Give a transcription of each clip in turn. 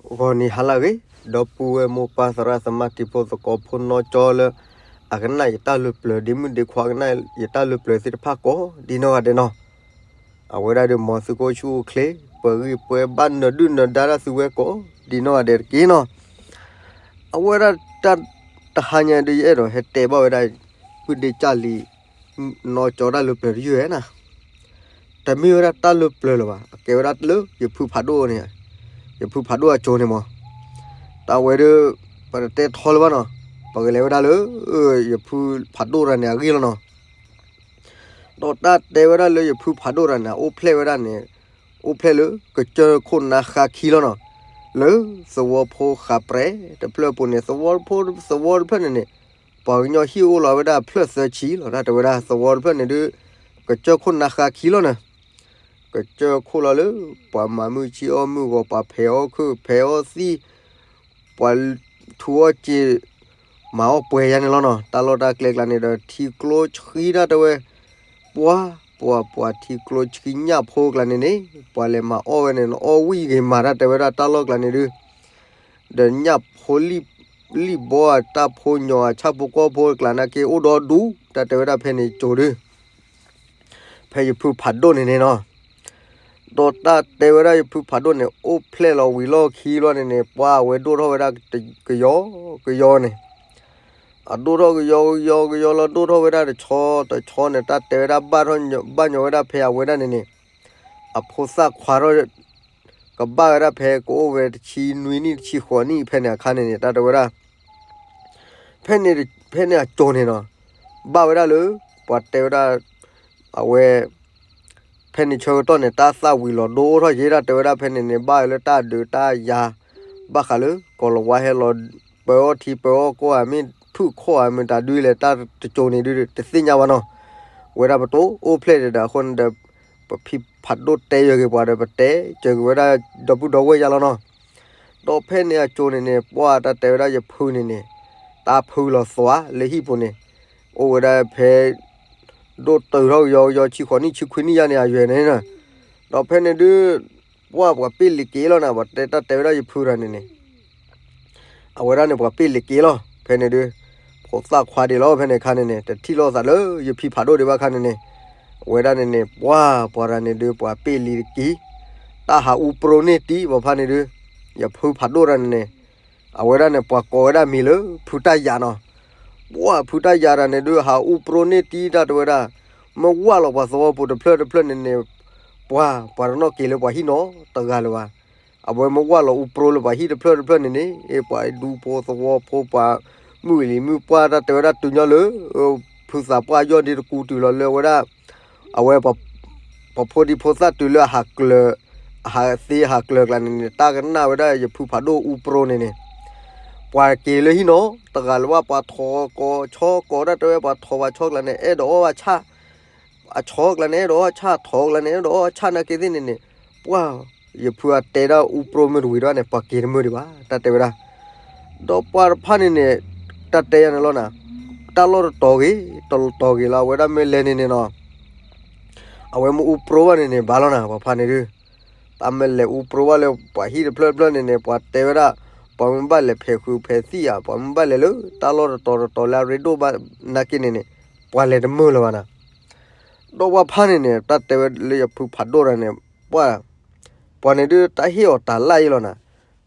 ဂီၤနံၤဟါလၢအဂ့ၤ, ဒီပုၢ်ဝဲၢ်မိၢ်ပၢ်သရၣ်သမါတံၤဖိသကိးဖိနီၢ်ကၠီလၢ အကနၣ်ယတၢ်လၢပျၢၤ ဒ့မုၣ်ဒ့ခွါကနၣ်ယတၢ်လၢပျၢၤသ့ၣ်တဖၣ်ကိးဒ်နီၢ်ဂၤဒဲးနီၤ, အဝဲဒၣ်ဒီးမ်သုကအိၣ်ဆူၣ်အိၣ်ချ့ ပှဲၤဂံၢ်ပှဲၤဘၣ် နၢၤဒုၣ်နၢၤဒါတၢ်သုဝဲကိးဒ်နီၢ်ဂၤဒဲးတက့ၢ်နီၤ. အဝဲဒၣ်တၢ်တဟါညါဒီး ယအဲၣ်ဒိးဟဲတဲဘၣ်ဝဲဒၣ် ပုၢ်ဒ့ကၢ်လံၤ နီၢ်ကၠီတၢ်လၢပျၢၤတယုၢ်ဧဲနီၤ. တမ့ၢ်ဝဲဒၣ်တၢ်လၢပျၢၤလၢၤဘၣ်, အကဲဝဲဒၣ်လၢယဖုဖးဒိၣ်န့ၣ်, ယဖုဖးဒိၣ်အကၠိန့ၣ်မး, တၢ်ဝဲဒီး ပတတဲထီလၢၤဘၣ်နီၤ, ပကလဲၤဝဲဒၣ်လၢ ယဖုဖးဒိၣ်တဂၤန့ၣ်အဂ့ၢ်လီၤနီၤ. ဒီးတၢ်တဲဝဲဒၣ်လၢယဖုဖးဒိၣ်တဂၤန့ၣ် အိၣ်ဖျဲၣ်ဝဲဒၣ်န့ၣ်, အိၣ်ဖျဲၣ်လၢကစၢၢ်ခိၣ်နါဃါခံလီၤနီၤ, လၢသဝီဖိဃးပြဲးတဖျၢၣ်ပူၤန့ၣ် သဝီဖိသဝီတဖျၢၣ်န့ၣ်န့ၣ်, ပှၤကညီဟံၣ်အိၣ်လီၤဝဲဒၣ်ဖျၢၣ်သၢဆံလီၤ တၢ်တဲဝဲဒၣ် သဝီတဖျၢၣ်န့ၣ်ဒုး ကစၢၢ်ခိၣ်နါဃါခံလီၤန့ၣ်, ကစၢၢ်ခိၣ်လီၤလၢ ပှၤမၤမုၢ်ဆ့ၣ်အီၣ်မုၢ်ဂီၤ ပှၤဖဲးအီၣ်ခုၣ်ဖဲးအီၣ်သံၣ်, ပှၤထူအီၣ်စ့ မၤအီၣ်ပှဲၤယါန့ၣ်လီၤနီၤ, တၢ်လီၢ်တၢ်ကျဲကျါန့ၣ်ဒီး ထံကျိဆှံတၢ်တဲဝဲ, ပှၤ ပှၤ ပှၤထံကျိဆှံညၣ်ဖိကျါန့ၣ်န့ၣ်, ပှၤလဲၤမၤအီၣ်ဝဲန့ၣ် အီၣ်ဝံၣ်ဂ့ၤမး တၢ်တဲဝဲဒၣ်တၢ်လီၢ်ကျါန့ၣ်ဒုး, ဒီးညၣ်ဖိလံၣ်ဘီဧါ တၢ်ဖိကီၢ်ဖိကျါန့ၣ်က့ အိၣ်ဒီဒူၣ် တၢ်တဲဝဲဒၣ်ဖဲန့ၣ်ကၠိဒုး ဖဲယဖုဖးဒိၣ်န့ၣ်န့ၣ်နီၤ. ဒီးတၢ်တဲဝဲဒၣ်ယဖုဖးဒိၣ်န့ၣ် အိၣ်ဖျဲၣ်လီၤဝံၤလီၢ်ခံလီၤန့ၣ်န့ၣ် ပှၤအဝဲဒိၣ်ထီၣ်ဝဲဒၣ်ကယီကယီန့ၣ်, အဒိၣ်ထီၣ်ကယီကယီကယီလီၤ ဒိၣ်ထီၣ်ဝဲဒၣ်တဆီတဆီန့ၣ် တၢ်တဲဝဲဒၣ်ဘၣ်ညီဝဲဒၣ်ဖဲအဝဲဒၣ်န့ၣ်န့ၣ်, အဖိသၣ်ခွါထီၣ် ကဘၣ်ဝဲဒၣ်ဖဲကအိၣ်ဝဲတဆံနွံနံၣ်တဆံဃိးနံၣ်ဖဲန့ၣ်အခါန့ၣ်န့ၣ် တၢ်တဲဝဲဒၣ် ဖဲန့ၣ် ဖဲန့ၣ်အကၠိန့ၣ်နီၤ, ဘၣ်ဝဲဒၣ်လၢ ပှၤတဲဝဲဒၣ် အဝဲ ဖဲန့ၣ်ဆၢကတီၢ်န့ၣ် တၢ်သၣ်ဝံၤလီၤဒိၣ်ထီၣ်က့ၤ တၢ်တဲဝဲဒၣ်ဖဲန့ၣ်န့ၣ် ဘၣ်ဝဲလၢတၢ်ဒုးတၢ်ယၤ ဘၣ်ဃးလၢ ကီၤလၤဝါဟဲလီၤ ပၢအီၣ်ထံပၢအီၣ်ကီၢ်ဧါ မ့ၢ်ဖုၣ်ခီၣ်ဧါ မ့ၢ်တၢ်ဒုးလဲၣ် တၢ်တကၠိန့ၣ်ဒုး တသ့ၣ်ညါဘၣ်နီၤ, ဝဲဒၣ်ပတအိၣ်ဖျဲၣ်ဒံးဒီး အဃိန့ၣ်ဒီး ပဖံဖးဒိၣ်တဲယၤက့ၤပှၤဒီး ပတဲစၢၤက့ၤဝဲဒၣ် ဒီပုၢ်ဒီဝဲၢ်ယါလီၤနီၤ. ဒီးဖဲန့ၣ်အကၠိန့ၣ်န့ၣ် ပှၤတၢ်တဲဝဲဒၣ်ယဖုန့ၣ်န့ၣ် တၢ်ဖုလီၤသွါလၢဟံၣ်ပူၤန့ၣ် အိၣ်ဝဲဒၣ်ဖဲ ဒိၣ်တုာ်ထီၣ်ကယီကယီ ဆံဃိးနံၣ်ဆံခွံနံၣ်ယါန့ၣ် အယွဲၢ်န့ၣ်နီၤ. ဒီးဖဲန့ၣ်ဒုး ပှၤပှၤပ့ၢ်လံၤက့ၤလီၤနၤ ပှၤတဲတၢ်တဲဝဲဒၣ်ယဖုတဂၤန့ၣ်န့ၣ် အဝဲဒၣ်န့ၣ် ပှၤပ့ၢ်လံၤက့ၤလီၤ ဖဲန့ၣ်ဒုး ဖိသၣ်ခွါဒံးလီၤ ဖဲန့ၣ်အခါန့ၣ်န့ၣ် တထံၣ်လိာ်သးလၢယဖံဖးဒိၣ်ဒံးဘၣ်အခါန့ၣ်န့ၣ် အဝဲဒၣ်န့ၣ်န့ၣ် ပှၤပှၤတဂၤန့ၣ်ဒုး ပှၤပ့ၢ်လံၤတက့ၤ တၢ်ဟးအူပြိန့ၢ်တံၢ် ပှၤဖါန့ၣ်ဒုး ယဖုဖးဒိၣ်တဂၤန့ၣ်န့ၣ် အဝဲဒၣ်န့ၣ် ပှၤကိးဝဲဒၣ်မံၤလၢ ဖုတၢ်ယၤနီၤ. ပှၤဖုတၢ်ယၤတဂၤန့ၣ်ဒုး ဟးအူပြိန့ၢ်တံၢ်တၢ်တဲဝဲဒၣ် မ့ၢ်ဝၢ်လီၤပှၤသဝီပူၤတဖျၢၣ်တဖျၢၣ်န့ၣ်န့ၣ် ပှၤ ပှၤတနီၣ်က့ၤလၢပှၤဟံၣ်နီတဂၤလၢၤဘၣ်. အဝဲမ့ၢ်ဝၢ်လီၤအူပြိလၢပှၤဟံၣ်တဖျၢၣ်တဖျၢၣ်န့ၣ်န့ၣ် ပှၤဒူဖိသဝီဖိ ပှၤမုၢ်လံၤမုၢ်ပှၢ်တၢ်တဲဝဲဒၣ်တုၤညီလၢ ဖုသးပှၢ်ယီၢ်ဒ့တကူတုၤလီၤလၢအဝဲဒၣ် အဝဲ ပှၤဖိဒံဖိသၣ်တုၤလၢအဟးကျၢၤ အဟးသ့ဟးကျၢၤကျါန့ၣ်န့ၣ် တၢ်ကနၣ်ဝဲဒၣ်ယဖုဖးဒိၣ်အူပြိန့ၣ်န့ၣ် ပှၤက့ၤလၢဟံၣ်နီတဂၤလၢၤဘၣ် ပှၤထိးကိးဆီကိးတၢ်တဲဝဲ ပှၤထိးပှၤဆီကျါန့ၣ် အဲၣ်ဒိးအီၣ်ဘၣ်ဆၣ် အဆီကျါန့ၣ် အဲၣ်ဒိးအီၣ်ဆၣ် ထိးကျါန့ၣ် အဲၣ်ဒိးအီၣ်ဆၣ်နာ်က့သ့ၣ်န့ၣ်န့ၣ် ပှၤ ယဖုအတဲဒၣ်အူပြိမုၢ်တဝံၤဒၣ်န့ၣ် ပှၤက့ၤတမုာ်ဒံးဘၣ် တၢ်တဲဝဲဒၣ် ဒီးပှၤတဖၣ်န့ၣ်န့ၣ် တၢ်တဲယၤန့ၣ်လီၤနၤ တၢ်လီၢ်တတီၤဂ့ၤ တတီၤဂ့ၤလီၤ အဝဲဒၣ်မ့ၢ်လဲၤန့ၣ်န့ၣ်နီၤ အဝဲမ့ၢ်အူပြိဘၣ်န့ၣ်န့ၣ် ဘၣ်လီၤနၤ ပှၤဖါန့ၣ်ဒုး တၢ်မ့ၢ်လဲၤအူပြိဘၣ်လၢပှၤဟံၣ်တဖျၢၣ်တဖျၢၣ်န့ၣ်န့ၣ် ပှၤတဲဝဲဒၣ် ပှၤမ့ၢ်ဘၣ်လဲၤဖဲးဃုဖဲးသံၣ်ဧါ ပှၤမ့ၢ်ဘၣ်လဲၤလၢတၢ်လီၢ်တတီၤတတီၤလၢအရ့ဒိၣ်ဘၣ်နာ်က့န့ၣ်န့ၣ် ပှၤလဲၤတမုာ်လၢၤဘၣ်နၤ ဒီးပှၤဖါန့ၣ်န့ၣ် တၢ်တဲဝဲလၢယဖုဖးဒိၣ်တဂၤန့ၣ် ပှၤ ပှၤန့ၣ်ဒုးတၢ်ဟ့ၣ်အီၤတၤလၣ်အံၤလီၤနၤ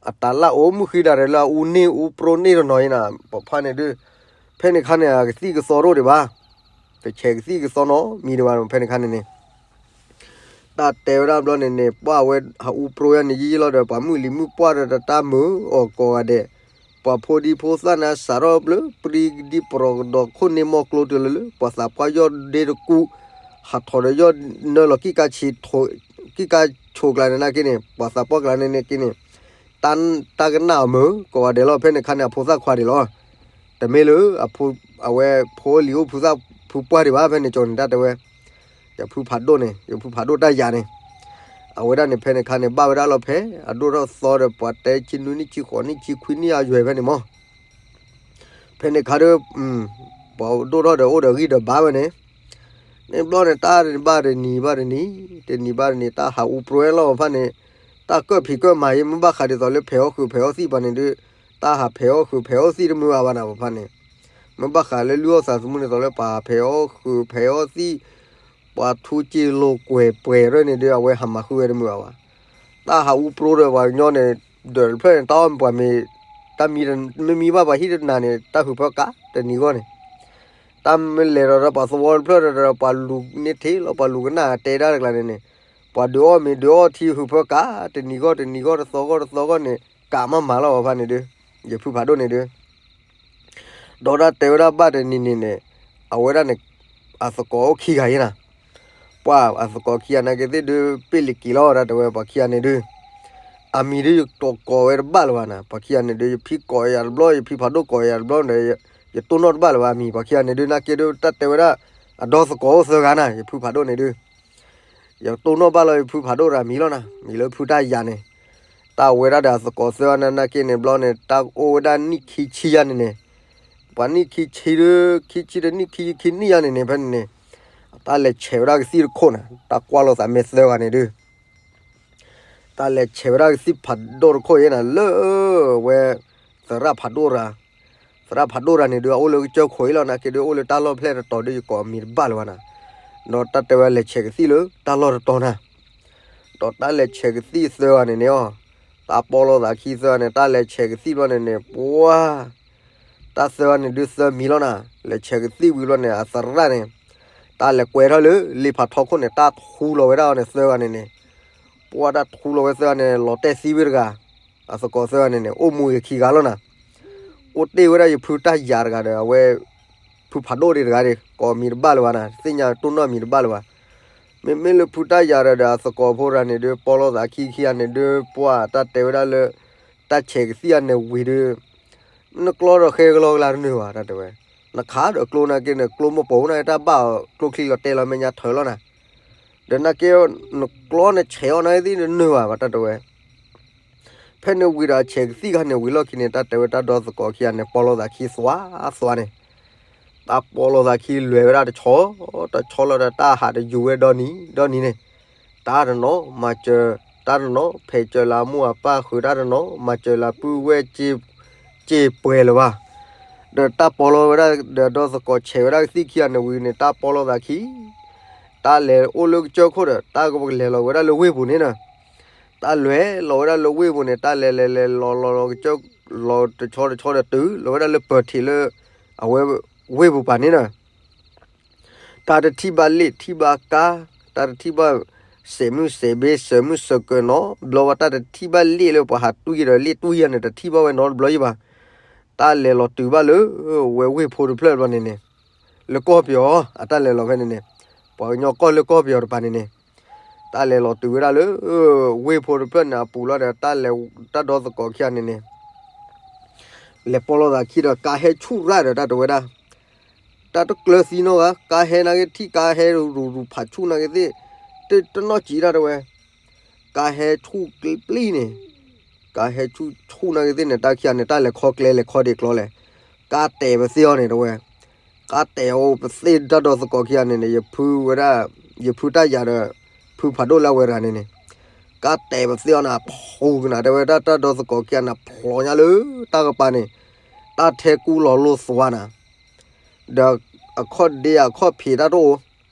အတၤလၣ်အိၣ်မုၢ်ဃံဒၣ်ရဲၣ်လၢအအူန့ၢ်အူပြိန့ၢ်တနီၤအံၤနၤ ပှၤဖါန့ၣ်ဒုး ဖဲန့ၣ်ခါန့ၣ် အကသံၣ်ကသီတအိၣ်ဒံးဘၣ် ကဆဲးကသံၣ်ကသီနီတမံၤဒံးဘၣ် ဖဲန့ၣ်ခါန့ၣ်န့ၣ် တၢ်တဲဝဲဒၣ်ဘျီန့ၣ်န့ၣ် ပှၤဝဲဟးအူပြိယါန့ၣ်ယံာ်လီၤဒီး ပှၤမုၢ်လံၤမုၢ်ပှၢ်ဒီးတၢ်မုာ်အီၤကိးဂၤဒဲး ပှၤဖိဒံဖိသၣ်န့ၣ် စးထီၣ်ဘျီပရံဒံပရီကဒီးခိၣ်န့ၢ်မီၢ်ကျိတုၤလၢလၢ ပှၤသးပှၢ်ယီၢ်ဒ့တကူ ဟးထီၣ်ဒီးယီၢ်နၢလီၤ ကံၣ်ကါဆိးကျါန့ၣ်နာ်က့န့ၣ် ပှၤသးပှၢ်ကျါန့ၣ်နာ်က့န့ၣ် တၢ်ကနၣ်အမုာ်ကိးဂၤဒဲးလီၤ ဖဲန့ၣ်ခါန့ၣ် အဖိသၣ်ခွါဒံးလီၤ တမ့ၢ်လၢ အဝဲဖိလံၤအိၣ်ဖုသၣ်ဖုပှၢ်ဒံးဘၣ် ဖဲန့ၣ်ကၠီန့ၣ် တၢ်တဲဝဲ ယဖုဖးဒိၣ်န့ၣ် ယဖုဖးဒိၣ်တၢ်ယၤန့ၣ် အဝဲဒၣ်န့ၣ် ဖဲန့ၣ်ခါန့ၣ် ဘၣ်ဝဲဒၣ်လီၤဖဲ အဒိၣ်ထီၣ်သီဒီး ပှၤတဲဆံနွံနံၣ်ဆံဃိးနံၣ်ဆံခွံနံၣ်အယွဲၢ်ဖဲန့ၣ်မး ဖဲန့ၣ်ခါဒီး ပှၤဒိၣ်ထီၣ်ဒီးအိၣ်ဒီးဂံၢ်ဒီးဘါဝဲန့ၣ် န့ၣ်ဘျီန့ၣ် တၢ်ဘၣ်တနံၤဘၣ်တနံၤ တနံၤဘၣ်တနံၤ တၢ်ဟးအူပြိလီၤဖဲန့ၣ် တၢ် တၢ်ကၢၣ်ဖံးကၢၣ်မၤယဲ မ့ၢ်ဘၣ်ဃးဒ်သိးလၢဖဲးအီၣ်ဃုာ်ဖဲးအီၣ်သံၣ်ပှၤန့ၣ်ဒုး, တၢ်ဟးဖဲးအီၣ်ဃုာ်ဖဲးအီၣ်သံၣ်တမုာ်အါဘၣ်နၤပဖါန့ၣ်, မ့ၢ်ဘၣ်ဃးလၢလုၢ်အီၣ်သးသမူဒ်သိးလၢပှၤဟးဖဲးအီၣ်ဃုာ်ဖဲးအီၣ်သံၣ်, ပှၤထူစ့လိာ်ကွဲၤပှဲၤရၢၢ်န့ၣ်ဒုး အဝဲဟးမၤဃုာ်ဝဲတမုာ်အါဘၣ်. တၢ်ဟးအူပြိဒီးပှၤကညီန့ၣ်, ဒီးတဖျၢၣ်န့ၣ် တၢ်အီၣ်မ့ၢ်ပှၤမ့ၢ်, တၢ်မံမံဘၣ်ပှၤဟံၣ်တနၤန့ၣ် တၢ်ဟုးဖၢကးတနံၤဂီၢ်န့ၣ် တၢ်မ့ၢ်လဲၤဒီးပှၤသဝီတဖျၢၣ်ဒီး ပှၤလူၤန့ၢ်ထံလီၤ ပှၤလူၤကနၣ်တဲဒၣ်တကျါန့ၣ်န့ၣ်, ပှၤဒုးအီၣ်မ့ၢ်ဒုးအီၣ်ထံဟုးဖၢကးတနံၤဂီၢ်တနံၤဂီၢ်တသီဂီၢ်တသီဂီၢ်န့ၣ် ကးမးမၤလီၤပဖါန့ၣ်ဒုး, ယဖုဖးဒိၣ်န့ၣ်ဒုး, ဒီးတၢ်တဲဝဲဒၣ်ဘၣ်တနံၤန့ၣ်န့ၣ်, အဝဲဒၣ်န့ၣ်, အသကိးအိၣ်ခံဂၤယဲနၤ, ပှၤအသကိးခံဂၤနာ်က့သ့ၣ်ဒုး ပ့ၢ်လံၤက့ၤလီၤတၢ်တဲဝဲပှၤခံဂၤန့ၣ်ဒုး အမံၤဒုးယကိးဝဲတဘၣ်လၢၤဘၣ်နၤ, ပှၤခံဂၤန့ၣ်ဒုး ယဖံကိးယၤတဘျီ ယဖံဖးဒိၣ်ကိးယၤတဘျီဒီး, ယတိၢ်နီၣ်တဘၣ်လၢၤဘၣ်အမံၤ ပှၤခံဂၤန့ၣ်ဒုး နာ်က့ဒုး တၢ်တဲဝဲဒၣ်, အဒီသကိးအိၣ်သၢဂၤနၤ ယဖုဖးဒိၣ်န့ၣ်ဒုး, ယတိၢ်နီၣ်ဘၣ်လီၤယဖုဖးဒိၣ်တဂၤမံၤလီၤနၤ မံၤလၢဖုတၢ်ယၤန့ၣ်, တၢ်ဝဲဒၣ်ဒီးအသကိးသၢဂၤန့ၣ် နာ်က့န့ၣ်ဘျီန့ၣ် တၢ်အိၣ်ဝဲဒၣ်နံၣ်ခံဆံယါန့ၣ်န့ၣ်, ပှၤနံၣ်ခံဆံဒုး ခံဆံဒီးနံၣ်ခံဆံခံနံၣ်ယါန့ၣ်န့ၣ် ဖဲန့ၣ်န့ၣ်, တၢ်လဲၤဆဲးဝဲဒၣ်ကသံၣ်တခိၣ်န့ၣ် တၢ်ကွၢ်လိာ်သးမ့ၢ်သၢဂၤန့ၣ်ဒုး တၢ်လဲၤဆဲးဝဲဒၣ်ကသံၣ်ဖးဒိၣ်တခိၣ်ယဲနၤ လၢဝဲ သရၣ်ဖးဒိၣ်ရၤ, သရၣ်ဖးဒိၣ်ရၤန့ၣ်ဒုး အအိၣ်လၢကစၢၢ်ခိၣ်အံၤလီၤ နာ်က့ဒုး အိၣ်လၢတၢ်လီၢ်ဖျဲၣ်တတီၤဒုး ယကိးအမံၤတဘၣ်လၢၤဘၣ်နၤ, ဒီးတၢ်တဲဝဲလဲၤဆဲးကသံၣ်လၢတၢ်လီၢ်တတီၤနၤ, ဒီးတၢ်လဲၤဆဲးကသံၣ်သၢဂၤန့ၣ်န့ၣ်အီၤ, တၢ်ပီလိာ်သးခံသၢဂၤန့ၣ် တၢ်လဲၤဆဲးကသံၣ်ဘျီန့ၣ်န့ၣ် ပှၤ တၢ်သၢဂၤန့ၣ်ဒုးသၢမံၤလီၤနၤ, လဲၤဆဲးကသံၣ်ဝံၤဘျီန့ၣ် အသရၣ်န့ၣ်, တၢ်လဲၤကွဲထီၣ်လၢလ့ဖးထီခိၣ်န့ၣ် တၢ်ထူလီၤဝဲဒၣ်အီၤန့ၣ်သၢဂၤန့ၣ်န့ၣ်, ပှၤတၢ်ထူလီၤဝဲသၢဂၤန့ၣ် လီၤတဲာ်သံဝဲတဂၤ, အသကိးသၢဂၤန့ၣ်န့ၣ် အိၣ်မူဂ့ၤခံဂၤလီၤနၤ, အိၣ်တ့ၢ်ဝဲဒၣ်ယဖုတၢ်ယၤတဂၤဒီး အဝဲ ဖုဖးဒိၣ်ဒံးတဂၤဒံး ကိးမံၤတဘၣ်လၢၤဘၣ်နၤ, သ့ၣ်ညါတိၢ်နီၣ်မံၤတဘၣ်လၢၤဘၣ်, မ့မ့ၢ်လၢဖုတၢ်ယၤဒီး ဒီးအသကိးဖိတဂၤန့ၣ်ဒုး ပီလိာ်သးခံခံဂၤန့ၣ်ဒုး ပှၤတၢ်တဲဝဲဒၣ်လၢ တၢ်ဆဲးကသံၣ်ဂၤန့ၣ်ဝံၤဒုး နကျီဒီးဃဲကလီကလါတနုာ်ဘၣ် တၢ်တဲဝဲ, နခးဒီးကျိနာ်က့န့ၣ် ကျိမီၢ်ပိာ်နာ်က့ တၢ်ဘၣ်အီၤကျိချံလီၤတဲာ်လီၤမဲာ်ညါထၢလီၤနၤ, ဒီးနာ်က့ နကျီနဆဲးအီၤနာ်က့သ့ၣ်တနုာ်ဘၣ် ဘၣ်တၢ်တဲဝဲ ဖဲန့ၣ်ဝံၤဒီးအဆဲးကသံၣ်ဂၤန့ၣ်ဝံၤလီၢ်ခံန့ၣ် တၢ်တဲဝဲတၢ်ဒီသကိးခံဂၤန့ၣ် ပီလိာ်သးခံသွါသွါန့ၣ်, တၢ်ပီလိာ်သးခံလွဲၢ်ဝဲဒၣ်တဆီ, တဆီလီၤဒီးတၢ်ဟးတယူၤဝဲဒီနံၤဒီနံၤန့ၣ်, တၢ်တနီၤမၤစၢၤ, တၢ်တနီၤဖဲးစၢၤလၢအမိၢ်အပၢ်ဃုာ် တၢ်တနီၤမၤစၢၤလၢပုၢ်ဝဲၢ် စ့ပှဲၤလၢၤဘၣ်, ဒီးတၢ်ပီလိာ်ဝဲဒၣ်ဒီးဒီသကိးဆဲးဝဲဒၣ်ကသံၣ်ခံဂၤန့ၣ်ဝံၤန့ၣ် တၢ်ပီလိာ်သးခံ တၢ်လဲၤအိၣ်လၢကစၢၢ်ခိၣ်ဒီး တၢ်ကလဲၤလီၤဝဲဒၣ်လၢဝ့ၢ်ပူၤန့ၣ်ဒီး, တၢ်လဲၤလီၤဝဲဒၣ်လၢဝ့ၢ်ပူၤန့ၣ် တၢ်လဲၤလဲၤလဲၤလီၤလီၤလီၤကစၢၢ်, လီၤတဆီတဆီဒီးတုၤလီၤဝဲဒၣ်လၢပၢၤထံးလၢ အဝဲဝ့ၢ်ပူၤပၤန့ၣ်ဒီး တၢ်တထံၣ်ဘၣ်လ့ၣ်ထံၣ်ဘၣ်ကါ, တၢ်တထံၣ်ဘၣ် စဲးမုၢ်စဲးဘ့ စဲးမုၢ်စဲးကၢးနီၤ, ဘျီဝဲတၢ်တထံၣ်ဘၣ်လ့ၣ်လၢပှၤဟးတွံၢ်ဒီးလ့ၣ်တွံၢ်ယၤန့ၣ် တထံၣ်ဘၣ်ဝဲနီတဘျီယံၤဘၣ်. တၢ်လဲၤလီၤတုၤဘၣ်လၢ ဝဲဝ့ၢ်ဖိတဖျၢၣ်ဘျီန့ၣ်န့ၣ်, လၢကီၢ်ပယီၤ အတၢ်လဲၤလီၤဖဲန့ၣ်န့ၣ်, ပှၤကညီကီၢ်လၢကီၢ်ပယီၤတပၤန့ၣ်န့ၣ်, တၢ်လဲၤလီၤတုၤဝဲဒၣ်လၢ ဝ့ၢ်ဖိတဖျၢၣ်န့ၣ်အပူၤလီၤဒီး တၢ်လဲၤ တၢ်ဒီသကိးခံဂၤန့ၣ်န့ၣ် လဲၤပီလိာ်သးခံဒီး ကါဟဲဆူၣ်ရၣ်ဒီး တၢ်တဲဝဲဒၣ်, တၢ်တကျၢၤသံနီတဂၤ, ကါဟဲနာ်က့ ထံၣ်ကါဟဲရူၤရူၤဖးဆူၣ်နာ်က့သ့ၣ်, တနီၢ်ကံတၢ်တဲဝဲ, ကါဟဲဆူၣ်ကျ့ပျံၤန့ၣ်, ကါဟဲဆူၣ်ဆူၣ်နာ်က့သ့ၣ်န့ၣ် တၢ်ခံဂၤန့ၣ် တၢ်လဲၤခီကျဲလဲၤခီဒံးကျီလဲၣ်, ကါတဲာ်ပသ့ၣ်အီၤန့ၣ်တဲဝဲ, ကါတဲာ်အီၤပသ့ၣ်တၢ်ဒီသကိးခံဂၤန့ၣ်န့ၣ် ယဖုဝဲဒၣ်, ယဖုတၢ်ယၤဒီး ဖုဖးဒိၣ်လၢအဝဲတဂၤန့ၣ်န့ၣ်, ကါတဲာ်ပသ့ၣ်အီၤန့ၣ် အဖှိၣ်ကနၣ်တဲဝဲဒၣ် တၢ်ဒီသကိးခံဂၤန့ၣ် ဖျိညါလၢတၢ်ကပၤန့ၣ်, တၢ်ထဲကူလီၤလိာ်သွါနၤ, ဒီးအခီၣ်ဒ့အခီၣ်ဖံးတၢ်တအိၣ်,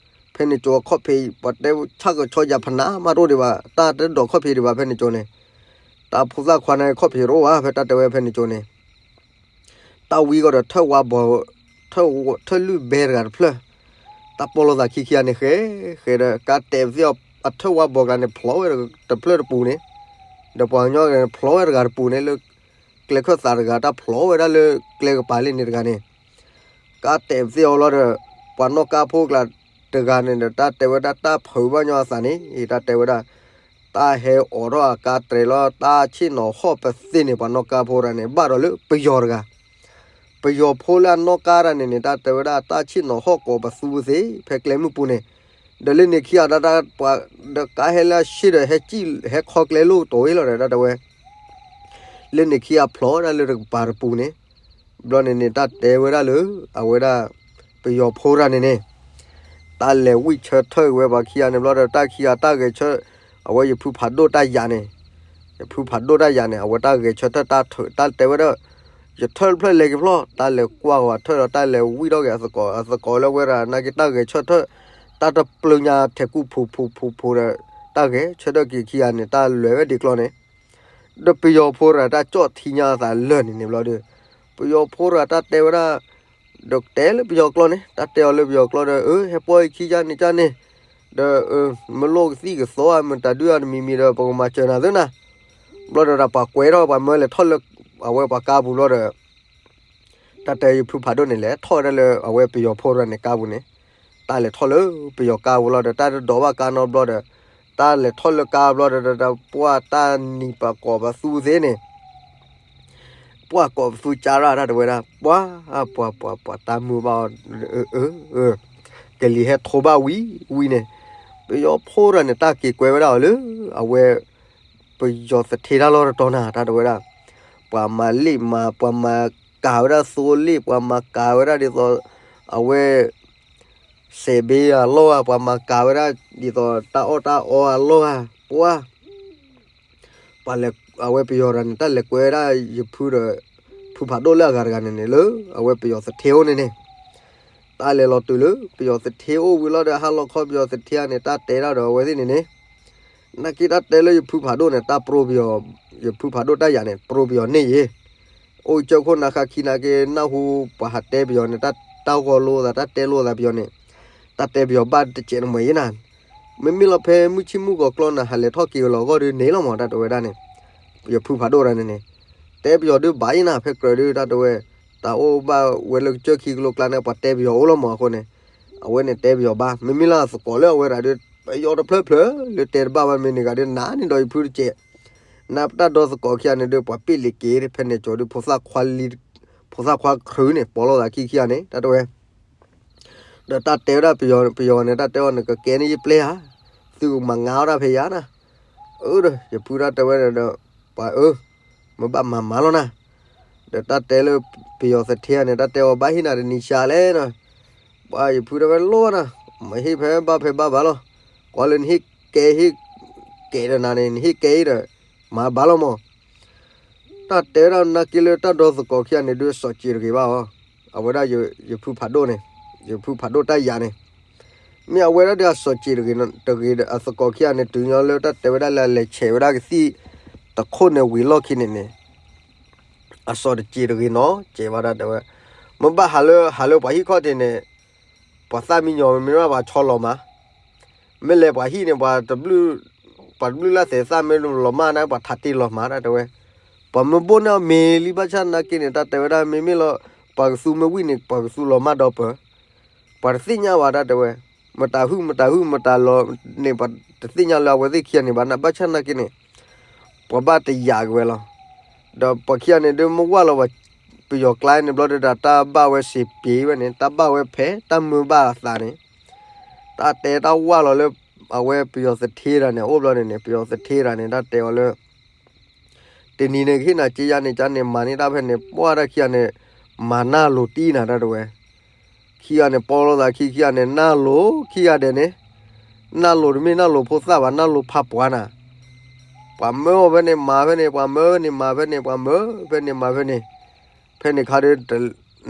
ဖဲန့ၣ်ကၠိအခီၣ်ဖံး ပှၤတဲဆၣ်ကဆီယၤဖနးမးတအိၣ်ဒံးဘၣ်, တၢ်တဒိးခီၣ်ဖံးဒံးဘၣ်ဖဲန့ၣ်ကၠိန့ၣ်, တၢ်ဖိသၣ်ခွါန့ၣ်ခီၣ်ဖံးတအိၣ်ဘၣ် ဖဲတၢ်တဲဝဲဖဲန့ၣ်ကၠိန့ၣ် တၢ်ဝံကီၢ်ဒီးထၢၣ်ဝါဘီ, ထၢၣ်, ထၢၣ်လုၢ်ဘဲတဂၤတဖျၢၣ်, တၢ်ပီလိာ်သးခံခံဂၤန့ၣ်ဃဲ, ဃဲဒီးကါတဲာ်ပသ့ၣ်အီၤ အထၢၣ်ဝါဘီကျါန့ၣ် ဖျိဝဲတဖျၢၣ်တပူၤန့ၣ်, ဒီးပှၤကညီန့ၣ် ဖျိဝဲတဂၤတပူၤန့ၣ် လၢကျဲခၢၣ်သးတဂၤ တၢ်ဖျိဝဲဒၣ်လၢကျဲကပၤလၢန့ၣ်တဂၤန့ၣ် ကါတဲာ်ပသ့ၣ်အီၤလီၤဒီး ပှၤနီၣ်ကါဖိကျါတဂၤန့ၣ်ဒီး တၢ်တဲဝဲဒၣ်တၢ်ဖုးဘၣ်ညီအသးန့ၣ် တၢ်တဲဝဲဒၣ်, တၢ်ဟဲအိးထီၣ်အကါတြဲၤလီၤ တၢ်ဆ့ၣ်နီၤဟီၣ်ပသ့ၣ်န့ၣ် ပှၤနီၣ်ကါဖိတဂၤန့ၣ် ဘၣ်ဒီးလၢပယီၤတဂၤ, ပယီၤဖိလၢအနီၣ်ကါတဂၤန့ၣ်န့ၣ် တၢ်တဲဝဲဒၣ်တၢ်ဆ့ၣ်နီၤဟီၣ်ကိးပသူပသ့ၣ် ဖဲကျဲမုၢ်ပူၤန့ၣ်, ဒီးလၢန့ၣ်ခံဂၤဒၣ်တၢ်ပှၤ, ဒီးကါဟဲလၢအဆ့ၣ်ဒီးဟဲကံၣ်ဟဲခီကျဲလိၣ်ကတိၤဝဲလီၤဒီး တၢ်တဲဝဲ လၢန့ၣ်ခံဂၤဖျိဝဲဒၣ်လၢတကပၤတပူၤန့ၣ်, ဘျီန့ၣ်န့ၣ် တၢ်တဲဝဲဒၣ်လၢ အဝဲဒၣ် ပယီၤဖိတဂၤန့ၣ်န့ၣ်, တၢ်လဲၤဝံၣ်ဆၢထၢၣ်က့ၤဝဲပှၤခံဂၤန့ၣ်ဘျီဒီး တၢ်ခံဂၤတၢ်ဂဲၤဆၢ, အဝဲယဖုဖးဒိၣ်တၢ်ယၤန့ၣ်, ယဖုဖးဒိၣ်တၢ်ယၤန့ၣ် အဝဲတၢ်ဂဲၤဆၢထၢၣ်တၢ်ထုး တၢ်တဲဝဲဒၣ်, ယထၢၣ်တဖျၢၣ်လဲၤက့ၤဖျီၣ်, တၢ်လဲၤကွၢ်ကွၢ်ထၢၣ်ဒီး တၢ်လဲၤဝံၣ်ထီၣ်က့ၤအသကိး, အသကိးလၢဝဲဒၣ် နာ်က့တၢ်ဂဲၤဆၢထၢၣ်, တၢ်တပျၢၤညါထဲကူၣ်ဖိးဖိးဖိးဖိးဒီး တၢ်ဂဲၤဆၢထၢၣ်က့ၤခံဂၤန့ၣ် တၢ်လဲၤဝဲဒ်ကျီန့ၣ်, ဒီးပယီၤဖိတဂၤတၢ်ကၠီၣ်ထံညါအသးလၢာ်န့ၣ်န့ၣ်ဘျီဒီး, ပယီၤဖိတဂၤတၢ်တဲဝဲဒၣ်, ဒီးတဲလၢပယီၤကျိာ်န့ၣ်, တၢ်တဲအီၤလၢပယီၤကျိာ်ဒီး, အၢ ဟဲပီၢ်အံၤခံကၢ်န့ၣ်ကၢ်န့ၣ်, ဒီး မ့ၢ်လိၣ်ကသံၣ်ကသီဧါ မ့ၢ်တၢ်ဒုးအီၤတမံၤမံၤဒီး ပကမၤစၢၤနၤသ့နၤ. ဘျီဒီးပှၤကွဲးထီၣ် ပှၤမၢလဲၤထီၣ်လၢ အဝဲပှၤကါပူၤဘျီဒီး တၢ်တဲယဖုဖးဒိၣ်န့ၣ် လဲၤထီၣ်ဝဲဒၣ်လၢအဝဲပယီၤဖိတဂၤန့ၣ်ကါပူၤန့ၣ်, တၢ်လဲၤထီၣ်လၢပယီၤကါပူၤလီၤဒီး တၢ်တဒိးဘၣ်ကါနီတဘျီဒီး, တၢ်လဲၤထီၣ်လၢကါဘျီဒီး ပှၤတၢ်နံၤပှၤကိးပသူသ့န့ၣ်, ပှၤကိးပသူကၢ်ရၣ်တၢ်တဲဝဲဒၣ်, ပှၤ ပှၤ ပှၤ ပှၤတၢ်မုာ်ဘၣ်အီၤ, ကလံၤဟဲထိဘၣ်ဝံၤဝံၤန့ၣ်, ပယီၤဖိတဂၤန့ၣ် တၢ်က့ၤကွဲးဝဲဒၣ်အီၤလၢ အဝဲ ပယီၤသထ့တၢ်လီၢ်တတီၤနၤ တၢ်တဲဝဲဒၣ်, ပှၤမၤလ့ၣ်မၤ ပှၤမၤကၤဝဲဒၣ်သိလ့ၣ် ပှၤမၤကၤဝဲဒၣ်ဒ်သိး အဝဲ စဲးဘ့အလီၢ်ဧါ, ပှၤမၤကၤဝဲဒၣ်ဒ်သိးတၢ်အီၣ်တၢ်အီအလီၢ်ဧါ, ပှၤ ပှၤလဲၤ အဝဲပယီၤတဂၤန့ၣ် တၢ်လဲၤကွဲးဝဲဒၣ်ယဖုဒီး ဖုဖးဒိၣ်လၢအဂၤတဂၤန့ၣ်န့ၣ် လၢအဝဲပယီၤသထ့အိၣ်န့ၣ်န့ၣ်, တၢ်လဲၤလီၤတုၤလၢပယီၤသထ့အိၣ်ဝံၤလီၤဒီး ဟါလီၤခီပယီၤသထ့ဧါန့ၣ် တၢ်တဲဒၣ်ဒီးအဝဲသ့ၣ်န့ၣ်န့ၣ်, နာ်က့တၢ်တဲလၢယဖုဖးဒိၣ်န့ၣ် တၢ်ပြိပယီၤ, ယဖုဖးဒိၣ်တၢ်ယၤန့ၣ် ပြိပယီၤန့ၢ်ယ့ၣ်, အိၣ်ကၢၢ်ခိၣ်နၢ်ခါခံနာ်က့ နၢ်ဟူပှၤဟးတဲပယီၤန့ၣ် တၢ် တၢ်ဂီၤလိသး တၢ်တဲလိသးပယီၤန့ၣ်, တၢ်တဲပယီၤဘၣ်တစဲးနမှဲၤယ့ၣ်နၤ, မ့မ့ၢ်လီၤဖဲမုၢ်ဆ့ၣ်မုၢ်ဂီၤကျီနၤ ဟးလဲၤထီၣ်က့ၤလီၤဂီၢ်ဒုးန့ၣ်လီၤမး တၢ်တဲဝဲဒၣ်န့ၣ်, ယဖုဖးဒိၣ်တဂၤန့ၣ်န့ၣ်, တဲပယီၤဒုးဘၣ်ယ့ၣ်နၤ ဖဲကြၢးဒုး တၢ်တဲဝဲ, တၢ်အိၣ်ဘၣ်ဝဲလၢကစၢၢ်ခံကလိကျါန့ၣ် ပှၤတဲပယီၤအိၣ်လီၤမးအဃိန့ၣ်, အဝဲန့ၣ်တဲပယီၤဘၣ် မ့မ့ၢ်လၢအသကိးလၢအဝဲဒၣ်ဒုး ပယီၤတဖျၢၣ်ဖျၢၣ် လၢတဲတဘၣ်ဘၣ်မ့ၢ်န့ၣ်ဂၤဒုး နၤန့ၣ်ဒီးယဖုတစဲး နပတၢ်ဒီသကိးခံဂၤန့ၣ်ဒုး ပှၤပ့ၢ်လ့ၤက့ၤ ဖဲန့ၣ်ကၠီဒုး ဖိသၣ်ခွါလံ, ဖိသၣ်ခွါခရူၣ်န့ၣ် ပိာ်လိာ်သးခံခံဂၤန့ၣ် တၢ်တဲဝဲ, ဒီးတၢ်တဲဝဲဒၣ်ပယီၤ, ပယီၤန့ၣ် တၢ်တဲအီၤ နကကဲန့ၣ်ယပျဲဧါ, သုကမၤငါအီၣ်တၢ်ဖဲယၤနၤ, အၢဒီး ယဖုတၢ်တဲဝဲဒီး ပှၤအၢ, မ့ၢ်ဘၣ်မၤမၤလီၤနၤ, ဒီးတၢ်တဲလၢပယီၤသထ့ဂၤန့ၣ် တၢ်တဲအီၤဘၣ်ဟ့ၣ်နၤတနံၤဆါလဲၣ်နၤ, ပှၤယဖုတၢ်ဝဲလိၣ်နၤ, မ့ၢ်ဟ့ၣ်ဖဲဘၣ်ဖဲဘၣ်ဘၣ်လီၤ, ကွၢ်လၢနဟ့ၣ်ကဲဟ့ၣ်, ကဲဒီးနၤန့ၣ် နဟ့ၣ်ကဲအံၤဒီး, မၤဘၣ်လီၤမး တၢ်တဲဝဲဒၣ်နာ်က့လၢတၢ်ဒီသကိးခံဂၤန့ၣ်ဒုး အစီၣ်စ့းတဂ့ၤဘၣ်အီၤ, အဝဲဒၣ်ယဖုဖးဒိၣ်န့ၣ်, ယဖုဖးဒိၣ်တၢ်ယၤန့ၣ်, မ့ၢ်အဝဲဒၣ်ဒီးအစီၣ်စ့းတဂ့ၤ, တဂ့ၤဒီးအသကိးခံဂၤန့ၣ် တုၤညီလၢတၢ်တဲဝဲဒၣ်လၢအလဲၤဆဲးဝဲဒၣ်ကသံၣ်တခိၣ်န့ၣ်ဝံၤလီၢ်ခံန့ၣ်န့ၣ်, အစီၣ်တစ့းတဂ့ၤနီၤ စဲးဘၣ်တၢ်တဲဝဲ, မ့ၢ်ဘၣ်ဟးလၢ ဟးလၢပှၤဟံၣ်ခီၣ်ထံးန့ၣ်, ပှၤသၣ်မံညီၤမ့ၢ်ဘၣ်ပှၤဆီလီၤမး မ့ၢ်လဲၤပှၤဟံၣ်န့ၣ် ပှၤတဘျုး, ပှၤတဘျုးလၢသဲးသၣ်မ့ၢ်လီၤမၢ်န့ၣ် ပှၤထးတ့ၢ်လီၤမၢ် တၢ်တဲဝဲ, ပှၤမၢဘိၣ်န့ၢ်အီၤမ့ၤလံ ဘၣ်ဆၣ်နာ်က့န့ၣ် တၢ်တဲဝဲဒၣ် မ့မ့ၢ်လီၤ ပှၤကသူမ့ၢ်ဝံၣ်န့ၣ် ပှၤကသူလီၤမၢ်ဒီးပၢၤ, ပှၤတသ့ၣ်ညါဘၣ် တၢ်တဲဝဲ, မတၤဟုၣ်မတၤဟုၣ်မတၤလီၤန့ၣ် ပှၤတသ့ၣ်ညါလၢအဝဲသ့ၣ်ခံဂၤန့ၣ်ဘၣ် ဘၣ်ဆၣ်နာ်က့န့ၣ် ပှၤဘၣ်တယာ်က့ၤဝဲလီၤ. ဒီးပှၤခံဂၤန့ၣ်ဒုးမ့ၢ်ဝၢ်လီၤ ပယီၤကျါန့ၣ်ဘျီဒီး တၢ်ဘၣ်ဝဲစ့ပ့ၤဝဲန့ၣ် တၢ်ဘၣ်ဝဲဖဲ တၢ်မၢဘၣ်အသးန့ၣ်, တၢ်တဲတၢ်ဝၢ်လီၤလၢ အဝဲပယီၤသထ့တဂၤန့ၣ် အိၣ်ဘျီန့ၣ်န့ၣ် ပယီၤသထ့တဂၤန့ၣ် တၢ်တဲအီၤလၢ တနံၤန့ၣ်ကဟ့ၣ်နၤစ့ယါန့ၣ် ကန့ၣ် မၤန့ၢ်တၢ်ဖဲန့ၣ် ပှၢ်တၢ်ခံဂၤန့ၣ် မၤနၢ်လိၤတံၢ်နၤ တၢ်တဲဝဲ, ခံဂၤန့ၣ် ပိာ်လိာ်သးခံ ခံဂၤန့ၣ် နၢ်လိၤခံဂၤဒဲးန့ၣ်, နၢ်လိၤတမ့ၢ်နၢ်လိၤဖိသၣ်ဘၣ် နၢ်လိၤဖးပှၤနၤ, ပှၤမၢအီၤဖဲန့ၣ် မၤဖဲန့ၣ် ပှၤမၢဖဲန့ၣ် မၤဖဲန့ၣ် ပှၤမၢဖဲန့ၣ် မၤဖဲန့ၣ်, ဖဲန့ၣ်ခါဒီး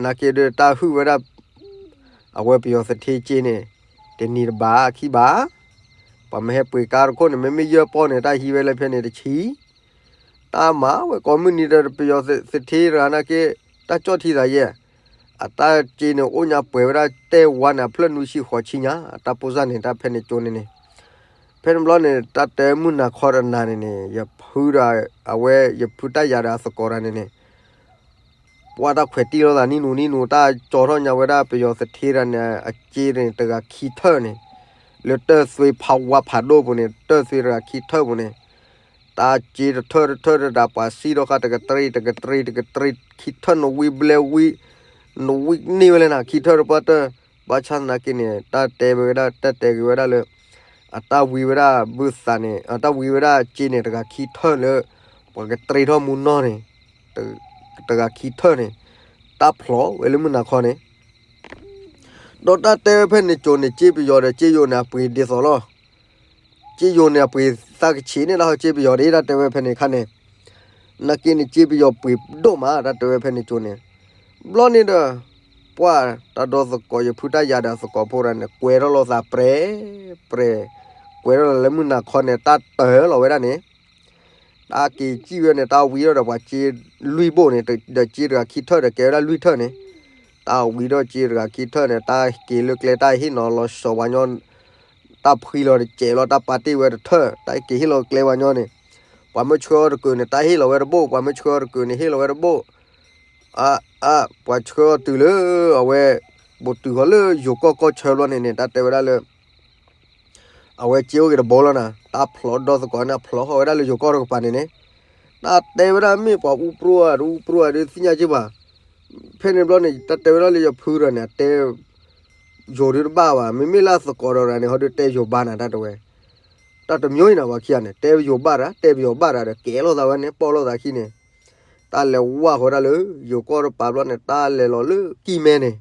နာ်က့ဒီး တၢ်ဟုၣ်ဝဲဒၣ် အဝဲပယီၤသထ့စ့န့ၣ် တနံၤတဘး ခံဘး, ပှၤမ့ၢ်ဟဲပှ့ၤကါတခိၣ်န့ၣ် မ့မ့ၢ်ယဲၢ်ပီၢ်န့ၣ် တၢ်ဟံးဝဲလၢဖဲန့ၣ်တဆံ, တၢ်မၤဝဲကိးမုၢ်နံၤဒီး ပယီၤသထ့တဂၤနာ်က့ တၢ်ကၠီၣ်ထံသးယဲၢ်, အတၢ်စ့န့ၣ် အိၣ်ညါပှဲၤဝဲဒၣ်တဲဝါန့ၣ် အဖျၢၣ်နွံဆံဃိးဆံညါ အတၢ်ပိၢ်စၢ်န့ၣ် တၢ်ဖဲန့ၣ်ကၠိန့ၣ်န့ၣ်, ဖဲန့ၣ်ဘျီန့ၣ် တၢ်တဲမုၢ်နၤခီတနၤန့ၣ်န့ၣ် ယဖုဒီး အဝဲယဖုတၢ်ယၤဒီးအသကိးတဂၤန့ၣ်န့ၣ် ပှၢ်တၢ်ခွဲးတံၢ်လိာ်သးနံၣ်နူနံၣ်နူ တၢ်ကၠီထီၣ်ညါဝဲဒၣ်ပယီၤသထ့တဂၤန့ၣ် အစ့န့ၣ် တဂၤခံထၢၣ်န့ၣ်, လၢတၢၢ်သွ့ဖးဝါဖးဒိၣ်ပူၤန့ၣ် တၢၢ်သွ့တဂၤခံထၢၣ်ပူၤန့ၣ်, တၢ်စ့တထၢၣ်တထၢၣ်တဒၣ် ပှၤစံၣ်ထီၣ်ဃာ်တကတြံ တကတြံ တကတြံ ခံထၢၣ်နဝံဘျဲဝံ နဝံန့ၢ်ဝဲလဲၣ်နၤ ခံထၢၣ်တပှၢ်တၢၢ်, ဘၣ်ဆၣ်သနာ်က့န့ၣ် တၢ်တဲဝဲဒၣ် တၢ်တဲက့ၤဝဲဒၣ်လၢ အတၢ်ဝံဝဲဒၣ်ဘုသးန့ၣ် အတၢ်ဝံဝဲဒၣ်စ့န့ၣ် တဂၤခံထၢၣ်လၢ ပှၤကတြံထီၣ်မူနီၢ်န့ၣ် တဂၤခံထၢၣ်န့ၣ် တၢ်ဖျိးဝဲလၢမုၢ်နၤခီန့ၣ်, ဒီးတၢ်တဲဝဲဖဲန့ၣ်ကၠိန့ၣ် စ့ပယီၤဒီးစ့ယိၤန့ၣ် အပှ့ၤဒ်သိးလီၤ. စ့ယိၤန့ၣ် အပှ့ၤ တၢ်ကဆံးန့ၣ်လၢဟီၣ်စ့ပယီၤဒ် တၢ်တဲဝဲဖဲန့ၣ်ခါန့ၣ်, နာ်က့န့ၣ်စ့ပယီၤပှ့ၤဒိၣ်မး တၢ်တဲဝဲဖဲန့ၣ်ကၠိန့ၣ်, ဘျီန့ၣ်ဒီး ပှၤတၢ်ဒီသကိးယဖုတၢ်ယၤဒီးသကိးဖိတဂၤန့ၣ် ကွဲးထီၣ်လိာ်သးပြဲၤ ပြဲၤ, ကွဲးထီၣ်လၢမုၢ်နၤခီန့ၣ် တၢ်တၢၢ်လီၤဝဲဒၣ်န့ၣ် တၢ်က့ၤစံၣ်ဝဲန့ၣ် တၢ်ဝံထီၣ်ဒီးပှၤစ့လွံၢ်ဘိၣ်န့ၣ် ဒီးစ့တဂၤခံထၢၣ်ဒီးကဲဝဲဒၣ်လွံၢ်ထၢၣ်န့ၣ်, တၢ်ဝံထီၣ်စ့တဂၤခံထၢၣ်န့ၣ် တၢ်က့ၤလၢကျဲတၢ်ဟ့ၣ်နီၤလီၤစီၤပှၤညီ, တၢ်ဖှံလီၤတစဲးလီၤ တၢ်ပာ်တ့ၢ်ဝဲတထၢၣ် တၢ်က့ၤဟ့ၣ်လီၤကျဲပှၤညီန့ၣ်, ပှၤမ့ၢ်ဆှၢအီၤတကုာ်န့ၣ် တၢ်ဟ့ၣ်လီၤဝဲတဘိၣ် ပှၤမ့ၢ်ဆှၢအီၤတကုာ်န့ၣ် ဟ့ၣ်လီၤဝဲတဘိၣ် အါ, အါ, ပှၤဆှၢအီၤတုၤလၢအဝဲ ဘူးတုၤဃီၤလၢယိၤကီၢ်ကီၢ်ဆၢဘျီန့ၣ်န့ၣ် တၢ်တဲဝဲဒၣ်လၢ အဝဲစ့အိၣ်က့ၤတဘိလီၤနၤ, တၢ်ဖျိးဒီသကိးန့ၣ် ဖျိးဃီၤဝဲဒၣ်လၢယိၤကီၢ်တကပၤန့ၣ်န့ၣ်, တၢ်တဲဝဲဒၣ်မ့ၢ်ပှၤအူပြိၣ်ဧါ တအူပြိၣ်ဧါ ဒုးသ့ၣ်ညါက့ၤဘၣ်. ဖဲန့ၣ်ဘျီန့ၣ် တၢ်တဲဝဲဒၣ်လၢယဖုဒီးန့ၣ် အတဲ ယိၤဒုးတဘၣ်ဘၣ်, မ့မ့ၢ်လၢအသကိးဒီးန့ၣ် ဟီဒုးတဲယိၤဘၣ်နၤ တၢ်တဲဝဲ တၢ်တမျိုးအံၤနၤ ပှၤခံဂၤန့ၣ် တဲပယိၤဘၣ်တၢ် တဲပယိၤဘၣ်တၢ်ဒီး ကဲလိာ်သးဝဲန့ၣ် ပိာ်လိာ်သးခံန့ၣ်, တၢ်လဲၤဝၢ်ဃီၤဝဲဒၣ်လၢ ယိၤကီၢ်တပၤဘျီန့ၣ် တၢ်လဲၤလီၤလၢကံၢ်မဲန့ၣ်,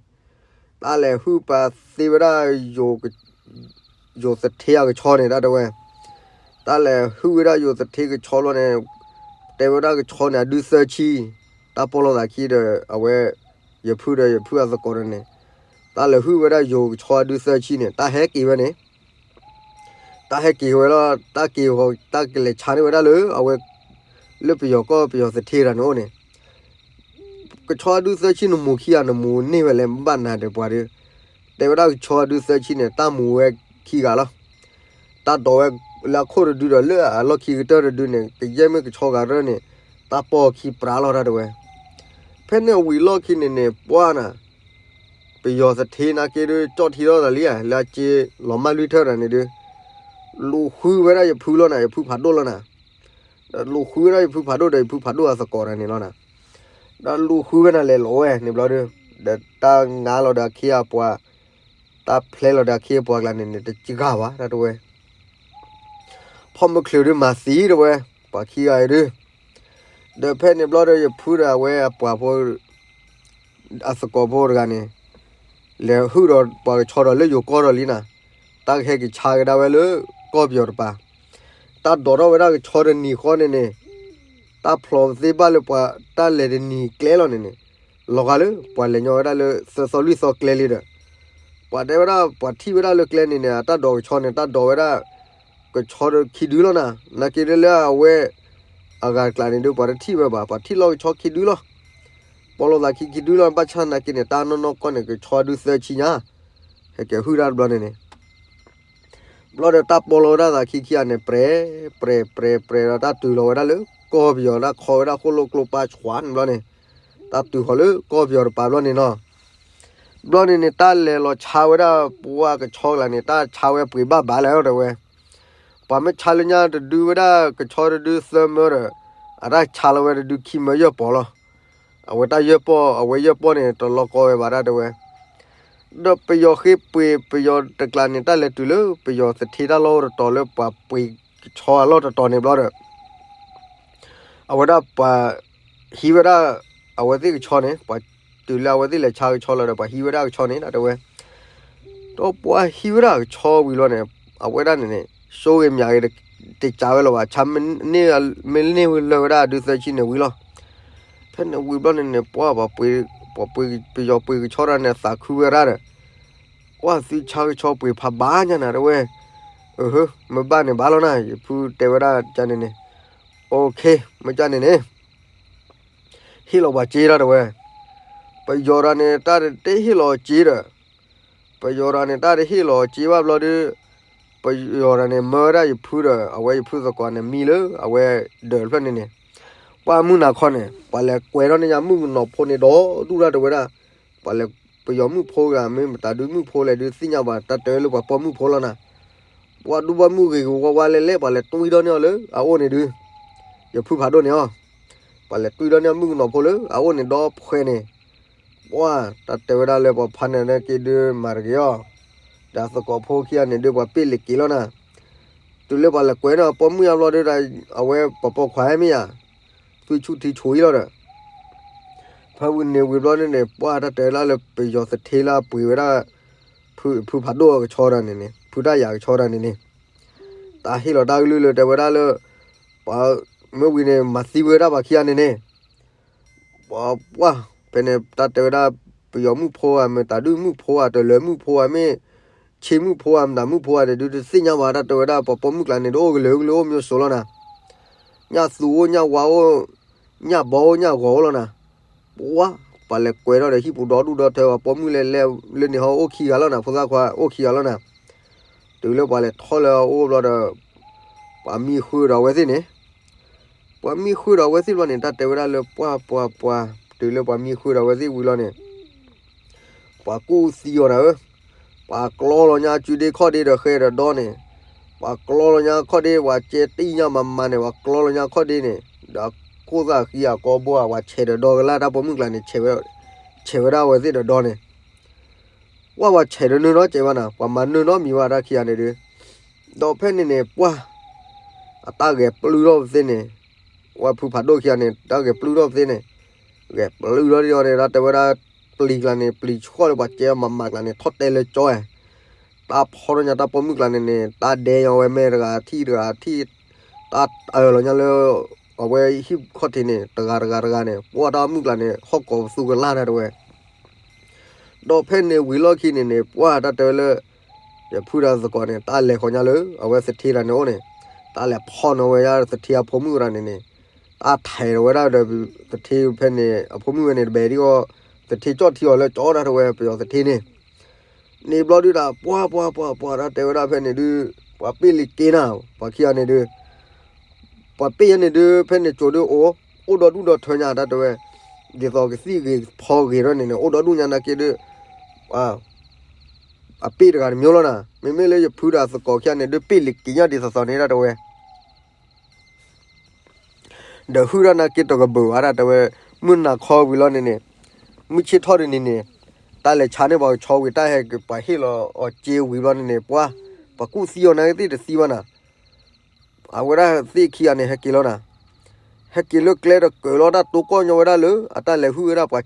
တၢ်လဲၤဟုၣ်ပာ်သ့ဝဲဒၣ် ယိၤသထ့အကဆီန့ၣ် တၢ်တဲဝဲ, တၢ်လဲၤဟုၣ်ဝဲဒၣ်ယိၤသထ့ကဆီဘျီန့ၣ်, တဲဝဲဒၣ်ကဆီန့ၣ် အဒုသၢဆံ, တၢ်ပိာ်လိာ်သးခံဒီး အဝဲ ယဖုဒီးယဖုအသကိးဒီးန့ၣ်, တၢ်လဲၤဟုၣ်ဝဲဒၣ်ယိၤကဆီအဒုသၢဆံန့ၣ် တၢ်ဟဲက့ၤဝဲန့ၣ် တၢ်ဟဲက့ၤဝဲလီၤ, တၢ်က့ၤဃီၤ တၢ်ကလဲၤဆါန့ၢ်ဝဲဒၣ်လၢ အဝဲ လၢပယီၤကီၢ်ပယီၤသထ့တဂၤန့ၣ်အိၣ်န့ၣ်, ကဆီအဒုသၢဆံနမူၤခံဂၤ နမူၤန့ၢ်ဝဲလဲၣ် ဘၣ်နၤဒီးပှၤဒီး, တဲဝဲဒၣ်ကဆီအဒုသၢဆံန့ၣ် တၢ်မူၤဝဲခံဂၤလီၤ. တၢ်ဒိးဝဲလၢအခိၣ်တဒုဒီးလၢအလီၢ်ခံကတၢၢ်တဒုန့ၣ် ကယဲၢ်မ့ၢ်ကဆီဂၤရၢၢ်န့ၣ် တၢ်ပိာ်ခံပြးလီၤ တၢ်တဲဝဲ. ဖဲန့ၣ်အဝံၤလီၢ်ခံန့ၣ်န့ၣ် ပှၤနၤ ပယီၤသထ့နာ်က့ဒုး ကၠီၣ်ထံထီၣ်သးလံဧါ လၢအစ့လီၤမၢ်လွံၢ်ထၢၣ်တဂၤန့ၣ်ဒုး, လူၤဃုဝဲဒၣ်ယဖုလီၤနၤ ယဖုဖးဒိၣ်လီၤနၤ, ဒီးလူၤဃုဝဲဒၣ်ယဖုဖးဒိၣ်ဒီးယဖုဖးဒိၣ်အသကိးတဂၤန့ၣ်လီၤနၤ, ဒီးလူၤဃုဝဲနၤလဲၤလီၤဝဲန့ၣ်ဘျီဒုး, ဒီးတၢ်ငါလီၤဒီးအခ့အပှၤ, တၢ်ဖျဲလီၤဒီးအခ့အပှၤကျါန့ၣ်န့ၣ် တစှၤဘၣ် တၢ်တဲဝဲ ဖီၣ်မုၢ်ချုးဒုးမၤသံတဝဲ, ပှၤခံဂၤအံၤဒုး, ဒီးဖဲန့ၣ်ဘျီဒီးယဖုဒီးအဝဲအပှၤဖိ, အသကိးဖိတဂၤန့ၣ်, လဲၤဟုၣ်ဒီးပှၤကဆီဒီးလၢယိၤကီၢ်ဒီးလံနၤ, တၢ်ကဟဲက့ၤဆါကဒါဝဲလၢကီၢ်ပယီၤတပၤ, တၢ်ဒိးထီၣ်ဝဲဒၣ်ကဆီတနံၤဃီန့ၣ်န့ၣ်, တၢ်ဖျိးသ့ဘၣ်လၢပှၤတၢ်လဲၤတနံၤကျဲလီၤန့ၣ်န့ၣ်, လီၤဂာ်လၢပှၤလဲၤညီဝဲဒၣ်လၢသၢသီလွံၢ်သီကျဲလံဒီး, ပှၤတဲဝဲဒၣ်ပှၤထံၣ်ဝဲဒၣ်လၢကျဲန့ၣ်န့ၣ် အတၢ်ဒိးကဆီန့ၣ် တၢ်ဒိးဝဲဒၣ် ကဆီဒီးခံဒုလီၤနၤ, နာ်က့ဒုးလၢအဝဲ အဂၤကျါန့ၣ်ဒုး ပှၤတထံၣ်ဝဲဘၣ် ပှၤထံၣ်လီၤကဆီခံဒုလီၤ, ပိာ်လိာ်သးခံခံဒုလီၤ ဘၣ်ဆၣ်နာ်က့န့ၣ် တၢ်နီၢ်နီၢ်ကီၢ်န့ၣ် ကဆီဒုသၢဆံညါ, ဟဲက့ၤဟုၣ်တၢ်တဘျီန့ၣ်န့ၣ် ဘျီဒီးတၢ်ပိာ်လိာ်ဝဲဒၣ်သးခံခံဂၤန့ၣ် ပြဲၤ, ပြဲၤ ပြဲၤ ပြဲၤဒီးတၢ်တုၤလီၤဝဲဒၣ်လၢကီၢ်ပယီၤ တၢ်ခီဝဲဒၣ်ဃိၣ်လိၣ်ကျိပၢ်ဆွးန့ၣ်ဘျီန့ၣ်, တၢ်တုၤဃီၤလၢကီၢ်ပယီၤတပၤဘျီန့ၣ်နီၤ, ဘျီန့ၣ်န့ၣ် တၢ်လဲၤလီၤဆါဝဲဒၣ်ပှၤကဆီကျါန့ၣ် တၢ်ဆါဝဲပှ့ၤဘၣ်ဘၣ်လဲၣ်တဲဝဲ, ပှၤမ့ၢ်ဆါလၢညါတဒုဝဲဒၣ်ကဆီတဒုသၢမၢဒီး, အတၢ်ဆါလီၤဝဲတဒုခံမၢယဲၢ်ပီၤလီၤ. အဝဲတၢ်ယဲၢ်ပီၢ် အဝဲယဲၢ်ပီၢ်န့ၣ် တလီၤကီဝဲဘၣ်ဒၣ်တဲဝဲ, ဒီးပယီၤဃ့ပှ့ၤပယီၤတကျါန့ၣ် တၢ်လဲၤတုၤလၢပယီၤသထ့တၢ်လီၢ်တတီၤလၢပှၤပှ့ၤကဆီအလီၢ်တတီၤန့ၣ်ဘျီဒီး အဝဲဒၣ်ပှၤဟံးဝဲဒၣ် အဝဲသ့ၣ်ကဆီန့ၣ် ပှၤတုၤလၢအဝဲသ့ၣ်လဲၤဆါကဆီလီၤဒီး ပှၤဟံးဝဲဒၣ်ကဆီန့ၣ် တၢ်တဲဝဲ, ဒီးပှၤဟံးဝဲဒၣ်ကဆီဝံၤလီၤန့ၣ် အဝဲဒၣ်န့ၣ်န့ၣ် ဆိဂ့ၤမးဂ့ၤ တကးဝဲလီၤဘၣ် ဆါမ့ၢ်န့ၢ်ဝဲလၢဝဲဒၣ်အဒုသၢဆံန့ၣ်ဝံၤလီၤ. ဖဲန့ၣ်ဝံၤဘျီန့ၣ်န့ၣ် ပှၤ ပှၤပှ့ၤ ပယီၤပှ့ၤကဆီတၢ်န့ၣ် သးခုဝဲဒၣ်ဒီး ပှၤသုဆါကဆီပှ့ၤဖးဘၣ်ညါနၤတဲဝဲ, အဟၢ မ့ၢ်ဘၣ်န့ၣ်ဘၣ်လီၤနၤ ယဖုတဲဝဲဒၣ်ကန့ၣ်န့ၣ်, OK မ့ၢ်ကန့ၣ်န့ၣ် ဟ့ၣ်လီၤပှၤစ့တၢ်တဲဝဲ, ပယီၤတၢ်န့ၣ် တၢ်တဟ့ၣ်လီၤစ့ဒီး ပယီၤတၢ်န့ၣ် တၢ်တဟ့ၣ်လီၤစ့ဘၣ်ဘျီဒီး ပယီၤတၢ်န့ၣ် မၢဝဲဒၣ်ယဖုဒီး အဝဲယဖုသကိးန့ၣ် မံလၢအဝဲဒၢးတဖျၢၣ်န့ၣ်န့ၣ်, ပှၤမုၢ်နၤခီန့ၣ် ပှၤလဲၤကွဲးထီၣ်န့ၢ်ညါမုၣ်ကနီၤဖိန့ၣ်ဒီးဒူၣ်တၢ်တဲဝဲဒၣ်, ပှၤလဲၤ ပယီၤမုၣ်ဖိဂၤ မ့ၢ်မတၤဒုမုၣ်ဖိလဲၣ်ဒုးသ့ၣ်ညါဘၣ် တၢ်တဲလၢပှၤပိာ်မုၣ်ဖိလီၤနၤ, ပှၤဒူပှၤမုၣ်ဂ့ၤဂ့ၤဝါဝါလဲၣ်လဲၣ် ပှၤလဲၤတွံၢ်ထီၣ်န့ၢ်အီၤလၢအအိၣ်န့ၣ်ဒုး, ယဖုဖးဒိၣ်န့ၣ်အီၤ, ပှၤလဲၤတွံၢ်ထီၣ်န့ၢ်မုၣ်ကနီၤဖိလၢအအိၣ်န့ၣ်ဒီးဖှဲန့ၣ် ပှၤ တၢ်တဲဝဲဒၣ်လၢပှၤဖးန့ၣ် နာ်က့ဒုးမၤတဂ့ၤအီၤ, ဒီးသကိးဖိခံဂၤန့ၣ်ဒုး ပှၤပ့ၢ်လ့ၤက့ၤလီၤနၤ, တုၤလၢပှၤလဲၤကွဲးန့ၢ်ပိာ်မုၣ်အဘျီဒုး အဝဲပှၤပိာ်ခွါဟဲမ့ၢ်ယၤ, သွံၣ်ဆူၣ်ထံဆူၣ်အံၤလီၤဒီး, ဖဲဝံၤန့ၣ်ဝံၤဘျီန့ၣ်န့ၣ် ပှၤတၢ်တဲဝဲဒၣ်လၢပယီၤသထ့လၢအပှ့ၤဝဲဒၣ် ဖု ဖုဖးဒိၣ်အကဆီတၢ်န့ၣ်န့ၣ် ဖုတၢ်ယၤကဆီတၢ်န့ၣ်န့ၣ်, တၢ်ဟ့ၣ်လီၤတၢ်ကလုၢ်လၢတဲဝဲဒၣ်လၢ ပှၤမ့ၢ်ဝံၤန့ၣ် မၤသံဝဲဒၣ်ပှၤခံဂၤန့ၣ်န့ၣ် ပှၤပှၢ် ဖဲန့ၣ် တၢ်တဲဝဲဒၣ် ပယီၤမုၣ်ဖိဧါ မတၤဒုမုၣ်ဖိဧါ တလၢမုၣ်ဖိဧါ မ့ၢ်ဆ့မုၣ်ဖိဧါ မတၤမုၣ်ဖိဧါန့ၣ်ဒုး တသ့ၣ်ညါဘၣ် တၢ်တဲဝဲဒၣ် ပှၤပိာ်မုၣ်ကျါန့ၣ် တအိၣ်ကလုာ်ကလုာ်အိၣ်မံၤစိၤလီၤနၤ, ညၣ်သူအိၣ် ညၣ်ဝါအိၣ် ညၣ်ဘီအိၣ် ညၣ်ဂီၤအိၣ်လီၤနၤ, ပှၢ် ပှၤလဲၤကွဲးထီၣ်ဒီးဟံၣ်ပူၤဒီဒူၣ်ဒီထၢ ပှၤပိာ်မုၣ်လဲၤလဲၤလၢန့ၣ်ဟီ အိၣ်ခံဂၤလီၤနၤ ဖိသၣ်ခွါအိၣ်ခံဂၤလီၤနၤ, တုၤလၢပှၤလဲၤထီၣ်လၢအအိၣ်ဘျီဒီး ပှၤမံဃုာ်ဒီးအဝဲသ့ၣ်န့ၣ် ပှၤမံဃုာ်ဒီးအဝဲသ့ၣ်ဘျီန့ၣ် တၢ်တဲဝဲဒၣ်လၢပှၢ်ပှၢ်ပှၢ် တုၤလၢပှၤမံဃုာ်ဒီးအဝဲသ့ၣ်ဝံၤလီၤန့ၣ် ပှၤကူၣ်သံအီၤနၤဧၢ, ပှၤကျီလီၤညါစုဒ့ခီၣ်ဒ့ဒီးဃဲဒီးဒီန့ၣ်, ပှၤကျီလီၤညါခီၣ်ဒ့ ပှၤကဲတံၢ်ညါမၤမၤန့ၣ် ပှၤကျီလီၤညါခီၣ်ဒ့န့ၣ် ဒီးခိၣ်သၣ်ဃံအကိာ်ဘိဧါ ပှၤဆဲးဒီးဒီကလၢ် တၢ်ပိာ်မုၣ်ကျါန့ၣ် ဆဲးဝဲဒၣ်အဝဲသ့ၣ်ဒီးဒီန့ၣ် ပှၢ်ပှၢ်ဆဲးဒီးနုာ်နီၣ်စဲးဘၣ်နၤ ပှၤမၤနုာ်နီၣ်မံၤဘၣ်တၢ်ခံဂၤန့ၣ်ဒုး, ဒီးဖဲန့ၣ်န့ၣ် ပှၢ် အတၢ်ဂဲၤပျုၢ်ထီၣ်ပသ့ၣ်န့ၣ်, ဝဲဖုဖးဒိၣ်ခံဂၤန့ၣ် တၢ်ဂဲၤပျုၢ်ထီၣ်ပသ့ၣ်န့ၣ်, ဂဲၤပျုၢ်ထီၣ်ဒ်အီၤန့ၣ် တၢ်တဲဝဲဒၣ် ပျံၤကျါန့ၣ် ပျံၤဆှီၣ်လၢပှၤကဲမၤမၤကျါန့ၣ် ထီၣ်တဲလၢကၠီဧါ, တၢ်ဖီထီၣ်ညါတၢ်ပိာ်မုၣ်ကျါန့ၣ်န့ၣ် တၢ်ဒဲညါဝဲမ့ၢ်တဂၤထံၣ်တဂၤထံၣ်, တၢ်အၢၣ်လီၤညါလၢ အဝဲဟံၣ်ခီၣ်ထံးန့ၣ် တဂၤတဂၤတဂၤန့ၣ် ပှၢ်တၢ်မုၣ်ကျါန့ၣ် ဟီၣ်ကိးပသူကလၢ်တၢ်တဲဝဲ ဒီးဖဲန့ၣ်ဝံၤလီၢ်ခံန့ၣ်န့ၣ် ပှၢ်တၢ်တဲဝဲလၢ ယဖုတၢ်သကိးန့ၣ် တၢ်လဲၤဃီၤညါလၢ အဝဲသထ့တၢ်န့ၣ်အိၣ်န့ၣ်, တၢ်လဲၤဖီၣ်နီၣ်ဝဲဒၣ်သထ့အဖိမုၣ်တဂၤန့ၣ်န့ၣ်, တၢ်ထဲးဒီးဝဲဒၣ်ဒီး သထ့ဖဲန့ၣ် အဖိမုၣ်ဝဲန့ၣ်တဘဲဒ်အီၤ, သထ့ကၠီၣ်ထံအီၤလၢကၠီတၢ်တဲဝဲ ပယီၤသထ့န့ၣ် န့ၣ်ဘျီဒုးတၢ် ပှၢ်ပှၢ်ပှၢ်ပှၢ် တၢ်တဲဝဲဒၣ်ဖဲန့ၣ်ဒုး ပှၤပ့ၢ်လံၤက့ၤနၤ ပှၤခံဂၤန့ၣ်ဒုး ပှၤပ့ၢ်ယဲန့ၣ်ဒုး ဖဲန့ၣ်ကၠိၤဒုးအိၣ် အိၣ်ဒီဒူၣ်ဒီထၢညါ တၢ်တဲဝဲ, ဒ်သိးကသံၣ်ဂ့ၤဖီဂ့ၤထီၣ်န့ၣ်န့ၣ် အိၣ်ဒီဒူၣ်ညါနာ်က့ဒုး အပ့ၢ်တဂၤတမံၤလီၤနၤ, မ့မ့ၢ်လၢယဖုတၢ်သကိးခံဂၤန့ၣ်ဒုး ပ့ၢ်လံၤက့ၤညါဒ်သိးသိးန့ၣ် တၢ်တဲဝဲ ဒီးဟုၣ်တၢ်နာ်က့တကဘုးဘၣ် တၢ်တဲဝဲ, မုၢ်နၤခီဝံၤလီၤန့ၣ်န့ၣ်, မုၢ်ဆ့ၣ်ထီၣ်ဒ်န့ၣ်န့ၣ်, တၢ်လဲၤဆါန့ၢ်ပှၤကဆီဝံၤ တၢ်ဟဲက့ၤပှၤဟ့ၣ်လီၤအီၤစ့ဝံၤဘျီန့ၣ်န့ၣ် ပှၢ်, ပှၤကူၣ်သံအီၤနာ်က့သ့ၣ်တသံဘၣ်နၤ အဝဲဒၣ်သ့ၣ်ခံဂၤန့ၣ် ဟဲက့ၤလီၤနၤ, ဟဲက့ၤလၢကျဲတကၢၤလီၤ တၢ်တိကီၢ်ညီဝဲဒၣ်လၢ အတၢ်လဲၤဟုၣ်ဝဲဒၣ်ပှၤ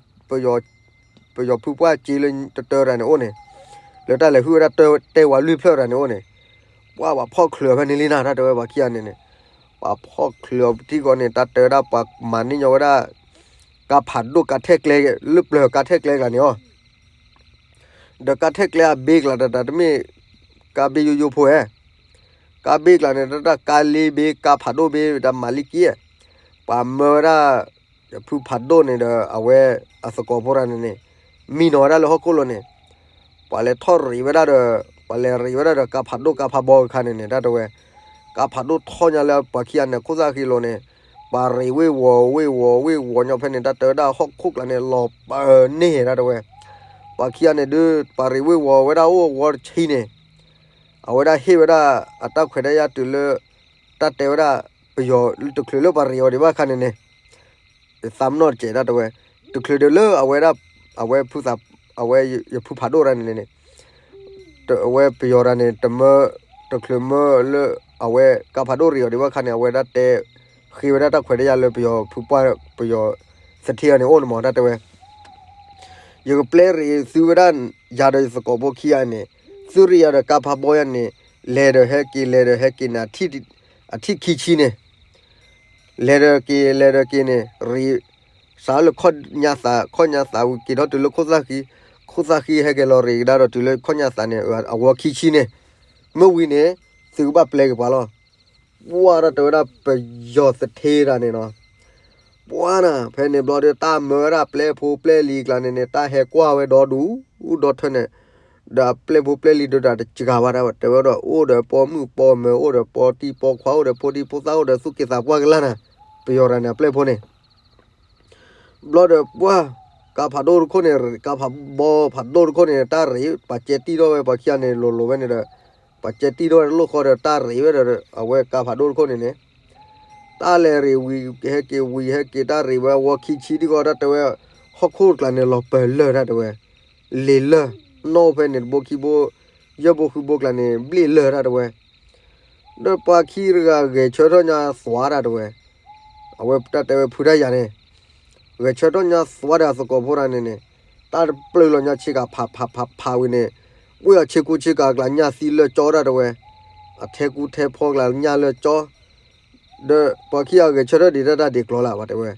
ပယီၤဖုပှၢ်စ့လၢတတၢတၢ်န့ၣ်အိၣ်န့ၣ်, လၢတၢ်လဲၤဟုၣ်ဝဲဒၣ်တဲဝဲလွံၢ်ဖျၢၣ်တၢ်န့ၣ်အိၣ်န့ၣ်, ပှၢ်ပှၤဖီၣ်ချုးအီၤဖဲန့ၣ်လံနၤ တၢ်တဲဝဲပှၤခံဂၤန့ၣ်န့ၣ်, ပှၤဖီၣ်ချုးအီၤပထံကီၢ်န့ၣ် တၢ်တဲဝဲဒၣ်ပှၤမၤန့ၢ်ညီဝဲဒၣ် ကါဖးဒိၣ်ကါထဲကျဲ လၢပျၢၤကါထဲကျဲကျါန့ၣ်အီၤ ဒီးကါထဲကျဲအဘ့ကျါတၢ်တမ့ၢ် ကါဘ့ယိယိဖိဧါ, ကါဘ့ကျါန့ၣ် တၢ်တၢ်ကါလ့ဘ့ ကါဖးဒိၣ်ဘ့ တၢ်မၤလံက့, ပှၤမၢဝဲဒၣ် ဖုဖးဒိၣ်န့ၣ်ဒီး အဝဲအသကိးဖိတဂၤန့ၣ်န့ၣ် မံနီၤဝဲဒၣ်လၢဟီၣ်ခိၣ်လိၤန့ၣ်, ပှၤလဲၤထီၣ်ရံးဝဲဒၣ်ဒီး ပှၤလဲၤရံးဝဲဒၣ်ဒီးကါဖးဒိၣ်ကါဖးဘီအခါန့ၣ်န့ၣ် တၢ်တဲဝဲ, ကါဖးဒိၣ်ထီၣ်ညါလၢပှၤခံဂၤန့ၣ် ခိၣ်သၣ်ဃံလိၤန့ၣ်, ပှၤရံးဝ့ၢ်ဝီၤဝ့ၢ်ဝီၤဝ့ၢ်ဝီၤညီဖဲန့ၣ် တၢ်တဲဝဲဒၣ်ဟီၣ်ခိၣ်ကျါန့ၣ် လီၤပၢၤန့ၢ်တၢ်တဲဝဲ, ပှၤခံဂၤန့ၣ်ဒုး ပှၤရံးဝ့ၢ်ဝီၤဝဲဒၣ်အိၣ်ဝီတဆံန့ၣ် အဝဲဒၣ်ဟ့ၣ်ဝဲဒၣ်အတၢ်ခွဲးတၢ်ယာ်တုၤလၢ တၢ်တဲဝဲဒၣ် ပယီၤတချုးလၢပှၤရံးအီၤဒံးဘၣ်အခါန့ၣ်န့ၣ်, သးမနီၣ်တစဲးတၢ်တဲဝဲ, တချုးဒီးလၢအဝဲဒၣ် အဝဲဖုသး အဝဲယဖုဖးဒိၣ်တဂၤန့ၣ်န့ၣ်, အဝဲပယီၤတဂၤန့ၣ် တမၢ တချုးမၢလၢ အဝဲကါဖးဒိၣ်ရံးအီၤဒံးဘၣ်အခါန့ၣ် အဝဲဒၣ်တဲ ဃ့ဝဲဒၣ်တၢ်ခွဲးတၢ်ယာ်လၢပယီၤဖုပှၢ် ပယီၤသထ့အီၤန့ၣ်အိၣ်န့ၣ်မး တၢ်တဲဝဲ ယကပျဲရံးသုဝဲဒၣ် ယၤဒီးယသကိးဖိခံဂၤန့ၣ်, သုရံးယၤဒီးကါဖးဘီယၤန့ၣ်, လဲၤဒီးဟဲက့ၤ လဲၤဒီးဟဲက့ၤန့ၣ်, အထံၣ်ခံဆံန့ၣ်, လဲၤဒီးက့ၤ လဲၤဒီးက့ၤန့ၣ်, ရံး စးလၢခီၣ်ညါသး ခီၣ်ညါသးဝံၤက့ၤထီၣ်တုၤလၢခိၣ်သၣ်ဃံ, ခိၣ်သၣ်ဃံဟဲက့ၤလီၤရံးကဒါဒီးတုၤလၢခီၣ်ညါသးန့ၣ် အဝဲခံဆံန့ၣ်, မ့ၢ်ဝံၤန့ၣ် သုကဘၣ်ပျဲက့ၤပှၤလီၤ. ပှၢ်တၢ်တဲဝဲဒၣ်ပယီၤသထ့တၢ်န့ၣ်နီၤ, ပှၢ်နၤ ဖဲန့ၣ်ဘျီဒီး တၢ်မၢဝဲဒၣ်ပျဲဖိပျဲလံၤကျါန့ၣ်န့ၣ် တၢ်ဟဲကွၢ်ဝဲဒီဒူၣ်ဒီထၢန့ၣ်, ဒီးပျဲဖိပျဲလံၤဒီးတၢ်တစှၤဘၣ် တၢ်တဲဝဲဒီး အိၣ်ဒီးပိာ်မုၣ်ပိာ်မၢၤ အိၣ်ဒီးပိာ်တံၢ်ပိာ်ခွါ အိၣ်ဒီးဖိဒံဖိသၣ် အိၣ်ဒီးသူၣ်က့သးပှၢ်ကလၢ်နၤ, ပယီၤတၢ်န့ၣ်အပျဲၢ်ဖိန့ၣ် ဘျီဒီးပှၢ် ကါဖးဒိၣ်တခိၣ်န့ၣ် ကါဖးဘီဖးဒိၣ်တခိၣ်န့ၣ် တၢ်ရံး ပှၤကဲတံၢ်ထီၣ်ဝဲ ပှၤခံဂၤန့ၣ် လိၤလိၤဝဲန့ၣ်ဒီး ပှၤကဲတံၢ်ထီၣ်ဝဲတလိၣ်ဃီဒီး တၢ်ရံးဝဲဒီး အဝဲကါဖးဒိၣ်တခိၣ်န့ၣ်န့ၣ် တၢ်လဲၤရံးဝံၤဟဲက့ၤ ဝံၤဟဲက့ၤ တၢ်ရံးဝဲ အဝဲခံဆံဒံးဃီ တၢ်တဲဝဲ ဟီၣ်ခိၣ်တကျါန့ၣ် လီၤပၢၤလၢၢ် တၢ်တဲဝဲ လံၤလၢၢ် နီၣ်ဖဲန့ၣ် တဘိခံဘိ ယဲၢ်ဘိဃုဘိကျါန့ၣ် ဘျ့ၣ်လၢၢ် တၢ်တဲဝဲ ဒီးပှၤခံတဂၤဂဲၤဆၢထၢၣ်ညါသွး တၢ်တဲဝဲ အဝဲတၢ်တဲဝဲဖုတၢ်ယၤန့ၣ် ဂဲၤဆၢထၢၣ်ညါသွးဒီးအသကိးဖိတဂၤန့ၣ်န့ၣ် တၢ်တပျုာ်လီၤညါဆ့ကၤဖးဖးဖးဖးဝံၤန့ၣ် ဝ့ၢ်အီၤဆ့ကူဆ့ကၤအကျါညၣ်သံလၢၢ်ကၠီ တၢ်တဲဝဲ အထဲကူထဲဖီကျါညၣ်လၢကၠီ, ဒီးပှၤခံဂၤဂဲၤဆၢထၢၣ်ဒံးတၢ်တၢ်ဒံးကျီလၢ်ဘၣ်တဲဝဲ,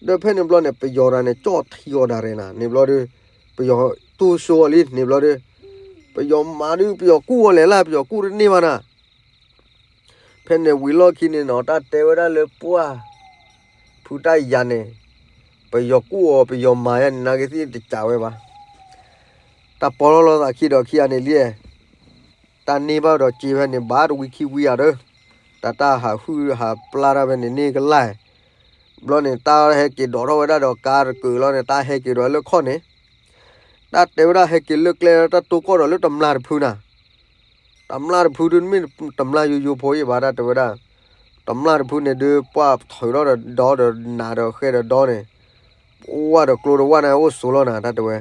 ဒီးဖဲန့ၣ်ဘျီန့ၣ် ပယီၤတၢ်န့ၣ် ကၠီၣ်ထံအီၤဒၣ်ရဲၣ်နၤန့ၣ်ဘျီဒီး, ပယီၤတူၢ်စိအီၤလံန့ၣ်ဘျီဒီး, ပယီၤမၤဒုး ပယီၤကူၣ်အီၤလဲၣ်လၢ် ပယီၤကူၣ်တန့ၢ်ဘၣ်နၤ ဖဲန့ၣ်ဝံၤလီၢ်ခံန့ၣ်နီၤ တၢ်တဲဝဲဒၣ်လၢပှၢ်, ဖုတၢ်ယၤန့ၣ်, ပယီၤကူၣ်အီၤ ပယီၤမၤယါန့ၣ် နာ်က့သ့ၣ်တစးဝဲဘၣ်. တၢ်ပီလီၤလိာ်သးခံဒီးခံဂၤန့ၣ်လံ, တၢ်န့ၢ်ဘၣ်ဒီးစ့ဖဲန့ၣ် ဘၣ်တဝံခံဝံဧါဒီး, တၢ်တၢ်ဟးဟုၣ်ဟးပျၢ်တၢ်ဖဲန့ၣ်န့ၢ်ကလၢ်, ဘျီန့ၣ် တၢ်ဟဲက့ၤဒိးထီၣ်ဝဲဒၣ်ဒီးကါတကုာ်လီၤန့ၣ် တၢ်ဟဲက့ၤဒိးလၢခီၣ်န့ၣ်, တၢ်တဲဝဲဒၣ်ဟဲက့ၤလၢကျဲတၢ်တိၢ်ကီၢ်ဒီးလၢတမျၢ်တဖုနၤ တမျၢ်တဖုဒုးမ့ၢ်တမျၢ်ယိယိဖိယံၤဘၣ် တၢ်တဲဝဲဒၣ်, တမျၢ်တဖုန့ၣ်ဒုး ပှၢ်ထုးထီၣ်ဒီးဒီဒီးနးဒီးဃဲဒီးဒီန့ၣ်, ဝၣ်ဒီးကျိဒီးဝၣ်န့ၣ်အိၣ်ဆိးလီၤနၤ တၢ်တဲဝဲ,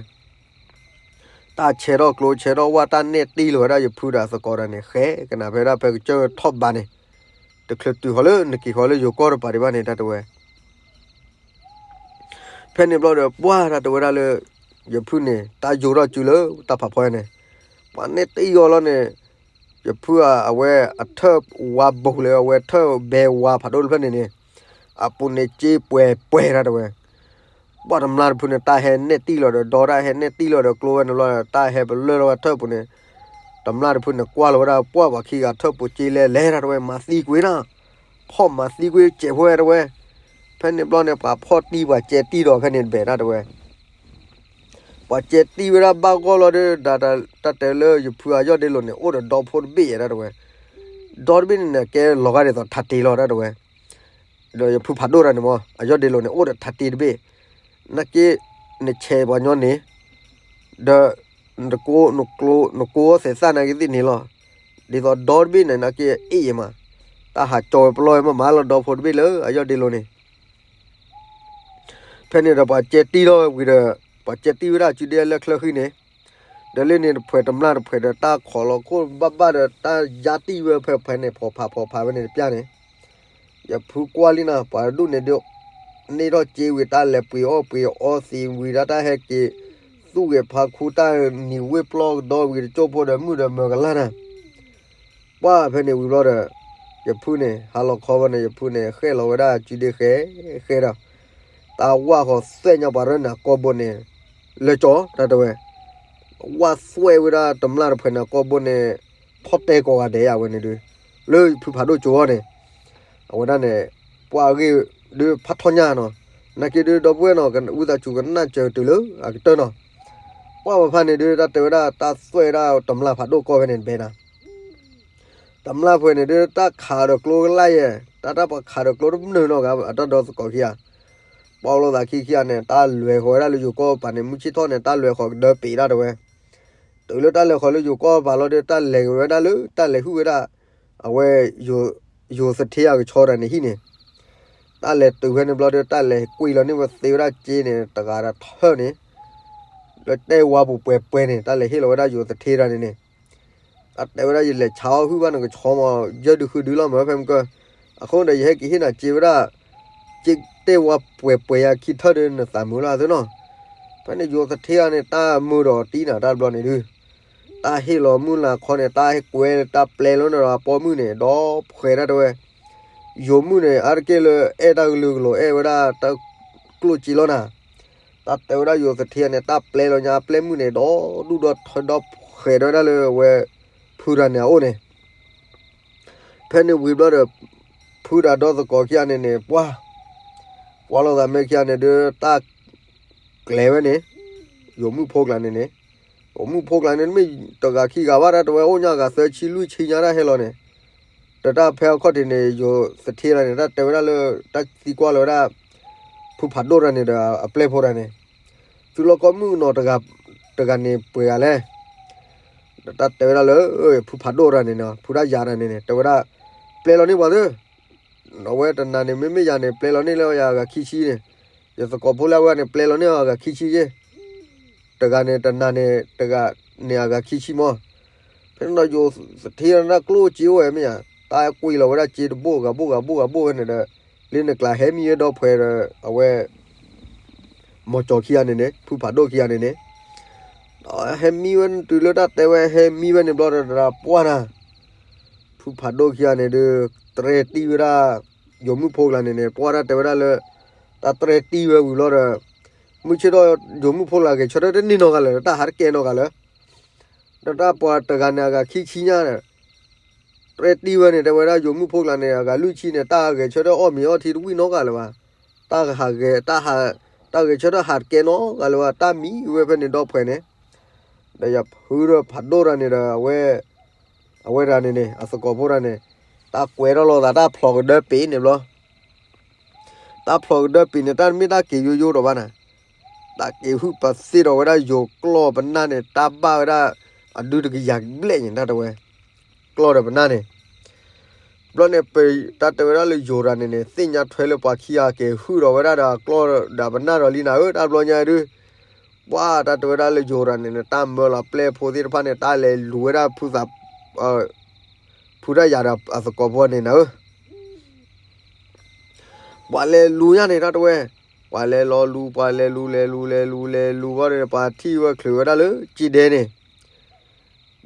တၢ်ဆဲးထီၣ်ကျိဆဲးထီၣ်ဝၣ် တၢ်နဲၣ်တံၢ်လီၤဝဲဒၣ်ယဖုဒီးသကိးတၢ်န့ၣ် ဃဲကနၣ်ဖဲဒၣ်ဖဲကစၢၢ်ထီၣ်ဘးန့ၣ်, တချုးတုၤဃီၤလၢနက့ၤဃီၤလၢယိၤကီၢ်တပၤဒံးဘၣ်န့ၣ် တၢ်တဲဝဲ ဖဲန့ၣ်ဘျီဒီး ပှၢ်တၢ်တဲဝဲဒၣ်လၢ ယဖုန့ၣ် တၢ်ယိၤထီၣ်စုလၢတၢ်ဖးဖီန့ၣ်, ပှၤနဲၣ်တံၢ်အီၤလီၤန့ၣ်, ယဖုဧၢ အဝဲအထၢၣ်ဝါဘိးလၢအဝဲထၢၣ်ဘဲဝါဖးဒိၣ်တဖျၢၣ်န့ၣ်န့ၣ်, အပူၤန့ၣ်စ့ပှဲၤပှဲၤတၢ်တဲဝဲ ပှၢ်တမျၢ်တဖုန့ၣ် တၢ်ဟဲနဲၣ်တံၢ်လီၤဒီးဒီ တၢ်ဟဲနဲၣ်တံၢ်လီၤဒီးကျိဝဲန့ၣ်လီၤ တၢ်ဟဲပလၢၢ်လီၤဝဲထၢၣ်ပူၤန့ၣ်, တမျၢ်တဖုန့ၣ် ကွၢ်လီၤဝဲဒၣ် ပှၢ်ပှၤခံဂၤထၢၣ်ပူၤစ့လဲၤလဲၤတၢ်တဲဝဲ မၤသံကွံာ်နၤ, ဖီၣ်မၤသံကွံာ်စဲးဖိဝဲတဲဝဲ, ဖဲန့ၣ်ဘျီန့ၣ် ပှၤဖီၣ်တံၢ်ပှၤစဲးတံၢ်ဒီးဖဲန့ၣ်တဘဲၣ်တၢ်တဲဝဲ ပှၤစဲးတံၢ်ဝဲဒၣ်ဘၣ်ဂီၢ်လီၤဒီး တၢ်တဲလၢယဖုအယီၢ်ဒ့လိာ်န့ၣ် အိၣ်ဒီးဒီဖိတဘ့ၣ်ယဲတၢ်တဲဝဲ, ဒီတဘ့ၣ်န့ၣ်န့ၣ် ကဲလီၤဂာ်ဒ်သိးထးတ့လီၤတၢ်တဲဝဲ, ဒီးယဖုဖးဒိၣ်တၢ်န့ၣ်မ့ၢ် အယီၢ်ဒ့လိာ်န့ၣ် အိၣ်ဒီးထးတ့တဘ့ၣ်, နာ်က့ နဆဲးပှၤညီန့ၣ်, ဒီး နကိးအီၣ်သဲးသၣ်နာ်က့သ့ၣ်န့ၣ်လီၤ, ဒ်သိးဒီတဘ့ၣ်န့ၣ် နာ်က့အ့ၣ်ယဲမး, တၢ်ဟးကၠီဝဲပလီၢ်မးမးလီၤဒီဖိတဘ့ၣ်လၢအယီၢ်ဒ့လိာ်န့ၣ် ဖဲန့ၣ်ဒီးပှၤကဲတံၢ်ထီၣ်ဝဲဝံၤဒီး, ပှၤကဲတံၢ်ဝဲဒၣ်စုဒ့လၢချၢဃံန့ၣ်, ဒီးလၢန့ၣ်တဖှဲးတမျၢ်တဖှဲးဒီးတၢ်ခိးလီၤခိၣ်ဘၣ်ဘၣ်ဒီးတၢ်ယါတံၢ်ဝဲဖဲဖဲန့ၣ် ဖီဖးဖီဖးဝဲန့ၣ်တပျၢ်န့ၣ်, ယဖုကွၢ်လံနၤ ပှၤဒူၣ်န့ၣ်ဒုး, န့ၢ်ထီၣ်စ့ဝံၤတၢ်လဲၤပှ့ၤအီၣ်ပှ့ၤအီသံးဝံၤဒီးတၢ်ဟဲက့ၤ, သူၣ်ဂဲၤဖးခူတၢ်နံၤဝ့ၢ်ပျီကဒီဝံၤတကၠိၢ်ဖိဒီးမုၣ်ဒီးမၢၤကလၢ်နၤ ပှၢ်ဖဲန့ၣ်ဝံၤဘျီဒီး, ယဖုန့ၣ် ဟါလီၤခီဝဲန့ၣ် ယဖုန့ၣ် ဃဲၣ်လီၤဝဲဒၣ်စုဒ့ဃဲ, ဃဲဒီး, တၢ်ဝၢ်ဃီၤသွဲၣ်ညါပှၤရၢနၤကီၢ်ဘိန့ၣ်, လၢကၠီတၢ်တဲဝဲ, ဝၢ်သွဲၣ်ဝဲဒၣ်တမျၢ်တဖှဲးနၤကီၢ်ဘိန့ၣ်, ထီၣ်တဲကိးဂၤဒဲးယဝဲန့ၣ်ဒုး, လၢဖုဖးဒိၣ်ကၠိအီၤန့ၣ်, အဝဲဒၣ်န့ၣ်, ပှၢ်အဂ့ၢ်ဒုးဖးထီညါနီၤ, နာ်က့ဒုးဒီပုၢ်ဝဲၢ်နီၤ ဝံသးစူၤကနၣ်စၢၤတုၤလၢအကတၢၢ်နီၤ ပှၢ်ပဖါန့ၣ်ဒုး တၢ်တဲဝဲဒၣ်တၢ်သွဲၣ်ဝဲဒၣ်တမျၢ်ဖးဒိၣ်ကီၢ်ဖဲန့ၣ်တဘဲနၤ, တမျၢ်ဖှဲးန့ၣ်ဒုး တၢ်ခးဒီးကျိကလၢ်ယဲ, တၢ်တၢ်ပှၤခးဒီးကျိတမနုၤနီတဂၤ အတၢ်ဒီသကိးခံဂၤ, ပှၢ်လိာ်သးခံခံဂၤန့ၣ် တၢ်လဲၤဃီၤဝဲဒၣ်လၢယိၤကီၢ်ပၤန့ၣ် မုၢ်ဆ့ၣ်ထီၣ်န့ၣ် တၢ်လဲၤဃီၤကဒၢပ့ၤဒၣ်တဝဲ, တုၤလၢတၢ်လဲၤဃီၤလၢယိၤကီၢ်ပၤလီၤဒီး တၢ်လဲၤဝဲဒၣ်လၢ တၢ်လဲၤဟုၣ်ဝဲဒၣ်, အဝဲ, ယိၤသထ့အကဆီတၢ်န့ၣ်ဟံၣ်န့ၣ် တၢ်လဲၤတုၤဖဲန့ၣ်ဘျီဒီး တၢ်လဲၤကွံာ်လီၤန့ၢ်ဝဲသ့ဝဲဒၣ်စ့န့ၣ် တဂၤဒီးထၢၣ်န့ၣ်, လၢတဲဝါပူၤပှဲၤပှဲၤန့ၣ် တၢ်လဲၤဟ့ၣ်လီၤဝဲဒၣ်ယိၤသထ့တၢ်န့ၣ်န့ၣ်, တၢ်တဲဝဲဒၣ်ယလဲၤဆါအီၣ်ဟုၣ်ဘၣ်နကဆီမး ယဲၢ်ဒုးဃုဒုလီၤမးဖဲမုၢ်ကၢၢ်, အဃိဒီးယဟဲက့ၤဟ့ၣ်နၤစ့ဝဲဒၣ်, စ့တဲဝါပှဲၤပှဲၤယၤခံထၢၣ်ဒီးနသးမုာ်လီၤသ့နီၤ, ဖဲန့ၣ်ယိၤသထ့ဂၤန့ၣ် တၢ်မုာ်ဒီးတံၢ်နၤတၢ်ဘျီန့ၣ်ဒုး တၢ်ဟ့ၣ်လီၤမုၢ်လၢ်ခီန့ၣ် တၢ်ဟဲကွဲတၢ်ပျဲလီၤန့ၣ်ဒီးအပိာ်မုၣ်န့ၣ် ဒီးဖှဲးဒၣ်တဝဲ, ယိၤမုၣ်န့ၣ် အါတက့ၢ်လၢအဲၣ်တၢ်ကလုာ်ကလိာ်အဲၣ်ဝဲဒၣ်တၢ်ကျိၣ်စ့လီၤနၤ, တၢ်တဲဝဲဒၣ်ယိၤသထ့န့ၣ် တၢ်ပျဲလီၤညါအပျဲၢ်မုၣ်န့ၣ် ဒီဒူၣ်ဒီထၢဒီဖှဲးဒၣ်ဝဲဒၣ်လၢအဝဲ, ဖုတၢ်န့ၣ်အအိၣ်န့ၣ် ဖဲန့ၣ်ဝံၤဘျီဒီး, ဖုတၢ်ဒီသကိးခံဂၤန့ၣ်န့ၣ် ပှၢ်, ပှၢ်လိာ်သးမ့ၢ်ခံဂၤန့ၣ်ဒုး တၢ်ကျဲၤဝဲန့ၣ်, ယိၤမုၣ်ဖိကျါန့ၣ်န့ၣ်, ယိၤမုၣ်ဖိကျါန့ၣ် တမ့ၢ်တဂၤခံဂၤဘၣ် တၢ်တဲဝဲအိၣ်ညါဂၤသၢဆံလွံၢ်ဆံညါတၢ်ဟဲလီၤန့ၣ်, ဒီးတၢ်ဖဲအခီၣ်ထံးန့ၣ် ယိၤသထ့လီၤန့ၣ် တၢ်တဲဝဲဒၣ်လၢ တၢ်သံကွၢ်လီၤဝဲဒၣ်, ဖုဖးဒိၣ်တၢ်န့ၣ်ဒီးအပျဲၢ်ဖိတၢ်န့ၣ်, သုလီၢ်ကီၢ်မုၣ်ကနီၤတဂၤန့ၣ်ပှဲၤဂၤလဲၣ် ဒီးတၢ်တဲဝဲဒၣ်လၢ ဖုဖးဒိၣ်တၢ်န့ၣ်နီၤ ဖုဒၣ်ယၤတၢ်န့ၣ်န့ၣ် တဲဝဲဒၣ်, ပျဲလီၤန့ၢ်ပှၤသ့, အဝဲတနၤန့ၣ် မ့မ့ၢ်ယၤန့ၣ် ပျဲလီၤန့ၢ်လၢယၤအဂၤခံဆံန့ၣ်, ယသကိးဖိလၢအဝဲန့ၣ် ပျဲလီၤန့ၢ်အဂၤခံဆံက့, တဂၤန့ၣ် တနၤန့ၣ် တဂၤန့ၣ်အဂၤခံဆံမး, ဖဲန့ၣ်ဒီးယိၤသထ့တၢ်ကျိၣ်စ့အိၣ်ဝဲမ့ၢ်ဧါ, တၢ်ကွံာ်လီၤဝဲဒၣ်စ့တဘိၣ်ဂၤဘိၣ်ဂၤဘိၣ်ဂၤဘိၣ်ဖဲန့ၣ်ဒီး, လၢနကျါဟဲမံဝဲဒီးဖှဲးဒီး အဝဲ မီၤကၠီခံဂၤန့ၣ်န့ၣ် ဖုဖးဒိၣ်ခံဂၤန့ၣ်န့ၣ်, ဟဲမံဝဲတုၤလၢတၢ်တဲဝဲဟဲမံဝဲန့ၣ်ဘျီဒီး တရၢပှၢ်နၤ, ဖုဖးဒိၣ်ခံဂၤန့ၣ်ဒုး တြဲတံၢ်ဝဲဒၣ် ယိၤမုၣ်ဖိကျါန့ၣ်န့ၣ် ပှၢ်တၢ်တဲဝဲဒၣ်လၢ တၢ်တြဲတံၢ်ဝဲဝံၤလီၤဒီး မုၢ်ဆ့ၣ်ထီၣ် ယိၤမုၣ်ဖိကျါဂဲၤဆၢထၢၣ်တန့ၢ်နီတဂၤလၢၤ တၢ်ဟးတကဲနီတဂၤလၢၤ ဒီးတၢ်ပှၤတဂၤန့ၣ် အဂၤခံဆံညါဒီး တြဲတံၢ်ဝဲန့ၣ် တဲဝဲဒၣ်ယိၤမုၣ်ဖိကျါန့ၣ် အဂၤလွံၢ်ဆံန့ၣ် တၢ်ဂဲၤဆၢထၢၣ်အီၣ်မ့ၤအီထံတဝံၣ်နီတဂၤလၢၤဘၣ်. တၢ်ဟးဂဲၤ တၢ်ဟး တၢ်ဂဲၤဆၢထၢၣ်ဟးတကဲနီတဂၤလၢၤဘၣ် တၢ်မံဝဲဖဲန့ၣ်ဒီဖှဲးန့ၣ် ဒီးယဖုဒီးဖးဒိၣ်တဂၤန့ၣ်ဒီး အဝဲ အဝဲတဂၤန့ၣ်န့ၣ် အသကိးဖိတဂၤန့ၣ် တၢ်ကွဲထီၣ်လိာ်သးတၢ်ဖျိးကဒၢပ့ၤန့ၣ်ဘျီ တၢ်ဖျိးကဒၢပ့ၤန့ၣ် တၢ်တမ့ၢ်တၢ်က့ၤယိယိဒီးဘၣ်နၤ, တၢ်က့ၤဟုၣ်ပသ့ၣ်ဒီးဝဲဒၣ်ယိၤကျီၢ်ပနၢ်န့ၣ် တၢ်ဘၣ်ဝဲဒၣ် အဒုတကယၤဘျဲၣ်န့ၣ် တၢ်တဲဝဲ ကျီၢ်ဒီးပနၢ်န့ၣ် ဘျီန့ၣ် ပ တၢ်တဲဝဲဒၣ်လၢယိၤတဂၤန့ၣ်န့ၣ် သ့ၣ်ညါထွဲလၢပှၤခံဂၤက့ၤဟုၣ်ဒီးဝဲဒၣ်ဒီးကျီၢ်ဒီးပနၢ်ဒီးလံနၤဧၢ တၢ်ဘျီညါဒုး ပှၢ်တၢ်တဲဝဲဒၣ်လၢယိၤတဂၤန့ၣ်န့ၣ် တၢ်မၢလီၤပျဲၢ်ဖိသ့ၣ်တဖၣ်န့ၣ် တၢ်လဲၤလူၤဝဲဒၣ်ဖုသး ဖုတၢ်ယၤဒီးအသကိးဖိန့ၣ်နၤဧၢ ပှၤလဲၤလူၤညါန့ၣ် တၢ်တဲဝဲ, ပှၤလဲၤလီၤလူၤ ပှၤလဲၤလူၤ လဲၤလူၤ လဲၤလူၤ လဲၤလူၤဘၣ်ဒီး ပှၤထံၣ်ဝဲချုးဝဲဒၣ်လၢကၠံဒဲန့ၣ်,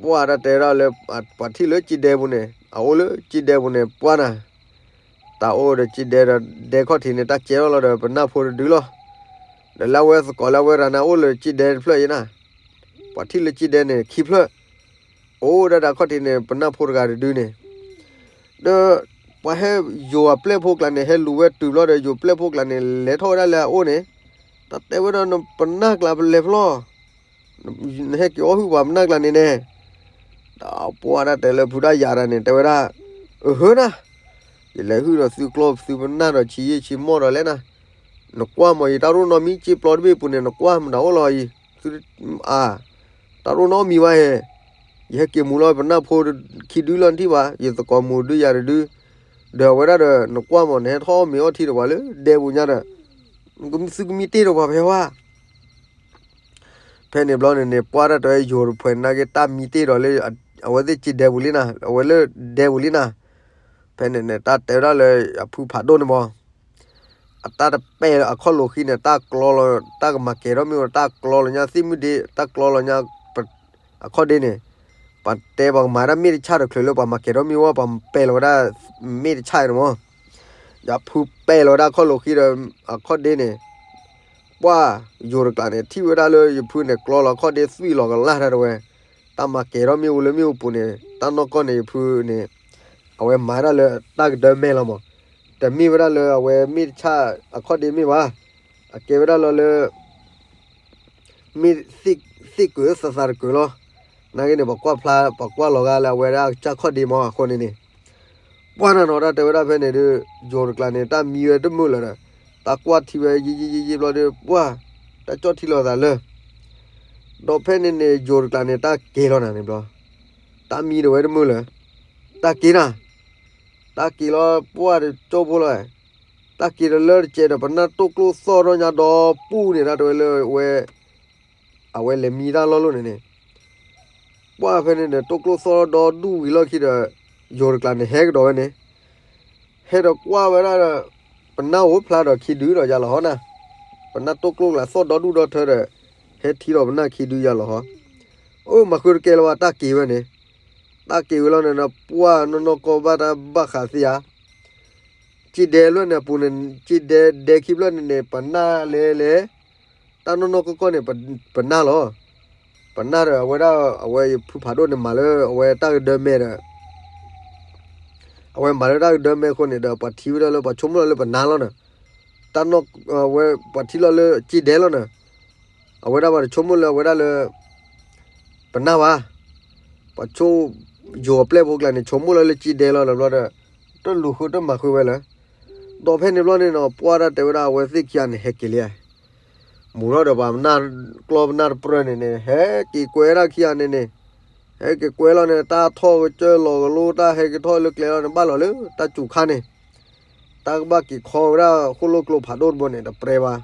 ပှၢ်တၢ်တဲဝဲဒၣ်လၢ ပှၤထံၣ်လၢကၠံဒဲပူၤန့ၣ် အအိၣ်လၢကၠံဒဲပူၤန့ၣ် ပှၢ်နၤ, တၢ်အိၣ်ဒီးကၠံဒဲဒီး ဒဲခီၣ်ထံးန့ၣ် တၢ်ကဲထီၣ်လီၤဒီး ပနၢ်ဖိတဒုလီၤ, ဒီးလၢအဝဲသကိးလၢအဝဲရၤန့ၣ် အိၣ်လၢကၠံဒဲတဖျၢၣ်အံၤနၤ, ပှၤထံၣ်လၢကၠံဒဲန့ၣ် ခံဖျၢၣ် အိၣ်ဒၣ်ဒီးခီၣ်ထံးန့ၣ် ပနၢ်ဖိတဂၤတဒုန့ၣ်, ဒီးပှၤဟဲယိၤအပျဲၢ်ဖိကျါန့ၣ် ဟဲလူၤဝဲတုၤဘျီဒီး ယိၤပျဲၢ်ဖိကျါန့ၣ် လဲၤထီၣ်ဝဲဒၣ်လၢအအိၣ်န့ၣ်, တၢ်တဲဝဲဒၣ် ပနၢ်ကျါပလဲၤဖျီၣ်, နဟဲက့ၤအီၣ်ဟုၣ်ပှၤပနၢ်ကျါန့ၣ်န့ၣ်, ဒီးပှၢ်တၢ်တဲလၢဖုတၢ်ယၤတဂၤန့ၣ် တဲဝဲဒၣ်, အဟၢနၤ, ယလဲၤဟုၣ်ဒီးသုကျီၢ်သုပနၢ်ဒီးဆံးယံာ်ဆံးမီၢ်ဒီးလဲၣ်နၤ, နကွၢ်မး ယတၢ်ရိၣ်နီတမံၤ ကၠ့ပျီတဘ့ၣ်ပူၤန့ၣ် နကွၢ်မတၤအိၣ်လီၤအံၤ, သု အါ, တၢ်ရိၣ်နီတမံၤဝဲဟဲ, ယဟဲက့ၤမူလီၤပနၢ်ဖိခံဒုလီၤနထံၣ်ဘၣ်, ယသကိးမူဒုယၤတဒု, ဒီးအဝဲဒၣ်ဒီး နကွၢ်မး နဟဲထီၣ်အီၣ်မ့ၤအီထံဒီးပှၤလၢဒဲပူၤညါဒီး, သုကမံတ့ၢ်ဒီးပှၤဖဲဝဲ ဖဲန့ၣ်ဘျီန့ၣ်န့ၣ် ပှၢ်တၢ်တဲဝဲယိၤတဖှဲးနာ်က့ တၢ်မံတ့ၢ်ဒီးလၢ အဝဲသ့ၣ်ကၠံဒဲပူၤလံနၤ, အဝဲလၢဒဲပူၤလံနၤ, ဖဲန့ၣ်န့ၣ် တၢ်တဲဝဲဒၣ်လၢအဖုဖးဒိၣ်န့ၣ်မး, အတၢ်တပဲာ်အခီၣ်လိာ်ဃံန့ၣ် တၢ်ကျီလီၤ တၢ်ကမၤကဲၤထီၣ်မ့ၢ်ဝဲ တၢ်ကျီလီၤညါသ့ၣ်မုၢ်ဒ့ တၢ်ကျီလီၤညါ အခီၣ်ဒ့န့ၣ်, ပှၤတဲပှၤကမၤဒၣ်မ့ၣ်တဆၣ်တချုးလၢပှၤမၤကဲၤထီၣ်မ့ၢ်ဝဲ ပှၤပဲာ်လီၤဝဲဒၣ်မ့ၣ်တဆၣ်န့ၣ်မး, ယဖုပဲာ်လီၤဝဲဒၣ်ခီၣ်လိာ်ဃံဒီး အခီၣ်ဒ့န့ၣ်, ပှၢ်ယိၤတကျးန့ၣ် ထံၣ်ဝဲဒၣ်လၢယဖုန့ၣ် ကျီလီၤခီၣ်ဒ့သွံၣ်လီၤကလၢ်တၢ်တဝဲ, တၢ်မၤကဲၤထီၣ်မ့ၣ်အူလၢမ့ၣ်အူပူၤန့ၣ် တၢ်နီၢ်ကီၢ်န့ၣ် ယဖုန့ၣ်, အဝဲမၤဒၣ်လၢတၢ်ကဒၢမဲလီၤမး, တမ့ၢ်ဝဲဒၣ်လၢအဝဲမ့ၣ်တဆၣ်အခီၣ်ဒ့မ့ၢ်ဘၣ်, အကဲဝဲဒၣ်လီၤလၢ မ့ၢ်သ့ၣ်ကုာ်သးသးတကုာ်လီၤ. နာ်က့န့ၣ် ပှၤကွၢ်ဖျါ ပှၤကွၢ်လီၤဂာ်လၢအဝဲဒၣ်ကစၢ်ခီၣ်ဒ့မးအဃိန့ၣ်န့ၣ်, ပှၢ်နၤနီၤ တၢ်တဲဝဲဒၣ်ဖဲန့ၣ်ဒီး ယိၤတကျးန့ၣ် တၢ်မံဝဲတမုာ်လၢၤဒီး တၢ်ကွၢ်ထံဝဲယံာ်ယံာ်ယံာ်ယံာ်ဘျီဒီး ပှၢ် တၢ်ကၠီၣ်ထံလီၤသးလၢ ဒီးဖဲန့ၣ်န့ၣ် ယိၤတကျးန့ၣ် တၢ်က့ၤလီၤနၤန့ၣ်ဘျီ, တၢ်မံဒီးဝဲတမုာ်လၢၤ, တၢ်က့ၤနၤ, တၢ်က့ၤလီၤ ပှၢ်တကၠိဖိလီၤ, တၢ်က့ၤဒီးလၢတကဲးဒီး ပနၢ်တိၢ်ကျိၣ်သီၣ်ထီၣ်ညါဒီပူၤန့ၣ် တၢ်တဲဝဲလၢဝဲ အဝဲလဲၤမံတၢ်လီၢ်လိၣ်န့ၣ်န့ၣ်, ပှၢ်ဖဲန့ၣ်န့ၣ် တိၢ်ကျိၣ်သီၣ်ထီၣ်ဒီဒူၣ်ဝံၤလီၢ်ခံဒီး ယိၤတကျးန့ၣ် ဟဲကဒီးဝဲန့ၣ် ဟဲဒီးကွၢ်ဝဲဒၣ်ဒီး ပနၢ်အိၣ်ဖျါဒီးခံဒုဒီးယၤလီၤဟီနၤ, ပနၢ်တိၢ်ကျိၣ်ကျးသီၣ်ဒီဒူၣ်ဒီထၢဒီး ဟဲထံၣ်ဒီးပနၢ်ခံဒုယၤလီၤဟီ, အိၣ်မၤဃုတကဲလၢၤဘၣ် တၢ်က့ၤဝဲန့ၣ်, တၢ်က့ၤဝဲလီၤန့ၣ်ဒီး ပှၢ်နီၢ်နီၢ်ကီၢ်ဘၣ်တၢ်ဘၣ်ဃးသ့ဧါ, ကၠံဒဲဖျၢၣ်န့ၣ်အပူၤန့ၣ် ကၠံဒဲဒဲခံဖျၢၣ်န့ၣ်န့ၣ် ပနၢ်လဲၤလဲၤ တၢ်နီၢ်နီၢ်ကီၢ်ကီၢ်န့ၣ် ပနၢ်လီၤ, ပနၢ်ဒီးအဝဲဒၣ် အဝဲယဖုဖးဒိၣ်န့ၣ်မၤလၢအဝဲတၢ်ကဒၢမဲဒီး အဝဲမၤလၢတၢ်ကဒၢမဲအဃိန့ၣ်ဒီး ပှၤထံၣ်ဝဲဒၣ်လၢ ပှၤဆိကမိၣ်လီၤလၢပနၢ်လီၤန့ၣ်, တၢ်နီၢ် အဝဲပှၤထံၣ်လီၤလၢကၠံဒဲလီၤန့ၣ်, အဝဲဒၣ်ပှၤတဆိကမိၣ်လၢအဝဲဒၣ်လၢ ပနၢ်ဘၣ်, ပှၤဆိ ယိၤအပျဲၢ်ဖိကျါန့ၣ် ဆိကမိၣ်လီၤလၢကၠံဒဲလီၤန့ၣ်ဘျီဒီး တလူၤဃုတၢ်မၤဃုာ်ဝဲလၢ ဒီးဖဲန့ၣ်ဘျီန့ၣ်နီၤ ပှၢ်တၢ်တဲဝဲဒၣ် အဝဲသ့ၣ်ခံဂၤန့ၣ် ဟဲက့ၤလံ, မူထီၣ်ဒီးပှၤမနၢ်ကျီပနၢ်တပြၢန့ၣ်န့ၣ် ဟဲက့ၤကွဲဒၣ်ခံဂၤန့ၣ်န့ၣ်, ဟဲက့ၤကွဲလီၤန့ၣ် တၢ်ထီၣ်ကစၢၢ်လီၤကလိ တၢ်ဟဲက့ၤထီၣ်လၢကျဲလီၤန့ၣ် ဘၣ်လီၤလၢတၢ်စူၤခါန့ၣ်, တၢ်ကဘၣ်က့ၤခီဝဲဒၣ်ဃိၣ်လိၣ်ကျိဖးဒိၣ်တဘိန့ၣ် တပြဲဘၣ်,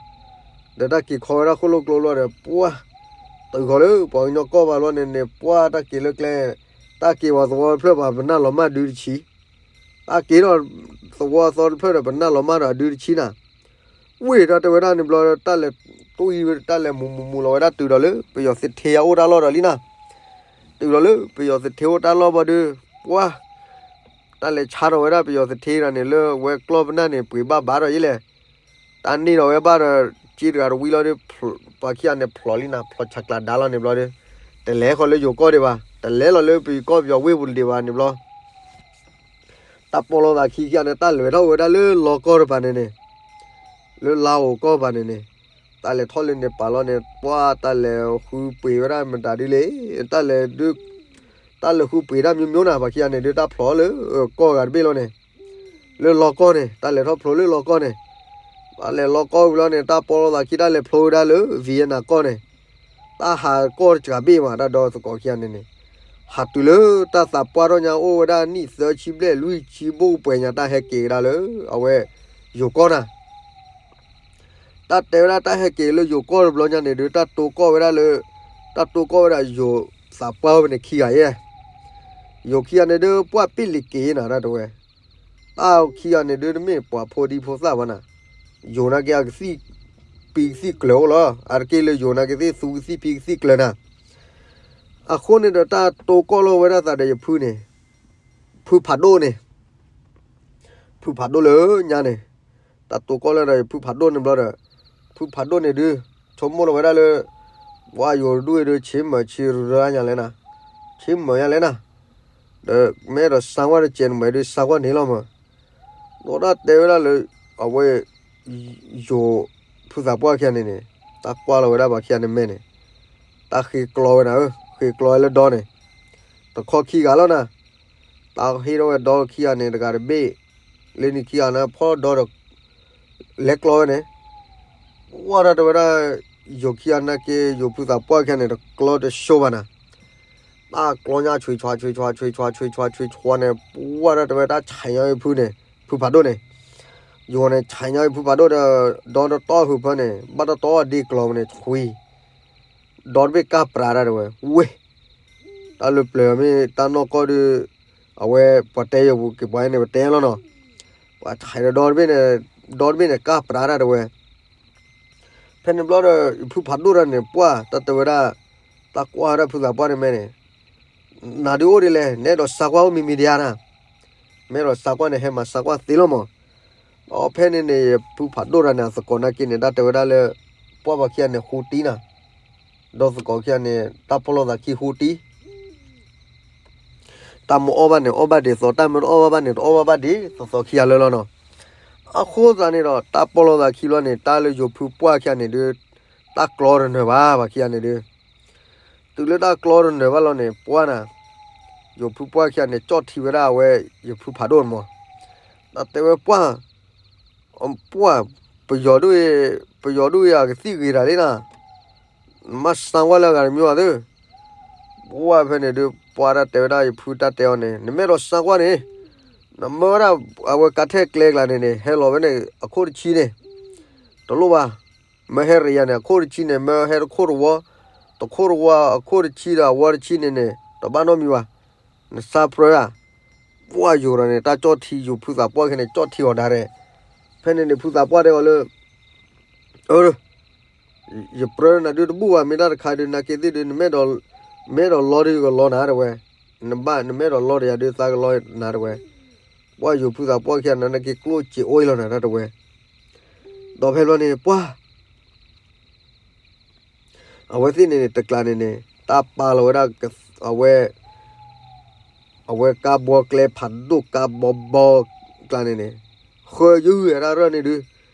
ဒီးတၢ်က့ၤခီဝဲဒၣ်ဃိၣ်လိၣ်ကျိဘျီဒီး ပှၢ် တုၤဃီၤလၢပှၤကညီကီၢ်ဘၣ်ဘျီန့ၣ်န့ၣ် ပှၢ်တၢ်က့ၤလၢကျဲ, တၢ်က့ၤဝဲသဝီတဖျၢၣ်ဘၣ် ပနၢ်လီၤမၢ်ဒုတဆံ, တၢ်က့ၤဒီးသဝီအသီတဖျၢၣ်ဒီး ပနၢ်လီၤမၢ်ဒီးအဒုတဆံနၤ, ဝ့ၢ်တၢ်တဲဝဲဒၣ်န့ၣ်ဘျီ တၢ်လဲၤတူၢ်အံၤ တၢ်လဲၤမူးမူးမူးလီၤဝဲဒၣ်တုၤဒီးလၢပယီၤသထ့အအိၣ်တၢ်လီၢ်ဒီးလံနၤ, တုၤဒီးလၢပယီၤသထ့အိၣ်တၢ်လီၢ်ဘျီဒီး ပှၢ် တၢ်လဲၤဆါထီၣ်ဝဲဒၣ်ပယီၤသထ့တဂၤန့ၣ် လၢဝဲကျီၢ်ပနၢ်န့ၣ် ပှ့ၤဘၣ်ဘၣ်ဒီးယဲလဲၣ်. တၢ်န့ၢ်ထီၣ်ဝဲဘၣ်ဒီး က့တဂၤတဝံလီၤဒီး ပှၤခံဂၤန့ၣ်ဖျိးလံနၤ, ဖျိးဆးကျးဒါလီၤန့ၣ်ဘျီဒီး တလဲၤဃီၤလၢယိၤကီၢ်ဒံးဘၣ်, တလဲၤလီၤလၢပယီၤကီၢ်ပယီၤဝ့ၢ်ပူၤဒံးဘၣ်န့ၣ်ဘျီ တၢ်ပီလီၤသးခံခံဂၤန့ၣ် တၢ်လဲၤထီၣ်ဝဲဒၣ်လၢလီၤကီၢ်တပၤန့ၣ်န့ၣ်, လၢလါအိၤကီၢ်ပၤန့ၣ်န့ၣ်, တၢ်လဲၤထီၣ်လၢန့ၣ်ပာ်လီၤန့ၣ် ပှၤတၢ်လဲၤဃုပှ့ၤဝဲဒၣ်မတၤဒ်လဲၣ်, တၢ်လဲၤဒုး, တၢ်လဲၤဃုပှ့ၤတၢ်မံၤမံၤနၤ ပှၤခံဂၤန့ၣ်ဒုး တၢ်ဖျိးလၢကီၢ်ဂၤတဘ့ၣ်လီၤန့ၣ်, လၢလီၤကီၢ်န့ၣ် တၢ်လဲၤထီၣ်ဖျိးလၢလီၤကီၢ်န့ၣ်, တၢ်လဲၤလီၤကီၢ်ဝံၤလီၤန့ၣ် တၢ်ပီလီၤသးခံ တၢ်လဲၤဖျိဝဲဒၣ်လၢ Vietnam ကီၢ်န့ၣ်, တၢ်ဟးကီၢ်တစှၤဘ့ၣ်မး တၢ်ဒီသကိးခံဂၤန့ၣ်န့ၣ်, ဟးတုၤလၢတၢ်သးပှၢ်ထီၣ်ညါအိၣ်ဝဲဒၣ်နံၣ်သၢဆံဘျဲၣ်လွံၢ်ဆံဘိၣ်ပှဲၤညါ တၢ်ဟဲက့ၤကဒါလၢ အဝဲ ယိၤကီၢ်နၤ တၢ်တဲဝဲဒၣ်တၢ်ဟဲက့ၤလၢယိၤကီၢ်တဘျီညါန့ၣ်ဒုး တၢ်တိၢ်ကီၢ်ဝဲဒၣ်လၢ, တၢ်တိၢ်ကီၢ်ဝဲဒၣ်ယိၤသးပှၢ်ဝဲန့ၣ်ခံဂၤအံၤ, ယိၤခံဂၤန့ၣ်ဒုး ပှၢ်ပ့ၣ်လံၤက့ၤနၤ တၢ်တဝဲ, တၢ်ခံဂၤန့ၣ်ဒုး တမ့ၢ်ပှၤဖိဒံဖိသၣ်ဘၣ်နၤ, ယိၤနာ်က့ၤအကသံၣ်ပံၤကသံၣ်ကျၢၤအိၣ်လီၤ, အတက့ၢ်လၢယိၤနာ်က့ၤသ့ၣ်သူကသံၣ်ပံၤကသံၣ်ကျၢၤနၤ, အဃိန့ၣ်ဒီးတၢ်တိၢ်ကီၢ်လီၤဝဲဒၣ်သးဒီးယဖုန့ၣ်, ဖုဖးဒိၣ်န့ၣ် ဖုဖးဒိၣ်လၢညါန့ၣ်, တၢ်တိၢ်ကီၢ်လၢဒီးဖုဖးဒိၣ်န့ၣ်ဘျီဒီး, ဖုဖးဒိၣ်န့ၣ်ဒုး, ဆိကမိၣ်လီၤဝဲဒၣ်လၢ, ပှၤယိၤတဒူၣ်အံၤဒုး ဆ့မၢၤဆ့ရၢညါလဲၣ်နၤ, ဆ့မၢၤညါလဲၣ်နၤ, ဒီးမ့ၢ်အဲၣ်ဒိးစါကွၢ်တစဲးန့ၣ်မး အဲၣ်ဒိးစါကွၢ်န့ၣ်လီၤမး, ဒီးတၢ်တဲဝဲဒၣ်လၢ, အဝဲ ယိၤဖုသးပှၢ်ခံဂၤန့ၣ်န့ၣ်, တၢ်ကွၢ်လီၤဝဲဒၣ်ပှၤခံဂၤန့ၣ်မဲာ်န့ၣ်, တၢ်ဃ့ကျီဝဲနၤဧၢ, ဃ့ကျီဝဲလၢဒီန့ၣ်, တခီခံဂၤလီၤနၤ, တၢ်ဟ့ၣ်ထီၣ်ဝဲဒီခံဂၤန့ၣ် တဂၤတဘ့ၣ်, လၢန့ၣ်ခံဂၤန့ၣ် ဖီၣ်ဒီဒီး, လဲၤကျီဝဲန့ၣ်, ပှၢ်တၢ်တဲဝဲဒၣ်, ယိၤခံဂၤနာ်က့ၤ ယိၤဖုသးပှၢ်ခံဂၤန့ၣ် တကျီတဆိဘၣ်နၤ တၢ်ကျီညါ ဆွံဆွါ ဆွံဆွါ ဆွံဆွါ ဆွံဆွါ ဆွံဆွါန့ၣ် ပှၢ်တၢ်တဲဝဲတၢ်ဆဲးညါဖုန့ၣ်, ဖုဖးဒိၣ်န့ၣ်, ယိၤန့ၣ် ဆဲးညါဖုဖးဒိၣ်ဒီး, ဒီတတီၢ်ဖုဖၢန့ၣ် ဘၣ်တတီၢ်ဒ့ကျီန့ၣ် ဆွံ, ဒီတဘ့ၣ်ကၢ်ပြးတၢ်တဲဝဲ, ဝ့ၢ်, တၢ်လၢပျၢၤမ့ၢ်တၢ်နီၢ်ကီၢ်ဒုး, အဝဲပှၤတဲယိၤပူၤက့ၤပှၤန့ၣ် ပတဲလီၤနီၤ, ပှၤဆဲးဒီတဘ့ၣ်န့ၣ်, ဒီတဘ့ၣ်န့ၣ်ကၢ်ပြးတၢ်တဲဝဲ ဖဲန့ၣ်ဘျီဒီး ဖုဖးဒိၣ်တၢ်န့ၣ် ပှၢ်တၢ်တဲဝဲဒၣ်, တၢ်ကွၢ်ဝဲဒၣ်ဖုသးပှၢ်န့ၣ်မဲာ်န့ၣ်, နၤဒုးအိၣ်ဒ်လဲၣ် နအဲၣ်ဒိးစါကွၢ်အိၣ်မံၤမံၤဒံးဧါနၤ, မ့ၢ်အဲၣ်ဒိးစါကွၢ်န့ၣ် ဟဲမၤစါကွၢ်သ့လီၤမး, ဒီးဖဲန့ၣ်န့ၣ် ဖုဖးဒိၣ်တၢ်န့ၣ် အသကိးနာ်က့န့ၣ် တၢ်တဲဝဲဒၣ်လၢ, ပှၢ်ပှၤခံဂၤန့ၣ် ဃူတံၢ်နၤ, ဒီးသကိးခံဂၤန့ၣ် တၢ်ပီၣ်လိာ်သးခံဃူတံၢ် တၢ်မ့ၢ်အီၣ်ဘၣ်န့ၣ် အီၣ်ဘၣ်ဒ်သိး တၢ်မ့ၢ်တအီၣ်ဘၣ်ဘၣ်န့ၣ် တအီၣ်ဘၣ်ဘၣ်ဒ်သိးသိးခံဂၤလၢာ်လီၤနီၤ, အဃိသတးန့ၣ်ဒီး တၢ်ပီၣ်လိာ်သးခံဘျီန့ၣ် တၢ်လၢယိၤဖုပှၢ်ခံဂၤန့ၣ်ဒုး, တၢ်ကျီတနၢၤဘၣ် ပှၤခံဂၤန့ၣ်ဒုး, တုၤလၢတၢ်ကျီတနၢၤဘၣ်လီၤန့ၣ် ပှၢ်နၤ, ယိၤဖုပှၢ်ခံဂၤန့ၣ် ကၠီၣ်ထံဝဲဒၣ်အဝဲ, ယိၤဖုဖးဒိၣ်န့ၣ်မး, တၢ်တဲဝဲပှၢ် ပှၢ်, ပယီၤဒုး, ပယီၤဒုးအကသံၣ်ဂ့ၤတၢ်လံနၤ, နမ့ၢ်စါကွၢ်လၢအဂၤတမံၤဘၣ်သ့, ပှၢ်ဖဲန့ၣ်ဒုး ပှၢ်တၢ်တဲဝဲဒၣ်ယဖုတၢ်တဲအီၤန့ၣ် နမ့ၢ်အဲၣ်ဒိးစါကွၢ်န့ၣ်, နမၢဝဲဒၣ်, အဝဲကါထဲကျဲကျါန့ၣ်န့ၣ် ဟဲလီၤဝဲန့ၣ် အခိၣ်တဆံန့ၣ်, တလိၣ်ဘၣ်, မၢဟဲရ့ယၤန့ၣ် အခိၣ်တဆံန့ၣ် မၢဟဲတခိၣ်တဝီ, တခိၣ်တဝီအခိၣ်တဆံဒီးအဝီတဆံန့ၣ်န့ၣ် တဘၣ်နီတမံၤဘၣ်, နစါပြၢဧါ ပှၢ်ယိၤဒီးန့ၣ် တၢ်ကၠီၣ်ထံယိၤဖုသးပှၢ်ခဲန့ၣ် ကၠီၣ်ထံအီၤဒၣ်ရဲၣ်, ဖဲန့ၣ်န့ၣ် ဖုသးပှၢ်တဲအီၤလၢ, အၢ, ယပြၢနၤဒုးတဘူၣ်ဘၣ် မ့ၢ်တၢ်တခါဒုး နာ်က့ၤသ့ၣ်ဒုး နမ့ၢ်အဲၣ်ဒိးလီဒုးကလီနၤတဲဝဲ, နဘၣ်နမ့ၢ်အဲၣ်ဒိးလီဒီးယၤဒုးသးကလီနၤတဲဝဲ, ပှၢ်ယိၤဖုသးပှၢ်ခံဂၤန့ၣ် နာ်က့ၤကျိၣ်စ့အိၣ်အံၤလီၤနၤတၢ်တဲဝဲ, ဒီးဖဲဘျီန့ၣ် ပှၢ် အဝဲသ့ၣ်န့ၣ်န့ၣ် တကျါန့ၣ်န့ၣ် တၢ်ပာ်လီၤဝဲဒၣ် အဝဲ အဝဲကါဘီကျဲဖးဒိၣ်ကါဘီဘီကျါန့ၣ်န့ၣ် ဃၢယုၢ်အတၢ်ရၢၢ်န့ၣ်ဒုး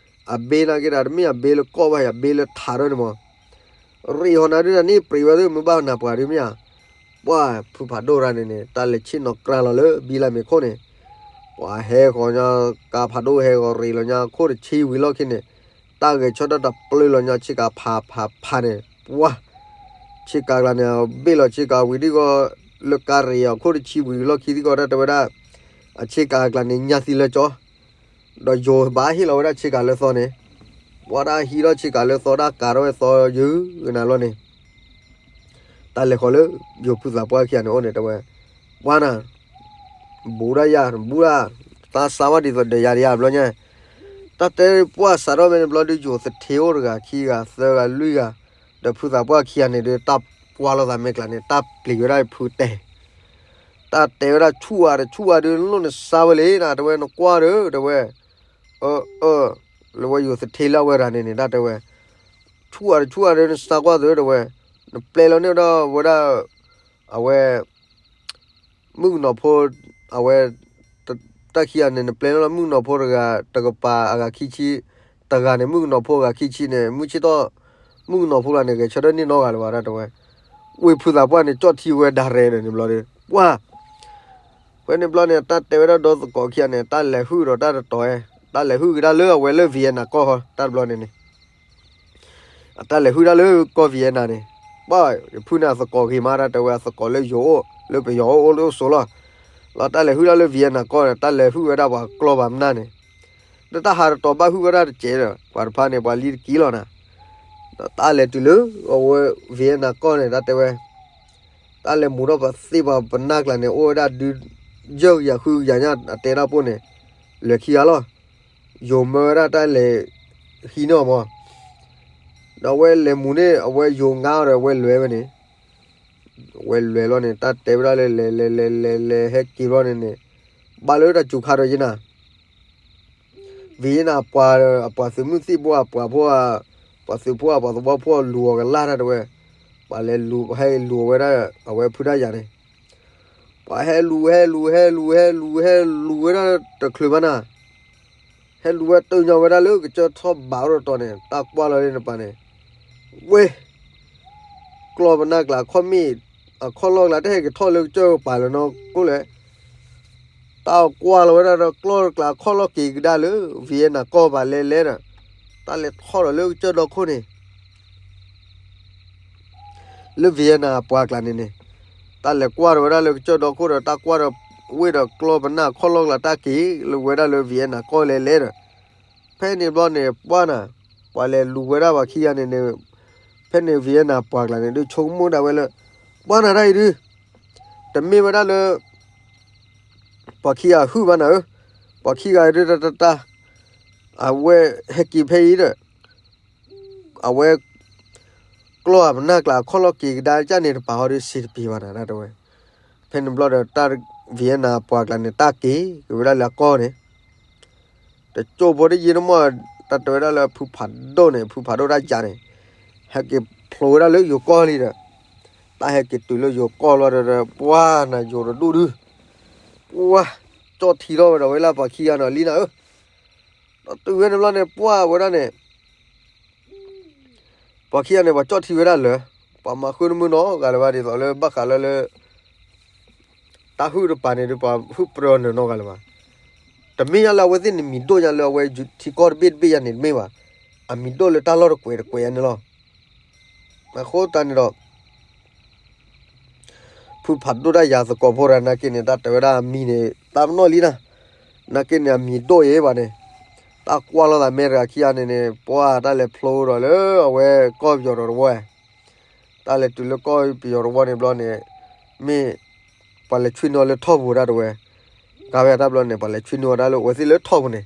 အဘ့နၤက့ၤဒၣ် တမ့ၢ်အဘ့လၢကီၢ်ဘၣ် အဘ့လၢထးရၢၢ်န့ၣ်မး ရ့ဟီနၤဒုး တၢ်န့ၣ်ပြံးဝဲသ့ၣ် မ့ၢ်ဘၣ်နၢ်ပှၤဒုးမ့ၢ်ဧါ. ပှၢ်ဖုဖးဒိၣ်ရၢ်န့ၣ်န့ၣ် တၢ်လဲၤဆ့ၣ်နီၤကြၢးလီၤလၢဘံလၢမ့ၤခိၣ်န့ၣ် ပှၤဟဲဃီၤညါ ကါဖးဒိၣ်ဟဲဃီၤရ့းလီၤညါ ခိၣ်တဆံဝံၤလီၢ်ခံန့ၣ် တၢ်ဂဲၤဆၢထၢၣ်တၢ်ပျုၢ်လီၤညါ ဆ့ကၤဖးဖးဖးန့ၣ် ပှၢ် ဆ့ကၤကျါန့ၣ် ဘ့ၣ်လီၤဆ့ကၤဝံၤဒ်ဂီၤ လၢကါရ့းအီၤ ခိၣ်တဆံဝံၤလီၢ်ခံဒ်ဂီၤ တၢ်တဲဝဲဒၣ် အဆ့ကၤကျါန့ၣ် ညါသံလၢကၠီ ဒီးယိၤဘၣ်ဟ့ၣ်လီၤဝဲဒၣ်ဆ့ကၤလၢသီန့ၣ် ပှၢ်တၢ်ဟံးထီၣ်ဆ့ကၤလၢသီ တၢ်ကၤထီၣ်ဝဲသီယုၢ်နၤလီၤန့ၣ် တၢ်လဲၤဃီၤလၢ ယိၤဖုသးပှၢ်ခံဂၤန့ၣ်အိၣ်န့ၣ် တဲဝဲ ပှၢ်နၤ ဘူးဒၣ်ယၤ ဘူးဒၣ် သးစါဝဲဒ်သိးဒီးယၤဒီးယၤဘျီညါ တၢ်တဲပှၢ်စးထီၣ်ဖဲန့ၣ်ဘျီဒုး ယိၤသထ့အိၣ်တဂၤခံဂၤသၢဂၤလွံၢ်ဂၤ ဒီးဖုသးပှၢ်ခံဂၤန့ၣ်ဒုး တၢ်ပှၢ်လိာ်သးမဲာ်ကျါန့ၣ် တၢ်ပျံၤဝဲဒၣ်ဖုတဲာ် တၢ်တဲဝဲဒၣ်ဆူၣ်အါတဆူၣ်အါဒီး နလိၣ်နစါဝဲလံနတဲဝဲ နကွၢ်ဒီးတဲဝဲ, အၢ အၢ လၢဝဲယိၤသထ့လၢအဝဲရၤန့ၣ်န့ၣ် တၢ်တဲဝဲ, ဆူၣ်အါတဆူၣ်အါဒီး နစါကွၢ်သုတဲဝဲ, နပျဲလီၤန့ၢ်ဝဲဒၣ်ဝဲဒၣ် အဝဲ မုၣ်ကနီၤဖိ အဝဲ တၢ်ခံဂၤန့ၣ် နပျဲလီၤလၢမုၣ်ကနီၤဖိတဂၤ တကပၤအဂၤခံဆံ, တဂၤန့ၣ် မုၣ်ကနီၤဖိအဂၤခံဆံန့ၣ် မုၢ်ဆ့ၣ်ထီၣ် မုၣ်ကနီၤဖိလၢန့ၣ် ဂဲၤဆၢထၢၣ်န့ၢ်နီတဂၤလၢၤဘၣ် တၢ်တဲဝဲ, ဝ့ၢ်ဖုသးပှၢ်န့ၣ် ကၠီၣ်ထံဝဲဒၣ်ရဲၣ်ဒီးန့ၣ်ဘျီဒီး ပှၢ် ဖဲန့ၣ်ဘျီန့ၣ် တၢ်တဲဝဲဒၣ်ဒီးသကိးခံဂၤန့ၣ် တၢ်လဲၤဟုၣ်ဒီးတၢ်တတီၤ, တၢ်လဲၤဟုၣ်ကဒါလၢအဝဲလၢ Vienna ကီၢ် တၢ်တဘျီန့ၣ်န့ၣ် အတၢ်လဲၤဟုၣ်ဒၣ်လၢကီၢ် Vienna န့ၣ်, ပှၢ် ယဖုန့ၣ်အသကိးဂ့ၤမး တၢ်တဲဝဲအသကိးလၢယိၤအိၣ် လၢပယီၤအိၣ်လၢအိၣ်ဆိးလီၤ, လီၤတၢ်လဲၤဟုၣ်ဒၣ်လၢ Vienna ကီၢ်န့ၣ် တၢ်လဲၤဟုၣ်ဝဲဒၣ်ပှၤကျီၢ်ပှၤမနၢ်န့ၣ်, ဒီးတၢ်ဟးတတီၤဘၣ်ဟုၣ်ဝဲဒၣ်တစဲးဒီး ပှၤတဖၣ်န့ၣ် ပှၤလံတက့ၢ်လီၤနၤ, ဒီးတၢ်လဲၤတုၤလၢ အဝဲ Vienna ကီၢ်န့ၣ် တၢ်တဲဝဲ တၢ်လဲၤမူၤထီၣ်ပသ့ၣ်ပှၤပနၢ်ကျါန့ၣ် အိၣ်ဝဲဒၣ်ဒု ယဲၢ်ကယၤဃုကယၤညါ အတဲတၢ်ပိၢ်န့ၣ်, လဲၤခံဂၤလီၤ, ယိၤမၢဝဲဒၣ်တၢ်လဲၤဟံးန့ၢ်အီၤမး, ဒီးအဝဲလဲၤမူၤန့ၣ် အဝဲယိၤငါအီၤဒီး အဝဲလဲၤဝဲန့ၣ်, အဝဲလဲၤလီၤန့ၣ် တၢ်တဲဝဲဒၣ်လၢလဲၤလဲၤလဲၤလဲၤလဲၤဟဲက့ၤဘျီန့ၣ်န့ၣ်, ဘၣ်လၢတၢ်စူၤခါဒီးယနၤ Vienna အပှၤ အပှၤသုးမုၢ်သံၣ်ဘိ အပှၤဖိ ပှၤသုးဖိ အပှၤသဝီဖိ လူၤအီၤကလၢ်တၢ်တဲဝဲ, ပှၤလဲၤလူၤ ဟဲလူၤအဝဲဒၣ် အဝဲဖုတၢ်ယၤန့ၣ်, ပှၤဟဲလူၤ ဟဲလူၤ ဟဲလူၤ ဟဲလူၤ ဟဲလူၤဝဲဒၣ်တချုးဘၣ်နၤ, ဟဲလူၤဝဲတညီဝဲဒၣ်လၢကစၢၢ်ထီၣ်ဘးအိၣ်တတီၤန့ၣ် တၢ်ကွၢ်လီၤလၢနပၤန့ၣ်, ဝဲ ကျီၢ်ပနၢ်ကျါအခီၣ်မ့ၣ် အခီၣ်လီၢ်ကျါ တဟဲက့ၤထီၣ်လၢကစၢၢ်ပၤလၢၤနီတကိၢ်လဲၣ်, တၢ်ကွၢ်လီၤဝဲဒၣ်ဒီးကျီၢ်ကျါအခီၣ်လီၢ်က့ၤကဒါလၢ Vienna ကီၢ်ဘၣ်လဲၤလဲၤဒီး, တၢ်လဲၤထီၣ်ဒီးလၢကစၢၢ်ဒီခိၣ်န့ၣ် လၢ Vienna အပှၤကျါန့ၣ်န့ၣ်, တၢ်လဲၤကွၢ်ဒီးဝဲဒၣ်လၢကစၢၢ်ဒီခိၣ်ဒီး တၢ်ကွၢ်ဒီးဝ့ၢ်ဒီးကျီၢ်ပနၢ်အခီၣ်လီၢ်ကျါတၢ်က့ၤလၢဝဲဒၣ်လၢ Vienna ကီၢ်လဲၤလဲၤဒီး, ဖဲန့ၣ်ဘျီန့ၣ် ပှၢ်နၤ, ပှၤလဲၤလူၤဝဲဒၣ်ပှၤခံဂၤန့ၣ်န့ၣ်, ဖဲန့ၣ် Vienna ပှၤကျါန့ၣ် ဒုးဆိကမိၣ်ဒၣ်ဝဲလၢ, ပှၢ်နၤတၢ်အံၤဒုး, တမ့ၢ်ဝဲဒၣ်လၢ ပှၤခံဂၤဟုၣ်ဘၣ်နၤဧၢ, ပှၤခံဂၤဒုးတၢ်တၢ်တၢ်, အဝဲဟဲက့ၤဖဲအံၤဒီး အဝဲ ကျီၢ်အပနၢ်ကျါအခီၣ်လီၢ်က့ၤကဒါကၢ်န့ၣ်တပၤဟီဒီးစံးတပ့ၤဘၣ်နၤ တၢ်တဲဝဲ, ဖဲန့ၣ်ဘျီဒီးတၢ် Vienna ပှၤကျါန့ၣ် တၢ်က့ၤက့ၤဝဲဒၣ်လၢအကီၢ်န့ၣ်, တကၠိၢ်ဖိတယံာ်တမီၢ် တၢ်တဲဝဲဒၣ်လၢဖုဖးဒိၣ်န့ၣ် ဖုဖးဒိၣ်တၢ်ယၤန့ၣ်, ဟဲက့ၤဖျိးဝဲဒၣ်လၢယိၤကီၢ်လံဒီး, တၢ်ဟဲက့ၤတုၤလၢယိၤကီၢ်လီၤဒီး ပှၢ်နၤယိၤတဒူၣ်ဒုး, ပှၢ် ကၠီၣ်ထံထီၣ်ဝဲဒီးဝဲလၢပှၤခံဂၤနီၤလံနၤဧၢ, ဒီးတုၤဝဲန့ၣ်ဘျီန့ၣ် ပှၢ်ဝဲဒၣ်န့ၣ် ပှၤခံဂၤန့ၣ် ပှၤကၠီၣ်ထံဝဲဒၣ်လၢာ်, ပှၤမၤဃုတမုာ်နီတဂၤလၢၤဘၣ် ဒ်သိးလၢဘၣ်ဃးလၢလၢ တၢ်ဟုၣ်တပၤန့ၣ်ဒီး ပှၤဟုၣ်ပြၢနုာ်နီတဂၤလၢၤဘၣ်. တမ့ၢ်ညါလၢအဝဲသ့ၣ်န့ၣ်မံၤဒိၣ်ညါလၢအဝဲထံကီၢ်တဘ့ၣ်တဘ့ၣ်ညါန့ၣ်တမ့ၢ်ဘၣ်. အမံၤဒိၣ်လၢတၢ်လီၢ်တကွဲးတကွဲးညါန့ၣ်လီၤ. အဃိသတးန့ၣ်ဒီး ဖုဖးဒိၣ်တၢ်ယၤသကိးဖိတဂၤနာ်က့န့ၣ် တၢ်တဲဝဲဒၣ်အမံၤန့ၣ် တၢ်ပနီၣ်လံနၤ. နာ်က့န့ၣ် အမံၤဒိၣ်ယဲဘၣ်န့ၣ် တၢ်ကွၢ်လိာ်သးမဲတဂၤခံဂၤန့ၣ်န့ၣ် ပှၤတၢ်လဲၤဖျိဒီးလၢအဝဲကီၢ်ပယီၤဒီးတဝီ တၢ်လဲၤတုၤလၢကီၢ်ပယီၤတဝီန့ၣ်ဘျီန့ၣ် မ့ၢ်ပှၤလဲၤဆွံနုာ်အီၤလၢထီၣ်ပူၤဒၣ်တဝဲ. ကးဝဲတၢ်ဘျီန့ၣ် ပှၤလဲၤဆွံနုာ်အီၤဒၣ်လၢအဝဲသ့ၣ်လၢထီၣ်ပူၤန့ၣ်.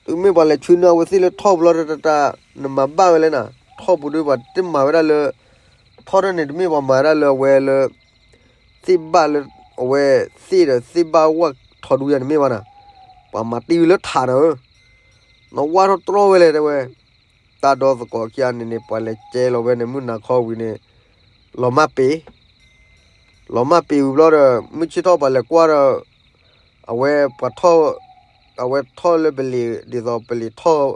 တုၤမ့ၢ်ပှၤလဲၤဆွံနုာ်အဝဲသ့ၣ်လၢထီၣ်ပူၤလီၤတၢ်တၢ် နမၤဘၣ်ဝဲလဲၣ်နၤ. ထီၣ်ပူၤဒုးပှၤတမၤဝဲဒၣ်လၢ ထီၣ်ဒၣ်န့ၣ် တမ့ၢ်ပှၤမၤဝဲဒၣ်လၢအဝဲလၢ သ့ၣ်ဘၣ်လၢ အဝဲသ့ၣ်ဒီးသ့ၣ်ဘၣ်ဝၣ်ထီဒူယၤန့ၣ်မ့ၢ်ဘၣ်နၤ. ပှၤမၤတံၢ်ဝံၤလၢထးနၤဧၢ. နဝၣ်ထီၣ်တြီဝဲလဲၣ်တဲဝဲ. တၢ်ဒီသကိးခံဂၤန့ၣ်န့ၣ် ပှၤလဲၤကဲလီၤဝဲန့ၣ် မုၢ်နၤခီဝံၤန့ၣ် လီၤမၢ်ပ့ၤ လီၤမၢ်ပ့ၤဝံၤဘျီဒီး မုၢ်ဆ့ၣ်ထီၣ်ပှၤလဲၤကွၢ်ဒီး အဝဲပှၤထီၣ် အဝဲထီၣ်လၢပလံၤ ဒ်သိးပလံၤထီၣ်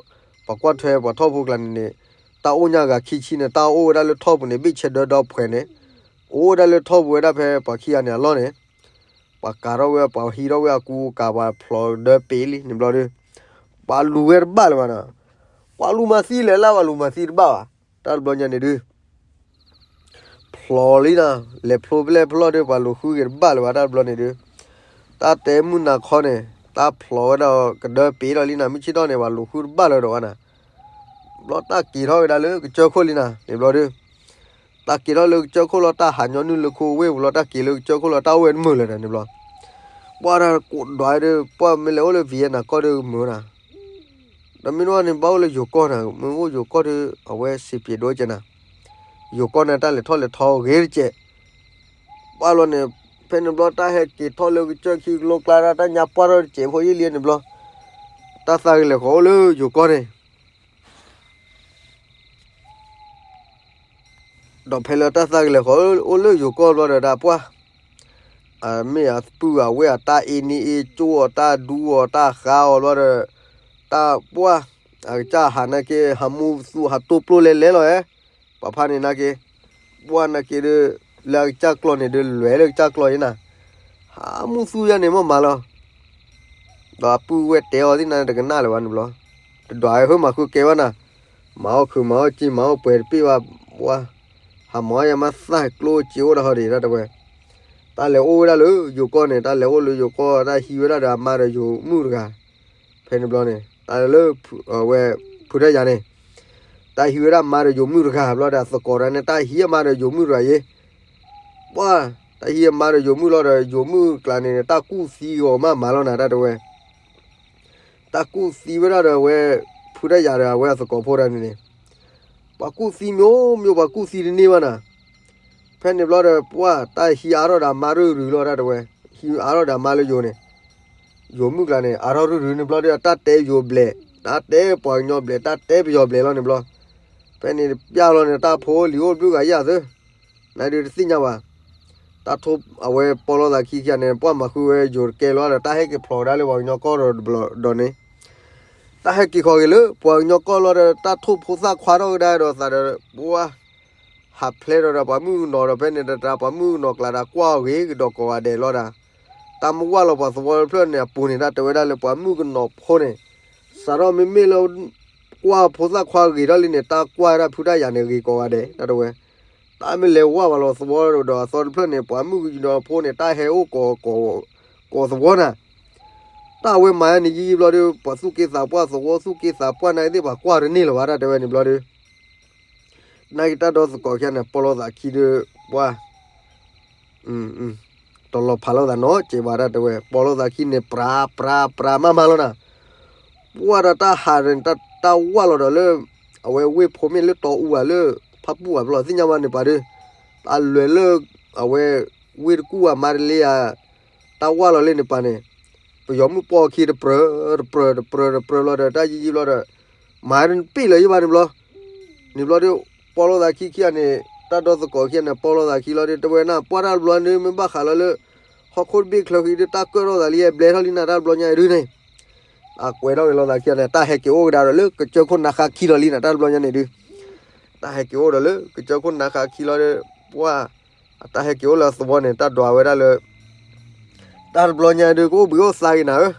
ပှၤကွၢ်ထွဲပှၤထီၣ်ဖိကျါန့ၣ်န့ၣ် တၢ်အိၣ်ညါဂၤခံဆံန့ၣ် တၢ်အိၣ်ဝဲဒၣ်လၢထီၣ်ပူၤန့ၣ် ဘ့ၣ်ဆဲဒၢဒီဖှဲးန့ၣ် အိၣ်ဝဲဒၣ်လၢထီၣ်ပူၤဝဲဒၣ်ဖဲပှၤခံဂၤန့ၣ်အလီၢ်န့ၣ် ပှၤကၤထီၣ်ဝဲ ပှၤဟံးထီၣ်ဝဲအကူအကၤ ပှၤဖျိးဒၢပ့ၤလံန့ၣ်ဘျီဒီး ပှၤလူၤဝဲတဘၣ်လၢၤဘၣ်နၤ. ပှၤလူၤမၤသံလဲၣ်လၢပှၤလူၤမၤသံတဘၣ်ဘၣ် တၢ်တဘျီညါန့ၣ်ဒုး ဖျိးလံနၤ လဲၤဖျိပလဲၣ်ဖျီဒီး ပှၤလူၤဃုက့ၤတဘၣ်လၢၤဘၣ် တၢ်တဘျီန့ၣ်ဒုး တၢ်တဲမုၢ်နၤခီန့ၣ် တၢ်ဖျိးဝဲဒၣ်ကဒၢပ့ၤဒီးလံနၤ မုၢ်ဆ့ၣ်ထီၣ်န့ၣ် ပှၤလူၤဃုတဘၣ်လၢၤဒီးဘၣ်နၤ ဘျီတၢ်က့ၤထီၣ်ဝဲဒၣ်လၢကစၢၢ်ခိၣ်လံနၤ န့ၣ်ဘျီဒီး တၢ်က့ၤထီၣ်လၢကစၢၢ်ခိၣ်လီၤ တၢ်ဟးညီနုၢ်လၢခိဝ့ၢ်ပူၤလီၤ တၢ်က့ၤလၢကစၢၢ်ခိၣ်လီၤ တၢ်အိၣ်ဝဲတမုာ်လၢၤဒီးန့ၣ်ဘျီ ပှၤတၢ်ကိးဒွးဒီး ပှၤမ့ၢ်လဲၤအိၣ်လၢ Vienna ကီၢ်ဒီးမုာ်နၤ ဒီးမ့ၢ်နဝဲန့ၣ် ဘၣ်အိၣ်လၢယိၤကီၢ်နၤ မ့ၢ်အိၣ်ယိၤကီၢ်ဒီး အဝဲစံးပျဲးဒိကဲနၤ ယိၤကီၢ်န့ၣ် တၢ်လဲၤထီၣ်လဲၤထီဂ့ၤတကဲး ဘၣ်လီၤန့ၣ် ဖဲန့ၣ်ဘျီတၢ်ဟဲက့ၤထီၣ်လၢကစၢၢ်ခံကလိကျါ တၢ်ညါပှၢ်ထီၣ်တစဲးဖိယံာ်လံန့ၣ်ဘျီ, တၢ်သးကလဲၤဃီၤအိၣ်လၢယိၤကီၢ်န့ၣ် ဒီးဖဲလၢတၢ်သးကလဲၤဃီၤအိၣ်လၢယိၤကီၢ်ဘျီဒီး တၢ်ပှၢ် အမ့ၢ်အပုၢ်အဝဲၢ်အတၢ်အ့န့အ့ကၠိအီၤ တၢ်ဒူအီၤတၢ်ဃါအီၤဘျီဒီး တၢ်ပှၢ် အကစၢ်ဟးနာ်က့ ဟးမူသူဟးတိၢ်ပျိၢ်လဲၤလဲၤလီၤဧါ, ပှၤဖးန့ၣ်နာ်က့ ပှၢ်နာ်က့ဒီး လၢအကစၢ်ကျီၢ်န့ၣ်ဒီး လဲၤလၢကစၢ်ကျီၢ်အံၤနၤ, ဟးမူသူယါန့ၣ်မ့ၢ်မၤလီၤ ဒီးအပုၢ်ဝဲၢ်တဲအီၤသ့ၣ်နၤတကနၣ်လၢၤဘၣ်န့ၣ်ဘျီ, တဒွးဟဲမၤဃုကဲဘၣ်နၤ, မၤအီၣ်ခုးမၤအီၣ်က့ မၤအီၣ်ပှဲၤတပ့ၢ်ဘၣ်, ပှၢ် ဟးမၤအီၣ်ယါမးသၣ်ကျိၣ်စ့အိၣ်ဒီးဟီဒံးတၢ်တဲဝဲ, တၢ်လဲၤအိၣ်ဝဲဒၣ်လၢယိၤကီၢ်န့ၣ် တၢ်လဲၤအိၣ်လၢယိၤကီၢ် တၢ်ဟံးဝဲဒၣ်ဒီးအမါဒီးယိၤမုၣ်တဂၤ, ဖဲန့ၣ်ဘျီန့ၣ် တၢ်လၢ အဝဲ ဖုတၢ်ယၤန့ၣ် တၢ်ဟံးဝဲဒၣ်မါဒီးယိၤမုၣ်တဂၤဘျီဒီး အသကိးတၢ်န့ၣ် တၢ်ဟံးအမါဒီးယိၤမုၣ်တဂၤယ့ ပှၢ် တၢ်ဟံးအမါဒီးယိၤမုၣ်လီၤဒီး ယိၤမုၣ်ကျါန့ၣ် တၢ်ကူၣ်သံဂီၤမးမးလီၤနၤ တၢ်တဲဝဲ, တၢ်ကူၣ်သံဝဲဒၣ်ဒီးအဝဲ ဖုတၢ်ယၤဒီးအဝဲအသကိးဖိတၢ်န့ၣ်န့ၣ်, ပှၤကူၣ်သံမ့ၢ်အိၣ်မ့ၢ်ပှၤကူၣ်သံတန့ၢ်ဘၣ်နၤ, ဖဲန့ၣ်ဘျီဒီး ပှၢ် တၢ်ဟံးအါထီၣ်ဒီးအမါရုၢ်ရုၢ်လီၤ တၢ်တဲဝဲ, ဟံးအါထီၣ်ဒီးအမါလၢယိၤန့ၣ်, ယိၤမုၣ်ကျါန့ၣ် အါထီၣ်ရုၢ်ရုၢ်န့ၣ်ဘျီဒီး တၢ်တဲယိၤဘျဲၣ် တၢ်တဲပှၤကညီဘျဲၣ် တၢ်တဲပယီၤဘျဲၣ်လီၤန့ၣ်ဘျီ, ဖဲန့ၣ်ပျၢ်လီၤန့ၣ် တၢ်ဖိလံၤအိၣ်ဘျုးဂၤယၤသၢ နဒုးတသ့ၣ်ညါဘၣ်, တၢ်ထိၣ်အဝဲပီလီၤသးခံခံဂၤန့ၣ် ပှၢ်မၤဃုဝဲယိၤတကဲလီၤဒီး တၢ်ဟဲက့ၤဖျိးကဒါလၢပှၤကညီကီၢ်ဒီးတဘျီဒီးန့ၣ်, တၢ်ဟဲက့ၤဃီၤက့ၤလၢပှၤကညီကီၢ်လီၤဒီး တၢ်ထိၣ်ဖိသၣ်ခွါထီၣ်ကဒါဒီးသးဒီး ပှၢ် ဟးဖျဲးဒီးဒီးပှၤမုၣ်ကနီၤဒီး ဖဲန့ၣ်တတၢ် ပှၤမုၣ်ကနီၤကျါဒီးကွၢ်အီၤဂ့ၤကဒီးကိးဂၤဒဲးလီၤဒီး, တၢ်မ့ၢ်ဝၢ်လီၤပှၤသဝီတဖျၢၣ်န့ၣ် အပူၤန့ၣ် တၢ်တဲဝဲဒၣ်လၢပှၤမုၣ်ကနီၤဖိန့ၣ်, စးထီၣ်မ့မ့ၢ်လၢ ကွၢ်ဖိသၣ်ခွါဂ့ၤထီၣ်လံန့ၣ် တၢ်ကွၢ်ဝဲဒၣ်ဖုတၢ်ယၤန့ၣ်ဂ့ၤကိးဂၤဒဲး တၢ်တဲဝဲ, တၢ်မ့ၢ်လဲၤဝၢ်ပှၤလီၤသဝီဒီးအသီတဖျၢၣ်န့ၣ် ပှၤမုၣ်ကနီၤဖိန့ၣ် တၢ်ဟဲအိၣ်ကိး ကိးသဝီနၤ, တၢ်အဝဲမၤယါန့ၣ်ယံာ်ယံာ်ဘျီဒီး ပှၤသူၣ်က့သးပှၢ်သဝီ သူၣ်က့သးပှၢ်နာ်က့သ့ၣ် ပှၤကွၢ်တန့ၢ်လၢၤဘၣ် တၢ်တဲဝဲန့ၣ်ဘျီဒီး နာ်က့တၢ်ဒီသကိးခံဂၤန့ၣ် ပီလီၤသးခံဒီး ပှၢ် တလီၤဖးလိာ်သးနီတစဲးဘၣ် တၢ်တဲဝဲ ပီလီၤသးခံန့ၣ် ပြးပြးပြးမးမးလီၤနၤ, ပှၢ်ဒီးတၢ်ဟးဒီး တၢ်ဝၢ်လီၤဒီးလၢ အဝဲဝ့ၢ်ဖိမ့ၢ်လၢတီအူဧါလၢ ဖၣ်ပူၣ်ဧါဘျီသ့ၣ်ညါဘၣ်န့ၣ်ပှၤဒီး တၢ်လဲၤလၢ အဝဲ ဝ့ၢ်တကူၣ်ဧါမါတလ့ဧါ တၢ်ဝၢ်လီၤလၢန့ၣ်ပှၤန့ၣ် ပယီၤမုၣ်ပီခံတပြၢ တပြၢ တပြၢ တပြၢလီၤဒီး တၢ်ယံာ်ယံာ်ဘျီဒီး မၤတပ့ၢ်လၢၤယဘၣ်န့ၣ်ဘျီ, န့ၣ်ဘျီဒီး ပီလီၤသးခံခံဂၤန့ၣ် တၢ်ဒီသကိးခံဂၤန့ၣ် ပီလီၤသးခံလီၤဒီး တဲဝဲနၤ ပှၢ်တၢ်တဘျီန့ၣ် မ့ၢ်ဘၣ်ဃးလီၤလၢ ဟီၣ်ခိၣ်တဘ့ၣ်ချၢဃံဒီး တၢ်ကၢၣ်ထီၣ်သးလံ ဘျဲထီၣ်လံနၤ တၢ်တဘျီညါအံၤဒုန့ၣ် အကွဲးထီၣ်က့ၤလီၤသးခံဂၤန့ၣ် တၢ်ဟဲက့ၤအိၣ်ကဒါဒီးလၢကစၢၢ်ခိၣ်နါဃါခံလီၤလံနၤ တၢ်တဘျီညါန့ၣ်ဒု တၢ်ဟဲက့ၤအိၣ်ဒီးလၢကစၢၢ်ခိၣ်နါဃါခံလီၤဒီး ပှၢ် အတၢ်ဟဲက့ၤအိၣ်လၢအသဝီန့ၣ် တၢ်ဒွးဝဲဒၣ်လၢ တၢ်တဘျီညါဒုး ကအိၣ်ဘှံးအိၣ်သါက့ၤနၤဧၢ,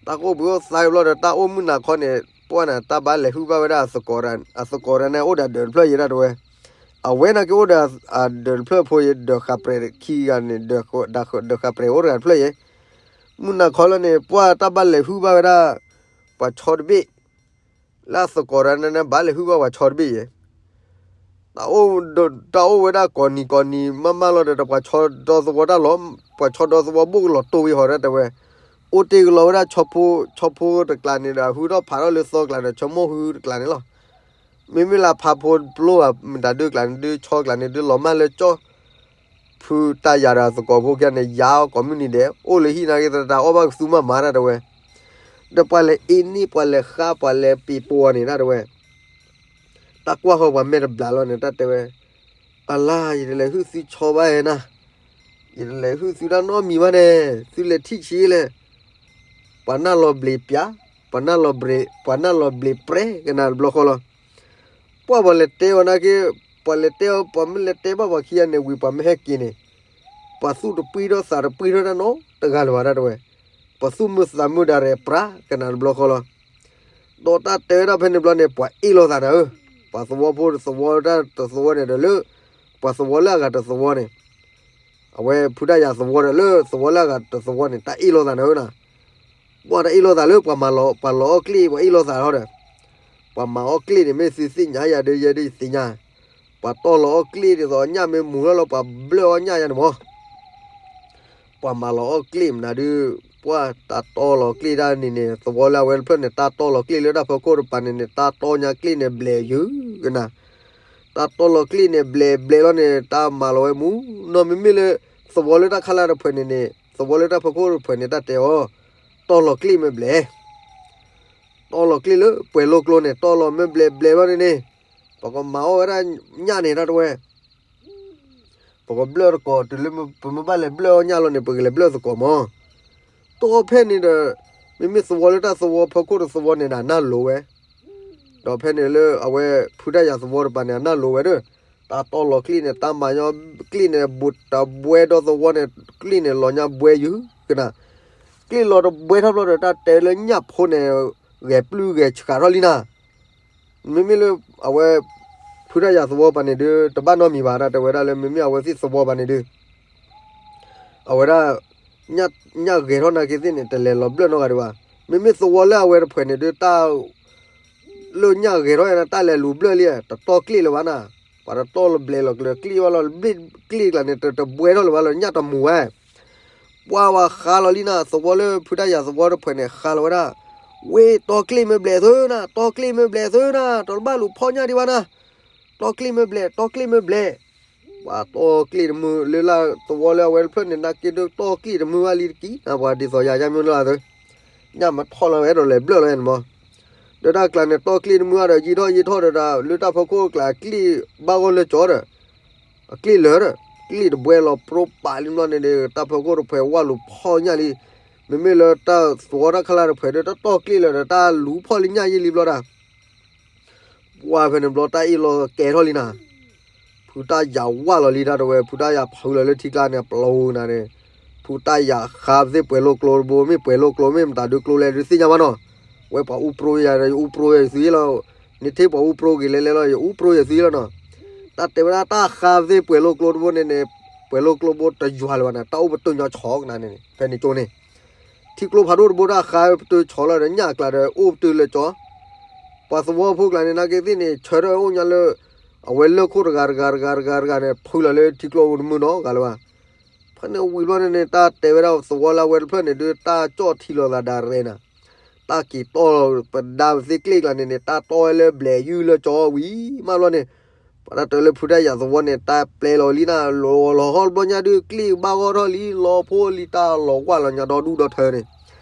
တၢ်ကအိၣ်ဘှံးအိၣ်သါက့ၤဘျီဒီး တၢ်အိၣ်မုၢ်နၤခီန့ၣ် ပှၢ်နၤ တၢ်ဘၣ်လဲၤဟုၣ်ဘၣ်ဝဲဒၣ်အသကိးတၢ် အသကိးတၢ်န့ၣ်အိၣ်ဒီးအဒၢးတဖျၢၣ်ယဲ တၢ်တဲဝဲ, အဝဲန့ၣ်က့အိၣ်ဒီးအဒၢးတဖျၢၣ်ဖိယဲ ဒၢးဃာ်ပြဲးခံဂၤန့ၣ် ဒၢးဃာ်ပြဲးအိၣ်တဂၤတဖျၢၣ်ယဲ, မုၢ်နၤခီလၢန့ၣ် ပှၢ်တၢ်ဘၣ်လဲၤဟုၣ်ဘၣ်ဝဲဒၣ် ပှၤဆီတဘ့ၣ် လၢအသကိးတၢ်န့ၣ် ဘၣ်လဲၤဟုၣ်ဘၣ်ပှၤဆီတဘ့ၣ်ယဲ တၢ်အိၣ်ဝဲဒၣ်ကိးနံၤကိးနံၤမးမးလီၤဒီး ပှၤဆီဒီသဝီတၢ်လီၤ ပှၤဆီဒီသဝီဘိၣ်ကလီၤတိၢ်ဝံၤဟီၣ်ဒၣ်တဲဝဲ, အိၣ်တ့ၢ်ကလီၤဝဲဒၣ်ဆီဖိ ဆီဖိတကျးန့ၣ်ဒီး ဟုၣ်ထီၣ်ဖးထီၣ်လၢသီကျးဒီး ဆီမိၢ်ဟုတကျးန့ၣ်လီၤ. မ့မ့ၢ်လၢဖးဖိပျိဘၣ် မတၤဒုကျးန့ၣ်ဒု ဆီကျးန့ၣ်ဒု လီၤမၢ်လၢကၠီ ဖုတၢ်ယၤဒီးအသကိးဖိခံဂၤန့ၣ် ယၤအီၤကိးမုၢ်နံၤဒဲး အိၣ်လၢဟံၣ်နာ်က့ တၢ်အီၣ်ဘၣ်ကသူမးမးတၢ်တဲဝဲ, ဒီးပှၤလဲၤအ့န့ၢ် ပှၤလဲၤဃါ ပှၤလဲၤပ့ၤပိာ်အီၤန့ၣ် တၢ်တဲဝဲ တၢ်ကွၢ်ဃီပှၤမဲာ်တဘျးလီၤန့ၣ် တၢ်တဲဝဲ, အလါ ယတလဲၤဟုၣ်သုဆီဘၣ်ဧါနၤ, ယတလဲၤဟုၣ်သုတၢ်နီတမံၤဘၣ်န့ၣ် သုလဲၤထံၣ်ဆံးလဲၣ်, ပှၤနၢ်လီၤဘျံးပျး, ပှၤနၢ်လီၤဘျံး, ပှၤနၢ်လီၤဘျံးပြဲကနၤတဘျီဃီလီၤ. ပှၢ်ပှၤလဲၤတဲအီၤနာ်က့, ပှၤလဲၤတဲအီၤ ပှၤမ့ၢ်လဲၤတဲဘၣ်ပှၤခံဂၤန့ၣ်ဝံၤ ပှၤမ့ၢ်ဟဲက့ၤန့ၣ်, ပှၤသူၣ်တပှံထီၣ်သးတပှံထီၣ်တၢ်နီတဂၤလၢၤဘၣ်တၢ်တဲဝဲ, ပှၤသူၣ်မုာ်သးမုာ်ဒၣ်ရဲၣ်ပြးကနၤတဘျီဃီလီၤ. ဒီးတၢ်တဲဝဲဒၣ်ဖဲန့ၣ်ဘျီန့ၣ် ပှၤအ့ၣ်လိာ်သးနၤဧၢ, ပှၤသဝီဖိတသဝီတၢ်တသဝီန့ၣ်ဒီးလၢ ပှၤသဝီလၢအဂၤတသဝီန့ၣ် အဝဲဖုတၢ်ယၤသဝီဒီးလၢသဝီလၢအဂၤတသဝီန့ၣ် တၢ်အ့ၣ်လိာ်သးနၤဧၢနၤ, ပှၤတၢ်အ့ၣ်လိာ်သးလၢပှၤမၤလီၤ ပှၤလီၤအီၣ်ကျ့ၣ် ပှၤအ့ၣ်လိာ်သးထီၣ်ဒီး, ပှၤမၤအီၣ်ကျ့ၣ်န့ၣ် မ့ၢ်သုသ့ၣ်ညါယၤဒီးယဲဒၣ်ယသ့ၣ်ညါ, ပှၤတီၢ်လီၤအီၣ်ကျ့ၣ်ဒ်သိးညၣ်မ့ၢ်မူၤထီၣ်လီၤ ပှၤဘျၢၣ်အီၣ်ညၣ်ယၤန့ၣ်မး ပှၤမၤလီၤအီၣ်ကျ့ၣ်မနုၤဒုး, ပှၢ်တၢ်တီလီၤကျ့ၣ်တၢ်န့ၣ်န့ၣ် သဝီလၢအဝဲတဖျၢၣ်န့ၣ် တၢ်တီလီၤကျ့ၣ်လၢတၢ်ဖီခိၣ်တပၤန့ၣ်န့ၣ် တၢ်တီညါကျ့ၣ်န့ၣ်ဘျဲးယုာ်ကနၤ, တၢ်တီလီၤကျ့ၣ်န့ၣ်ဘျဲးဘျဲးလီၤန့ၣ် တၢ်မၤလီၤဝဲမူနီၢ်မ့မ့ၢ်လၢ သဝီလၢတၢ်ခါလၢ်တဖှဲးန့ၣ်န့ၣ် သဝီလၢတၢ်ဖီခိၣ်တဖှဲးန့ၣ် တၢ်တဲအီၤ, တီၢ်လီၤကျ့ၣ်မ့ၢ်ဘျဲၣ်, တီၢ်လီၤကျ့ၣ်လၢပှဲၤလိကျိန့ၣ် တီၢ်လီၤမ့ၢ်ဘျဲၣ်ဘျဲၣ်ဘျီန့ၣ်န့ၣ်, ပကမၤအီၣ်ဝဲဒၣ်ညၣ်န့ၣ် တၢ်တဝဲ ပကဘျၢၣ်သကိး တုၤလၢပမ့ၢ်ဘၣ်လဲၤဘျၢၣ်အီၣ်ညၣ်လီၤန့ၣ် ပကလဲၤဘျၢၣ်သကိးမး. တီၢ်ဖဲန့ၣ်ဒီး မ့မ့ၢ်သဝီလၢတၢ်သဝီဖီခိၣ်တသဝီန့ၣ် အနၢ်လိၤဝဲ, ဒီးဖဲန့ၣ်လၢအဝဲဖုတၢ်ယၤသဝီတပၤန့ၣ် အနၢ်လိၤဝဲဒီး တၢ်တီၢ်လီၤကျ့ၣ်န့ၣ် တၢ်မၤညီကျ့ၣ်န့ၣ် ဘူးတဘှဲဒီးသဝီန့ၣ် ကျ့ၣ်န့ၣ်လီၤညါဘှဲယုာ်ကနၤ, ကျ့ၣ်လီၤတဘှဲထီၣ်ဘျီဒီး တၢ်တဲလၢညၣ်ဖိန့ၣ် ဂဲၤပျုၢ်ဂဲၤဆှးထီၣ်လံနၤ. မ့မ့ၢ်လၢအဝဲ ဖုတၢ်ယၤသဝီပၤန့ၣ်ဒုး တဘၣ်နီတမံၤဘၣ် တၢ်တဲဝဲဒၣ်လၢ မ့မ့ၢ်အဝဲသ့ၣ်သဝီပၤန့ၣ်ဒုး အဝဲဒၣ် ညၣ်ဂဲၤထီၣ်နာ်က့သ့ၣ်န့ၣ် တလဲၤလီၤဘျၢၣ်နီတဂၤဒံးဘၣ်. မ့မ့ၢ်သဝီလၢအဝဲတဖှဲးန့ၣ်ဒုး တၢ် လၢညၣ်ဂဲၤထီၣ်ယါန့ၣ် တၢ်လဲၤလူၤဘျၢၣ်လံ, တတီၢ်ကျ့ၣ်လၢၤဘၣ်နၤ, ပှၤတတီၢ်လီၤဘျဲၣ်လီၤကျ့ၣ် ကျ့ၣ်ဘၣ်လီၤဘျ့ၣ်ကျ့ၣ်ကျါန့ၣ် တဘှဲထီၣ်လၢၤဘၣ်လီၤ ညၣ်တမူၤဝဲ ပှၤဝဲဃါလီၤလံနၤ, သဝီလၢဖုတၢ်ယၤသဝီတဖှဲးန့ၣ် ဃါလီၤဝဲဒၣ်, ဝ့ၢ်တီၢ်ကျ့ၣ်မ့ၢ်ဘျဲၣ်သၢနၤ, တီၢ်ကျ့ၣ်မ့ၢ်ဘျဲၣ်သၢနၤ, တဘၣ်လူၤဖီၣ်ညၣ်ဒံးဘၣ်နၤ, တီၢ်ကျ့ၣ်မ့ၢ်ဘျဲၣ်, တီၢ်ကျ့ၣ်မ့ၢ်ဘျဲၣ်. ပှၤတီၢ်ကျ့ၣ်တမုာ်လၢလၢသဝီလၢအဝဲတဖျၢၣ်န့ၣ် နာ်က့ဒုးတီၢ်ကျ့ၣ်တမုာ်ဘၣ်လံတက့ၢ်, ပှၤဒ်သိးယၤယါမ့ၢ်လၢအသၢ ညၣ်မ့ၢ်ထီၣ်လီၤဝဲဒီးလဲၤဘျၢၣ်လီၤန့ၣ်မး, ဒီးတၢ်ကျါန့ၣ် တီၢ်ကျ့ၣ်တမုာ်ဘၣ်ဒီး ယံာ်ထီၣ်ယံာ်ထီၣ်ဒီး လၢတၢ်ဖီခိၣ်ကျါ ကျ့ၣ်ဘၣ်ဂီၢ်လၢကၠီဒီး အကျ့ၣ်လၢာ်ဒီး ကျ့ၣ်တဘှဲလီၤပြိပာ်လံဘျီန့ၣ်ဒီး တၢ်ဖီခိၣ်တဖှဲးဝၣ်လူၤဖီၣ်ညၣ်လံ, မ့မ့ၢ်လၢတၢ်သဝီတၢ်ခါလၢ်တဖှဲးဒီး တတီၢ်ကျ့ၣ်လၢၤဒီး တၢ်လူၤဖီၣ်လံညၣ်ယံာ်လံဘျီဒၣ် ပှၤဖဲန့ၣ်ဘျီတၢ်အ့ၣ်လိာ်ကဲထီၣ်လံနၤ, ဖုတၢ်ယၤဝၣ်လီၤလံတၢ်တဝဲ ဖုတၢ်ယၤဖုးလီၤလၢထံကျါန့ၣ် ပျီနၤန့ၣ်, ဖုတၢ်ယၤဃါသ့ၣ်ပှဲၤလိာ်ကျိတဘိ မ့ၢ်ပှဲၤလိာ်ကျိ မ့ၢ်မတၤဒုးကျိလဲၣ်ဒုးသ့ၣ်ညါဘၣ်နီၤ, ဝဲပှၤအူပြိယၤဒီး ယအူပြိယၤသုလီၤ, နထံၣ်ပှၤအူပြိဂ့ၤလဲၤလဲၤလီၤ ယအူပြိယၤသုလီၤနီၤ, တၢ်တဲဝဲဒၣ်တၢ်ဃါသ့ၣ်ပှဲၤလိာ်ကျိတဘိန့ၣ်န့ၣ်, ပှဲၤလိာ်ကျိဘိတယွၤလၢၤဘၣ်န့ၣ် တၢ်အိၣ်ပတုာ်ညီဆီကနၤန့ၣ် ဖဲန့ၣ်ကၠိန့ၣ် ထံကျိဖးဒိၣ်တဘိတၢ်ဃါပတုာ်ဆီလီၤဒီးညၣ်အကျါဒီးအိၣ်ပတုာ်လၢကၠီ, ပှၤသဝီဖိကျါန့ၣ် နာ်က့သ့ၣ်န့ၣ် ဆၢထၢၣ်အိၣ်ညါလၢ အဝဲလၢၢ်ခိၣ်တဂၤတဂၤတဂၤတဂၤန့ၣ် ဖုးလီၤလၢထံကျိတမုာ်နီတဂၤလၢၤဘၣ်. ဖဲန့ၣ်ဝံၤဘျီန့ၣ်န့ၣ် တၢ်တဲဝဲဒၣ်သဝီလၢအဝဲတဖျၢၣ်န့ၣ်ဒုး တၢ်ကၠီၣ်ထံလီၤသးဒၣ်ရဲနၤ, တၢ်က့ၤတီၢ်ပဒါပသ့ၣ်ကျ့ၣ်ကျါန့ၣ်န့ၣ် တၢ်တီၢ်ဝဲလၢဘျဲးယုၢ်လၢကၠီဝံၤမးဘျီန့ၣ် ပှၤတၢ်တၢ်လၢဖုတၢ်ယၤသဝီန့ၣ် တၢ်ပျဲလီၤလံနၤ လီၤလီၤဟီၣ်ဘျီညါဒုး ကျ့ၣ်ဘၣ်ဂီၢ်ထီၣ်လံ လီၤဖိလံ တၢ်လီၤဝၣ်လီၤညါဒီဒူၣ်ဒီထၢန့ၣ်,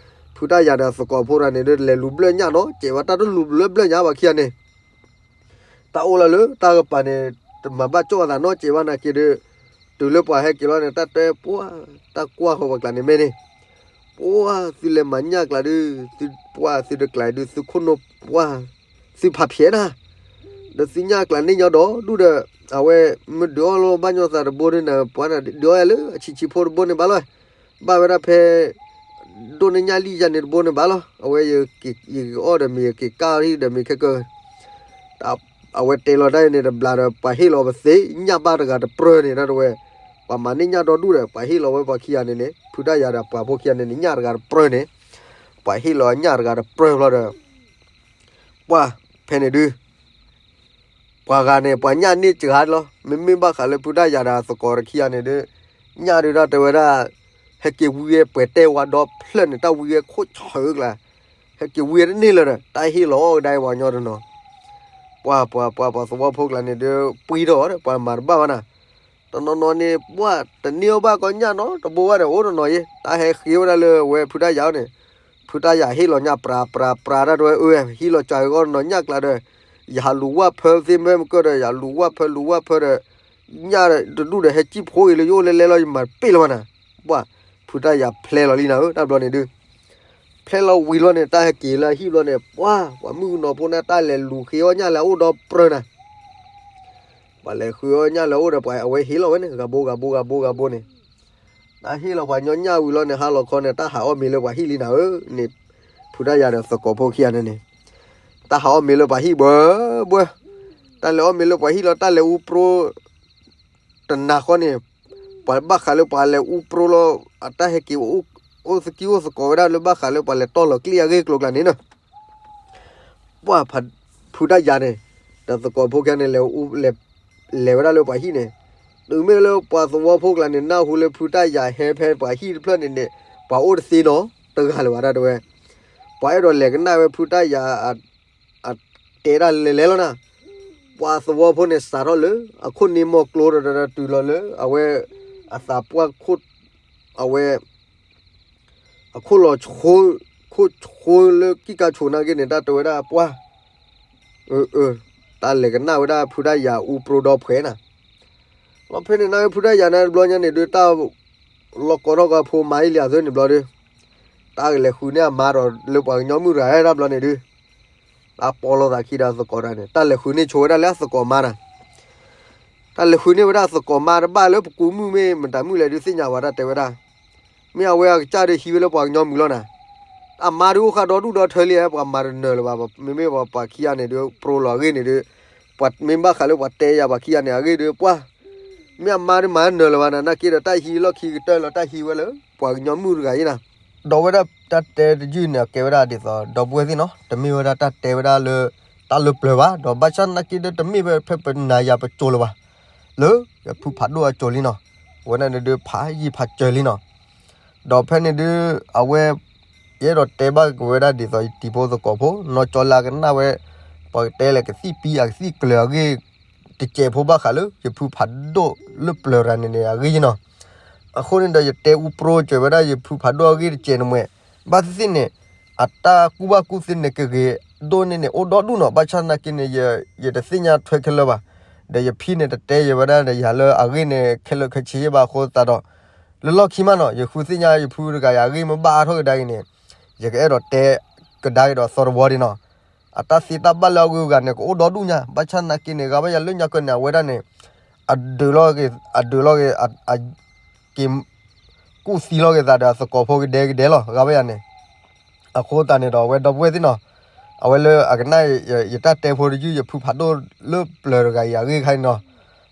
ဖုတၢ်ယၤဒီးသကိးဖိတဂၤန့ၣ်ဒုး လဲၤလူၤဘျၢၣ်ညၣ်နီၤ ကဲးဝဲတၢ်တလူၤဘျၢၣ်ညၣ်ဘၣ်ခံဂၤန့ၣ်, တၢ်အိၣ်လၢလၢတၢ်ကပၤန့ၣ် တမၤဘၣ်ကၠီၣ်အသးနီတစဲးဘၣ်နာ်က့ဒုး, တုၤလၢပှၤဟဲက့ၤလီၤန့ၣ် တၢ်တဲပှၢ်, တၢ်ကွၢ်ဃီၤပှၤကျါန့ၣ်မ့ၢ်န့ၣ်, ပှၢ်သုလဲၤမၤညၣ်ကျါဒုး, သုပှၢ်သုတကျါဒုး သုခိၣ်နူာ်ပှၢ်, သုဖးဖျဲးနၤ, ဒီးသုညၣ်ကျါန့ၣ်ညီဒီဒူၣ်ဒီး, အဝဲမ့ၢ်ဒုးအီၣ်လီၤဘၣ်ညီသးတဘိန့ၣ် ပှၤဒုးအီၣ်ယၤလၢအဆံးဆံးဖိတဘိန့ၣ်ဘၣ်လီၤ, ဘၣ်ဝဲဒၣ်ဖဲ ဒိၣ်န့ၢ်ညၣ်လံၣ်ယၤန့ၣ်တဘိန့ၣ်ဘၣ်လီၤ, အဝဲယက့ၤအီၣ်ဒီးမ့ၢ်ယက့ၤကၢ်လံဒီးမ့ၢ်ခဲကၢၢ် အဝဲတဲလီၤတၢ်န့ၣ်တဘျီဒီး ပှၤဟ့ၣ်လီၤပသ့ၣ်ညၣ်ဘၣ်တဂၤတပြၢန့ၣ် တၢ်တဝဲ, ပှၤမၤန့ၢ်ညၣ်ဒီဒူၣ်ဒီး ပှၤဟ့ၣ်လီၤဝဲပှၤခံဂၤန့ၣ်န့ၣ် ဖုတၢ်ယၤဒီးပှၤဖိခံဂၤန့ၣ်န့ၣ် ညၣ်တဂၤတပြၢန့ၣ်, ပှၤဟ့ၣ်လီၤညၣ်တဂၤတပြၢဘျီဒီး, ပှၢ်ဖဲန့ၣ်ဒုး ပှၤဂၤန့ၣ် ပှၤညၣ်န့ၢ်စှၤလီၤ, မ့မ့ၢ်ဘၣ်ဃးလၢဖုတၢ်ယၤဒီးသကိးတခံဂၤန့ၣ်ဒုး, ညၣ်ဒုးတၢ်တဲဝဲဒၣ်, ဟဲက့ၤဝံဝဲပှဲၤတဲဝါဒီဖျၢၣ်န့ၣ် တၢ်ဝံဝဲခိၣ်ဆၢကျါ, ဟဲက့ၤဝံဝဲတန့ၢ်လၢၤဒီး တၢ်ဟ့ၣ်လီၤအီၣ်ကဒါပှၤညီတနီၤ, ပှၤ ပှၤ ပှၤ ပှၤသဝီဖိကျါန့ၣ်ဒုး ပှံထီၣ်ဒီး ပှၤမၤတဘၣ်ဘၣ်နၤ, တနီၤနီၤန့ၣ် ပှၢ်တန့ၢ်အီၣ်ဘၣ်ကီညၣ်နီတဘိဘၣ်ဒီး အိၣ်တနီၤယဲ တၢ်ဟဲဃ့ဝဲဒၣ်လၢအဝဲဖုတၢ်ယၤအီၤန့ၣ်, ဖုတၢ်ယၤဟ့ၣ်လီၤညၣ်ပြၤ ပြၤ ပြၤတၢ်တဝဲအၢ ဟ့ၣ်လီၤစှၤဂီၢ်နီၤညၣ်ကျါဒီး, ယဟးလူၤဝၣ်ဖၢသ့ၣ်မ့ၢ်မကၢၢ်ဒီး ယလူၤဝၣ်ဖၢလူၤဝၣ်ဖၢဒီး, ညၣ်တဒူၣ်ဒီးဟဲကံၣ်ဖိအံၤလၢယအိၣ်လဲၤလဲၤလီၤ ယမၤတပ့ၢ်လၢၤဘၣ်နၤ, ပှၢ် ဖုတၢ်ယၤဖျဲလီၤလံနၤဧၢ တၢ်ဘျီန့ၣ်ဒုး ဖျဲလီၤဝံၤလီၤန့ၣ် တၢ်ဟဲက့ၤလၢအဟံၣ်ဘျီန့ၣ် ပှၢ် ပှၤမုၣ်ကနီၤဖိန့ၣ် တၢ်လဲၤလူၤဃ့အီၣ်ညၣ်လၢအအိၣ်ဒီပြၢနၤ, ပှၤလဲၤဃ့အီၣ်ညၣ်လၢအအိၣ်ဒီးပှၤအဝဲဟ့ၣ်လီၤဝဲန့ၣ် ဂၤဘိဂၤဘိဂၤဘိဂၤဘိန့ၣ်, တၢ်ဟ့ၣ်လီၤပှၤညီညၣ်ဝံၤလီၤန့ၣ် ဟါလီၤခီန့ၣ် တၢ်ဟးအီၣ်မ့ၤလၢပှၤဟံၣ်လံနၤဧၢန့ၣ်, ဖုတၢ်ယၤဒီးသကိးဖိခံဂၤန့ၣ်န့ၣ်, တၢ်ဟးအီၣ်မ့ၤလၢပှၤဟံၣ်ဘၣ်ဘၣ်, တၢ်လဲၤအီၣ်မ့ၤလၢပှၤဟံၣ်လီၤ တၢ်လဲၤအူပြိ တနၤဃီန့ၣ်, ပှၤဘၣ်ဃးလၢပှၤလဲၤအူပြိလီၤ အတၢ်ဟဲက့ၤ အိၣ်သကံၢ်အိၣ်သကိးဝဲဒၣ်လၢဘၣ်ဃးလၢပှၤလဲၤတီၢ်လီၤကျ့ၣ်အဂ့ၢ်ကျိၤကျါန့ၣ်နီၤ, ပှၢ် ဖုတၢ်ယၤန့ၣ်, ဒီးသကိးဖိခံဂၤန့ၣ် လဲၤဝဲဒၣ်လၢပှၤဟံၣ်န့ၣ်, တုၤမ့ၢ်လၢပှၤသဝီဖိကျါန့ၣ် နၢ်ဟူလၢဖုတၢ်ယၤဟဲဖဲပှၤဟံၣ်တဖျၢၣ်န့ၣ်န့ၣ်, ပှၤအိၣ်တသ့နီတဂၤလၢၤဘၣ်တၢ်တဝဲ, ပှၤအဲၣ်ဒိးလဲၤကနၣ်ဝဲဖုတၢ်ယၤ အတဲဒၣ်လဲၤလဲၤလီၤနၤ, ပှၤသဝီဖိန့ၣ်စးထီၣ်လၢ အခိၣ်န့ၣ်မီၢ်ကျိဒီးတုၤလီၤလၢ အဝဲ အသးပှၢ်ခိၣ်, အဝဲ အခိၣ်လီၤဆိ, ခိၣ်ဆိလၢကံၢ်ကါဆိနာ်က့န့ၣ် တၢ်တဲဝဲဒၣ်ပှၢ်, တၢ်လဲၤကနၣ်ဝဲဒၣ်ဖုဒၣ်ယၤအူပြိဒီဖှဲးနၤ, လီၤဖဲန့ၣ်နာ်က့ဖုဒၣ်ယၤန့ၣ်တဘျီညါန့ၣ်ဒုး တၢ်လီၤကီထီၣ်ကီဖိမါအံၤလံအသိးန့ၣ်ဘျီဒုး, တၢ်ကလဲၤဃုန့ၢ်အမါဒီးလၢပှၤကညီမုၣ်တဂၤတဘျီန့ၣ်ဒုး, တၢ်ပီလိာ်သးခံဒီးအသကိးတဂၤန့ၣ် တၢ်လဲၤဃုန့ၢ်ဆိဝဲဒၣ်လၢအသကိးမါနၤ တၢ်လဲၤဃုန့ၢ်ဝဲဒၣ်အသကိးမါတဘၣ်လၢပကူမုၣ်မ့ၢ်မတၤမုၣ်လဲၣ်ဒုးသ့ၣ်ညါဝဲဒၣ်တဲဝဲဒၣ်, မ့ၢ်အဝဲအကစၢ်ဒုးဟံးဝဲလၢပှၤကညီမုၣ်လီၤနၤ, အမါဒုးအိၣ်ဃာ်ဒီဒူၣ်ဒီထၢလံ ပှၤမၤတနၢၤလၢၤဘၣ်, မ့မ့ၢ်ပှၤပှၤခံဂၤန့ၣ်ဒုး ပြိလီၤအဂ့ၢ်န့ၣ်ဒုး, ပှၤမ့ၢ်ဘၣ်ဃးလၢပှၤတဲယၤပှၤခံဂၤန့ၣ် အဂ့ၢ်ဒုးပှၢ်, မ့ၢ်အမါဒုးမၤနၢၤလၢၤဘၣ်နၤ နာ်က့ဒီးတၢ်ဟံးလီၢ်ခံကတၢၢ်လီၤ တၢ်ဟံးဝဲလၢပှၤကညီမုၣ်တဂၤအံၤနၤ ဒီးဝဲဒၣ်တၢ်တဲတယုၢ်န့ၣ် အကဲဝဲဒၣ်ဒ်သိး ဒီပုၢ်ဝဲၢ်သ့ၣ်နီၤ တမ့ၢ်ဝဲဒၣ်တၢ်တဲဝဲဒၣ်လၢ တၢ်လၢပျၢၤဘၣ်, ဒီးဘၣ်ဆၣ်နာ်က့ဒီးတမ့ၢ်ဝဲဖဲပနၤယၤပစိၤလၢၤဘၣ်, လၢယဖုဖးဒိၣ်အစိၤလံနီၤ, အဝဲဒၣ်န့ၣ်ဒုးဖးယံာ်ဖးစၢၤလံနီၤ, ဒီးဖဲန့ၣ်ဒုး အဝဲ ယအဲၣ်ဒိးတဲဘၣ်က့ၤဝဲဒၣ်ဒ်သိးယတံၤဖိသကိးဖိ နီၢ်ကၠီလၢအကနၣ်ဝဲ ပှၤကတဲလဲၣ်ကသံၣ်ပံအကသံၣ်ကျၢၤအဂ့ၢ် တစဲးဖိဘၣ်ဃးလၢ ယဖုဖးဒိၣ်လၢပျၢၤတဂၤန့ၣ်န့ၣ် အဂ့ၢ်ယနီၤ, အဃိန့ၣ်ဒီးယတဲအူပြိစၢၤဝဲဒၣ်ယဖုဖးဒိၣ်အဂ့ၢ်တစဲးန့ၣ်မ့ၢ်, ဘၣ်သ့ၣ်သ့ၣ်န့ၣ် အတၢ်ကူၣ်ဘၣ်ကူၣ်သ့န့ၣ်ကဂ့ၤဒိၣ်န့ၢ်န့ၣ် အိၣ်ဒီဒူၣ်နီၤ, ဘၣ်ဆၣ်နာ်က့န့ၣ် ယတသ့ၣ်ညါထွဲခဲလၢာ်ဘၣ်, ဒီးယဖံန့ၣ်တတဲယၤဝဲဒၣ်ဒီးယၤလၢအဂ့ၢ်န့ၣ် ခဲလၢာ်ခဲဆ့ယဲၢ်ဘၣ်အဃိသတးဒီး လၢလီၢ်ခံမးနီၤ ယဃုသ့ၣ်ညါယဖုတဂၤအံၤအဂ့ၢ်မ့ၢ်ဘၣ်အါထီၣ်ကဒါက့ၤန့ၣ် ယကအဲၣ်ဒိးတဲကဒါက့ၤဒီးသီတဝီဒံးနီၤ, အတၢ်သ့တၢ်ဘၣ်လၢအဂုၤအဂၤန့ၣ် ကအိၣ်ဒီဒူၣ်ညါ, ဘၣ်ဆၣ်နာ်က့န့ၣ် ဂၤဘၣ်ယၤလၢညါကၢန့ၣ် အဝဲဒၣ်န့ၣ် အဒုးလီၤက့ၤ, အဒုးလီၤက့ၤ, အက့ၤကူၣ်သံလီၤက့ၤသးဒီးအသကိးဖိကဒဲကဒဲလီၤ, ဂၤဘၣ်ယၤန့ၣ် အဃိသတးန့ၣ်ဒီး အဝဲဒီပုၢ်ဝဲၢ်သ့ၣ်နီၤ, အဝဲလၢအကနၣ်ယတၢ်တဲဖိတယုၢ် ယဖုဖးဒိၣ်လၢပျၢၤတဂၤအံၤအဂ့ၢ်ခါန့ၣ်နီၤ,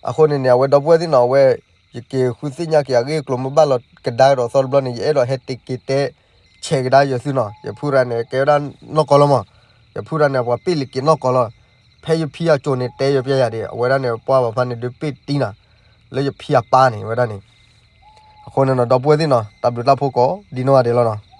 အဃိန့ၣ်န့ၣ် အဝဲဒီပုၢ်ဝဲၢ်သ့ၣ်နီၤ အဝဲ ယက့ၤဃုသ့ၣ်ညါက့ၤအဂ့ၢ်အကျိၤမ့ၢ်ဘၣ်လီၤကဒါကဒီးသီတဘျီန့ၣ် ယအဲၣ်ဒိးဟဲတ့က့ၤတဲဆဲးကဒါယသုနီၤ, ယဖုရၤန့ၣ် ကဲဝဲဒၣ်နီၢ်ကီၢ်လီၤမး, ယဖုရၤန့ၣ် ပှၤပ့ၢ်လံၤက့ၤနီၢ်ကီၢ်လီၤ, ဖဲယဖံအစိၤန့ၣ် တဲယပျဲယၤဒံး အဝဲဒၣ်န့ၣ် ပှၢ်ပၤဖါန့ၣ်ဒုးပ့ၢ်တံနီၤ, လၢယဖံအပၢ်န့ၣ် အဝဲဒၣ်န့ၣ်, အဃိန့ၣ်နီၤ ဒီပုၢ်ဝဲၢ်သ့ၣ်နီၤ တၢ်ဘျုးတၢ်ဖှိၣ်ကိးဒ်နီၢ်ဂၤဒဲးလီၤနီၤ.